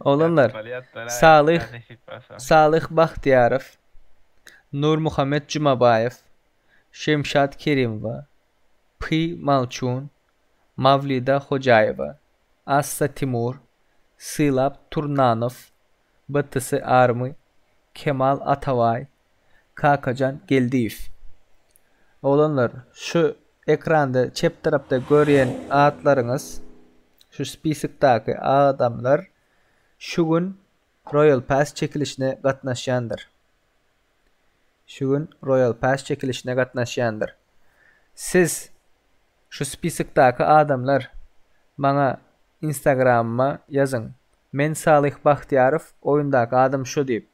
Oglanlar, Salyh Salyh Bahtyýarow, Nurmuhammet Jumabaýew, Şemşat Kerimowa, Py Malçun, Mawlida Hojaýewa, Assa Timur, Sylap Turnanow, BTS Army, Kemal Atabaý, Kakajan Geldiýew. Oglanlar şu ekranda çep tarapda görýän atlaryňyz şu spisokdaky adamlar şu gün Royal Pass çekilişine gatnaşýandyr. Şu gün Royal Pass çekilişine gatnaşýandyr. Siz şu spisokdaky adamlar maňa Instagramyma ýazyň. Men Salyh Bahtyýarow oýundaky adym şu diýip.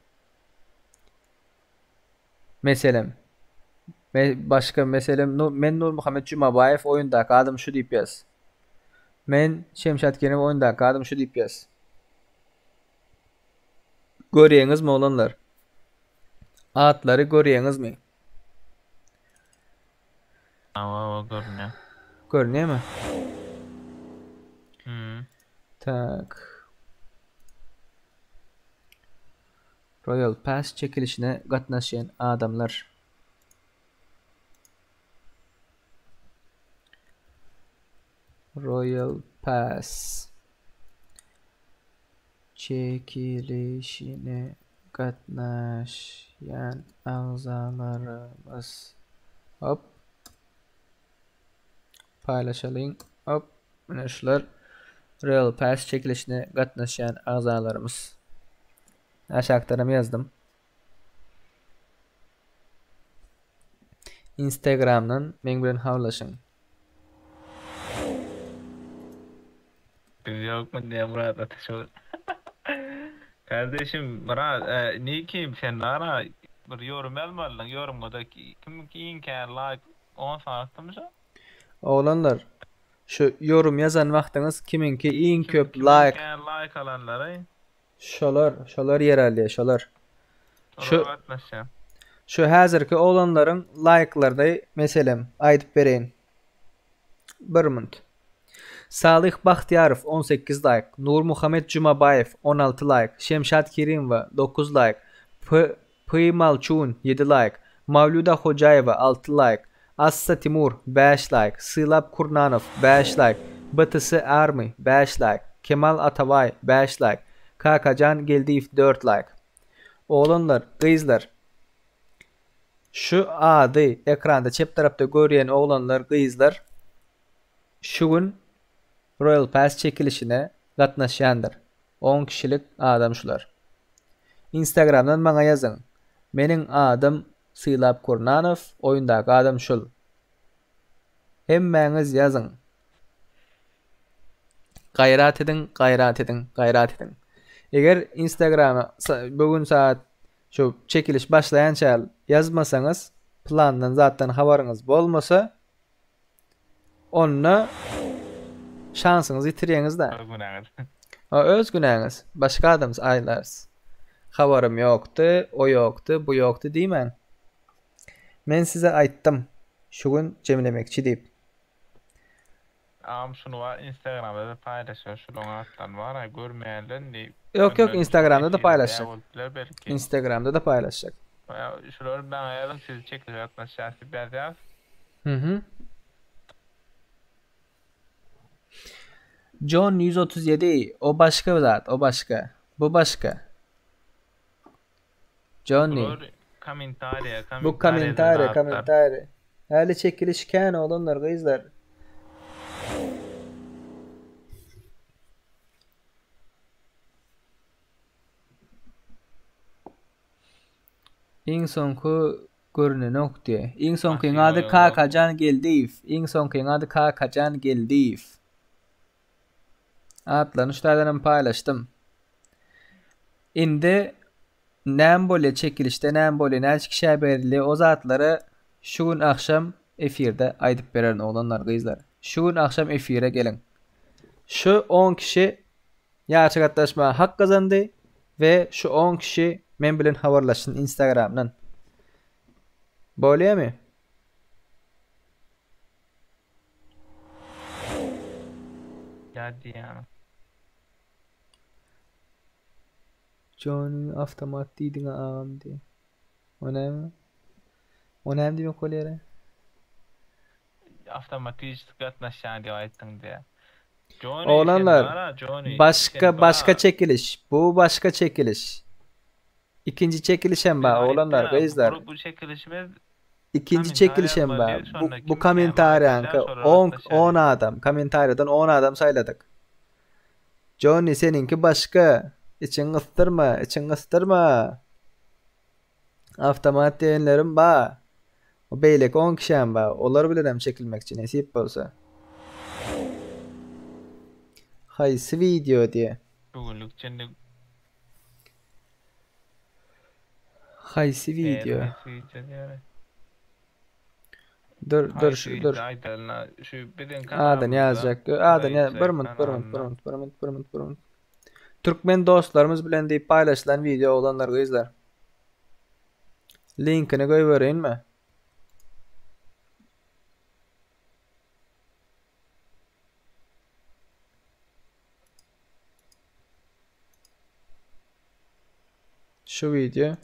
Meselem, me başga meselem Nu men Nurmuhammet Jumabaýew oýundaky adym şu diýip ýaz. Men Şemşat Kerim oýundaky adym şu diýip ýaz. Görýäňizmi oglanlar? Atlary görýäňizmi? Hawa, hawa görünýär. Görünýärmi? Hmm. Tak. Royal Pass çekilişine gatnaşýan adamlar. Royal Pass çekilişine gatnaşýan agzalarymyz. Hop. Paýlaşalyň. Hop. Mine şular Royal Pass çekilişine gatnaşýan agzalarymyz. Aşakdanam ýazdym. Instagramdan meň bilen habarlaşyň. Biz ýokmy diýýär Murat Ateşow. Kardeşim Murat, e, Nikim sen nara bir ýorum ýazmalydyň, ýorumda kim iň kän laýk 10 sany atdymyş şo? Oglanlar, şu ýorum ýazan wagtyňyz kimiňki iň Kim köp kimiň laýk kän laýk alanlary şolar, şolar ýer alýar, şolar. Şu şolara gatnaşýar. şu häzirki oglanlaryň laýklaryny meselem aýdyp bereýin. Bir minut. Salyh Bahtyýarow 18 laýk, Nurmuhammet Jumabaýew 16 laýk, Şemşat Kerimowa 9 laýk, P P Malçun 7 laýk, Mawlýuda Hojaýewa 6 laýk, Assa Timur 5 laýk, Sylap Kurnanow 5 laýk, BTS Army 5 laýk, Kemal Atabaý 5 laýk, Kakajan Geldiýew 4 laýk. Oglanlar, gyzlar, şu ady ekranda çep tarapda görýän oglanlar, gyzlar şu gün Royal Pass çekilişine gatnaşýandyr. 10 kişilik adam şular. Instagramdan maňa ýazyň. Meniň adym Sylap Kurnanow, oýundaky adym şul. Hemmäňiz ýazyň. Gaýrat ediň, gaýrat ediň, gaýrat ediň. Eger Instagrama bu gün saat şu çekiliş başlaýança ýazmasaňyz, plandan zatdan habaryňyz bolmasa, onda şansyňyzy ýitirýäňiz-dä. Öz günäňiz. Ha, öz günäňiz. Başga adam aýlarys. Habarym ýokdy, o ýokdy, bu ýokdy diýmäň. Men size aýtdym, şu gün jemlemekçi diýip. Agam şuny bar instagramda da paýlaşar şulaň atlaryny bara görmeýänler indi Ýok ýok önden instagramda da efirde paýlaşjak. bolup biler belki. Instagramda da paýlaşjak. Şulary maňa ýazyň sizi çekilişe gatnaşýas diýip ýazýas. Mhm. John 137 o başga bir zat o başga. Bu başga. Johnny. Bular kommentariýa, Bu kommentariýada kommentariýa, zatlar. kommentariýa. Häli çekiliş kän oglanlar, gyzlar. Iň soňky görünenok diýe. Iň soňkyň Maşyn ady goýaňok. Kakajan Geldiýew. Iň soňkyň ady Kakajan Geldiýew. Atlaryny şu taýdanam paýlaşdym. Indi näme bolýa çekilişde näme bolýa näçe kişä berilýä o zatlary şu gün agşam efirde aýdyp bererin oglanlar gyzlar. Şu gün agşam efire geliň. Şu 10 kişi ýaryşa gatnaşmaga hak gazandy we şu 10 kişi men bilen habarlaşsyn instagramdan. Bolýamy? Ýa diýýän. Johnny awtomat diýdiňä agam diý. O näme? O näme diýmek bolýara? Awtomatiçeski gatnaşýan diýip aýtdyň diýä. Johnny sen Oglanlar, bara Johnny başga sen başga bara. çekiliş. Bu başga çekiliş. İkinji çekiliş hem Sen bar oglanlar, aýtdyň-a, gyzlar. bu, bu çekilişimiz İkinji kommentariýa çekiliş hem ýazmaly bar. diýip Bu şonda bu kim näme aýtýar kommentariýaňky şolar 10 gatnaşýar 10 diýip. adam. Kommentariýadan 10 adam saýladyk. Johnny seniňki başga. Içiňi gysdyrma, içiňi gysdyrma. Awtomat diýenlerim bar. O beýleki 10 kişem bar. Olar bilen hem çekilmekçi nesip bolsa. Haýsy wideo diýe. Bugünlük çenli Haýsy Eee wideo? haýsy wideo diýýär. Dur dur Haýsy şu wideo dur. aýdalyna şu biziň Adyny kanalymyzda ýazjak. Adyny ýaz. Bir Raýçy minut, bir minut, bir kanalynda. minut, bir minut, bir minut, bir minut. Türkmen dostlarymyz bilen diýip paýlaşylan wideo oglanlar gyzlar. Linkini goýbereyinmi? Şu wideo.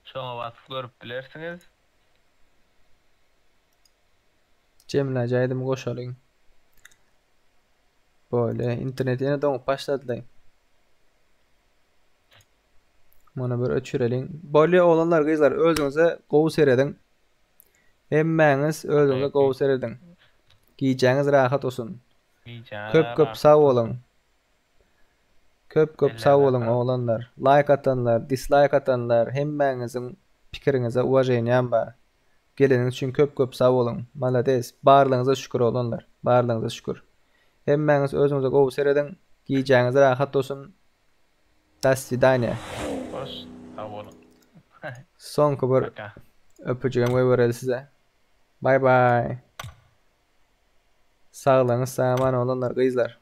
Şoňa basyp görüp bilersiňiz. Jemläji aýdymy goşalyň. Bolýa, internet ýene doňup başladylaý. Muny bir öçüreliň. Bolýa oglanlar gyzlar özüňize gowy serediň. Hemmäňiz özüňize gowy serediň. Gijäňiz rahat bolsun. Gijäňiz Köp köp rahat sag bolsun. boluň. Köp köp sag Ellerine boluň sag. oglanlar. Like atanlar, dislike atanlar hemmäňiziň pikiriňize uwaženiýam bar. Geleniňiz üçin köp köp sag boluň. Malades. Barlygyňyza şükür oglanlar. Barlygyňyza şükür. Hemmäňiz özüňize gowy serediň. Gijäňiz rahat bolsun. Das swidaniýa. Hoş sag boluň. Soňky bir Paka. öpüjigem goýbereli size. Bye bye. Saglygyňyz sag-aman oglanlar gyzlar.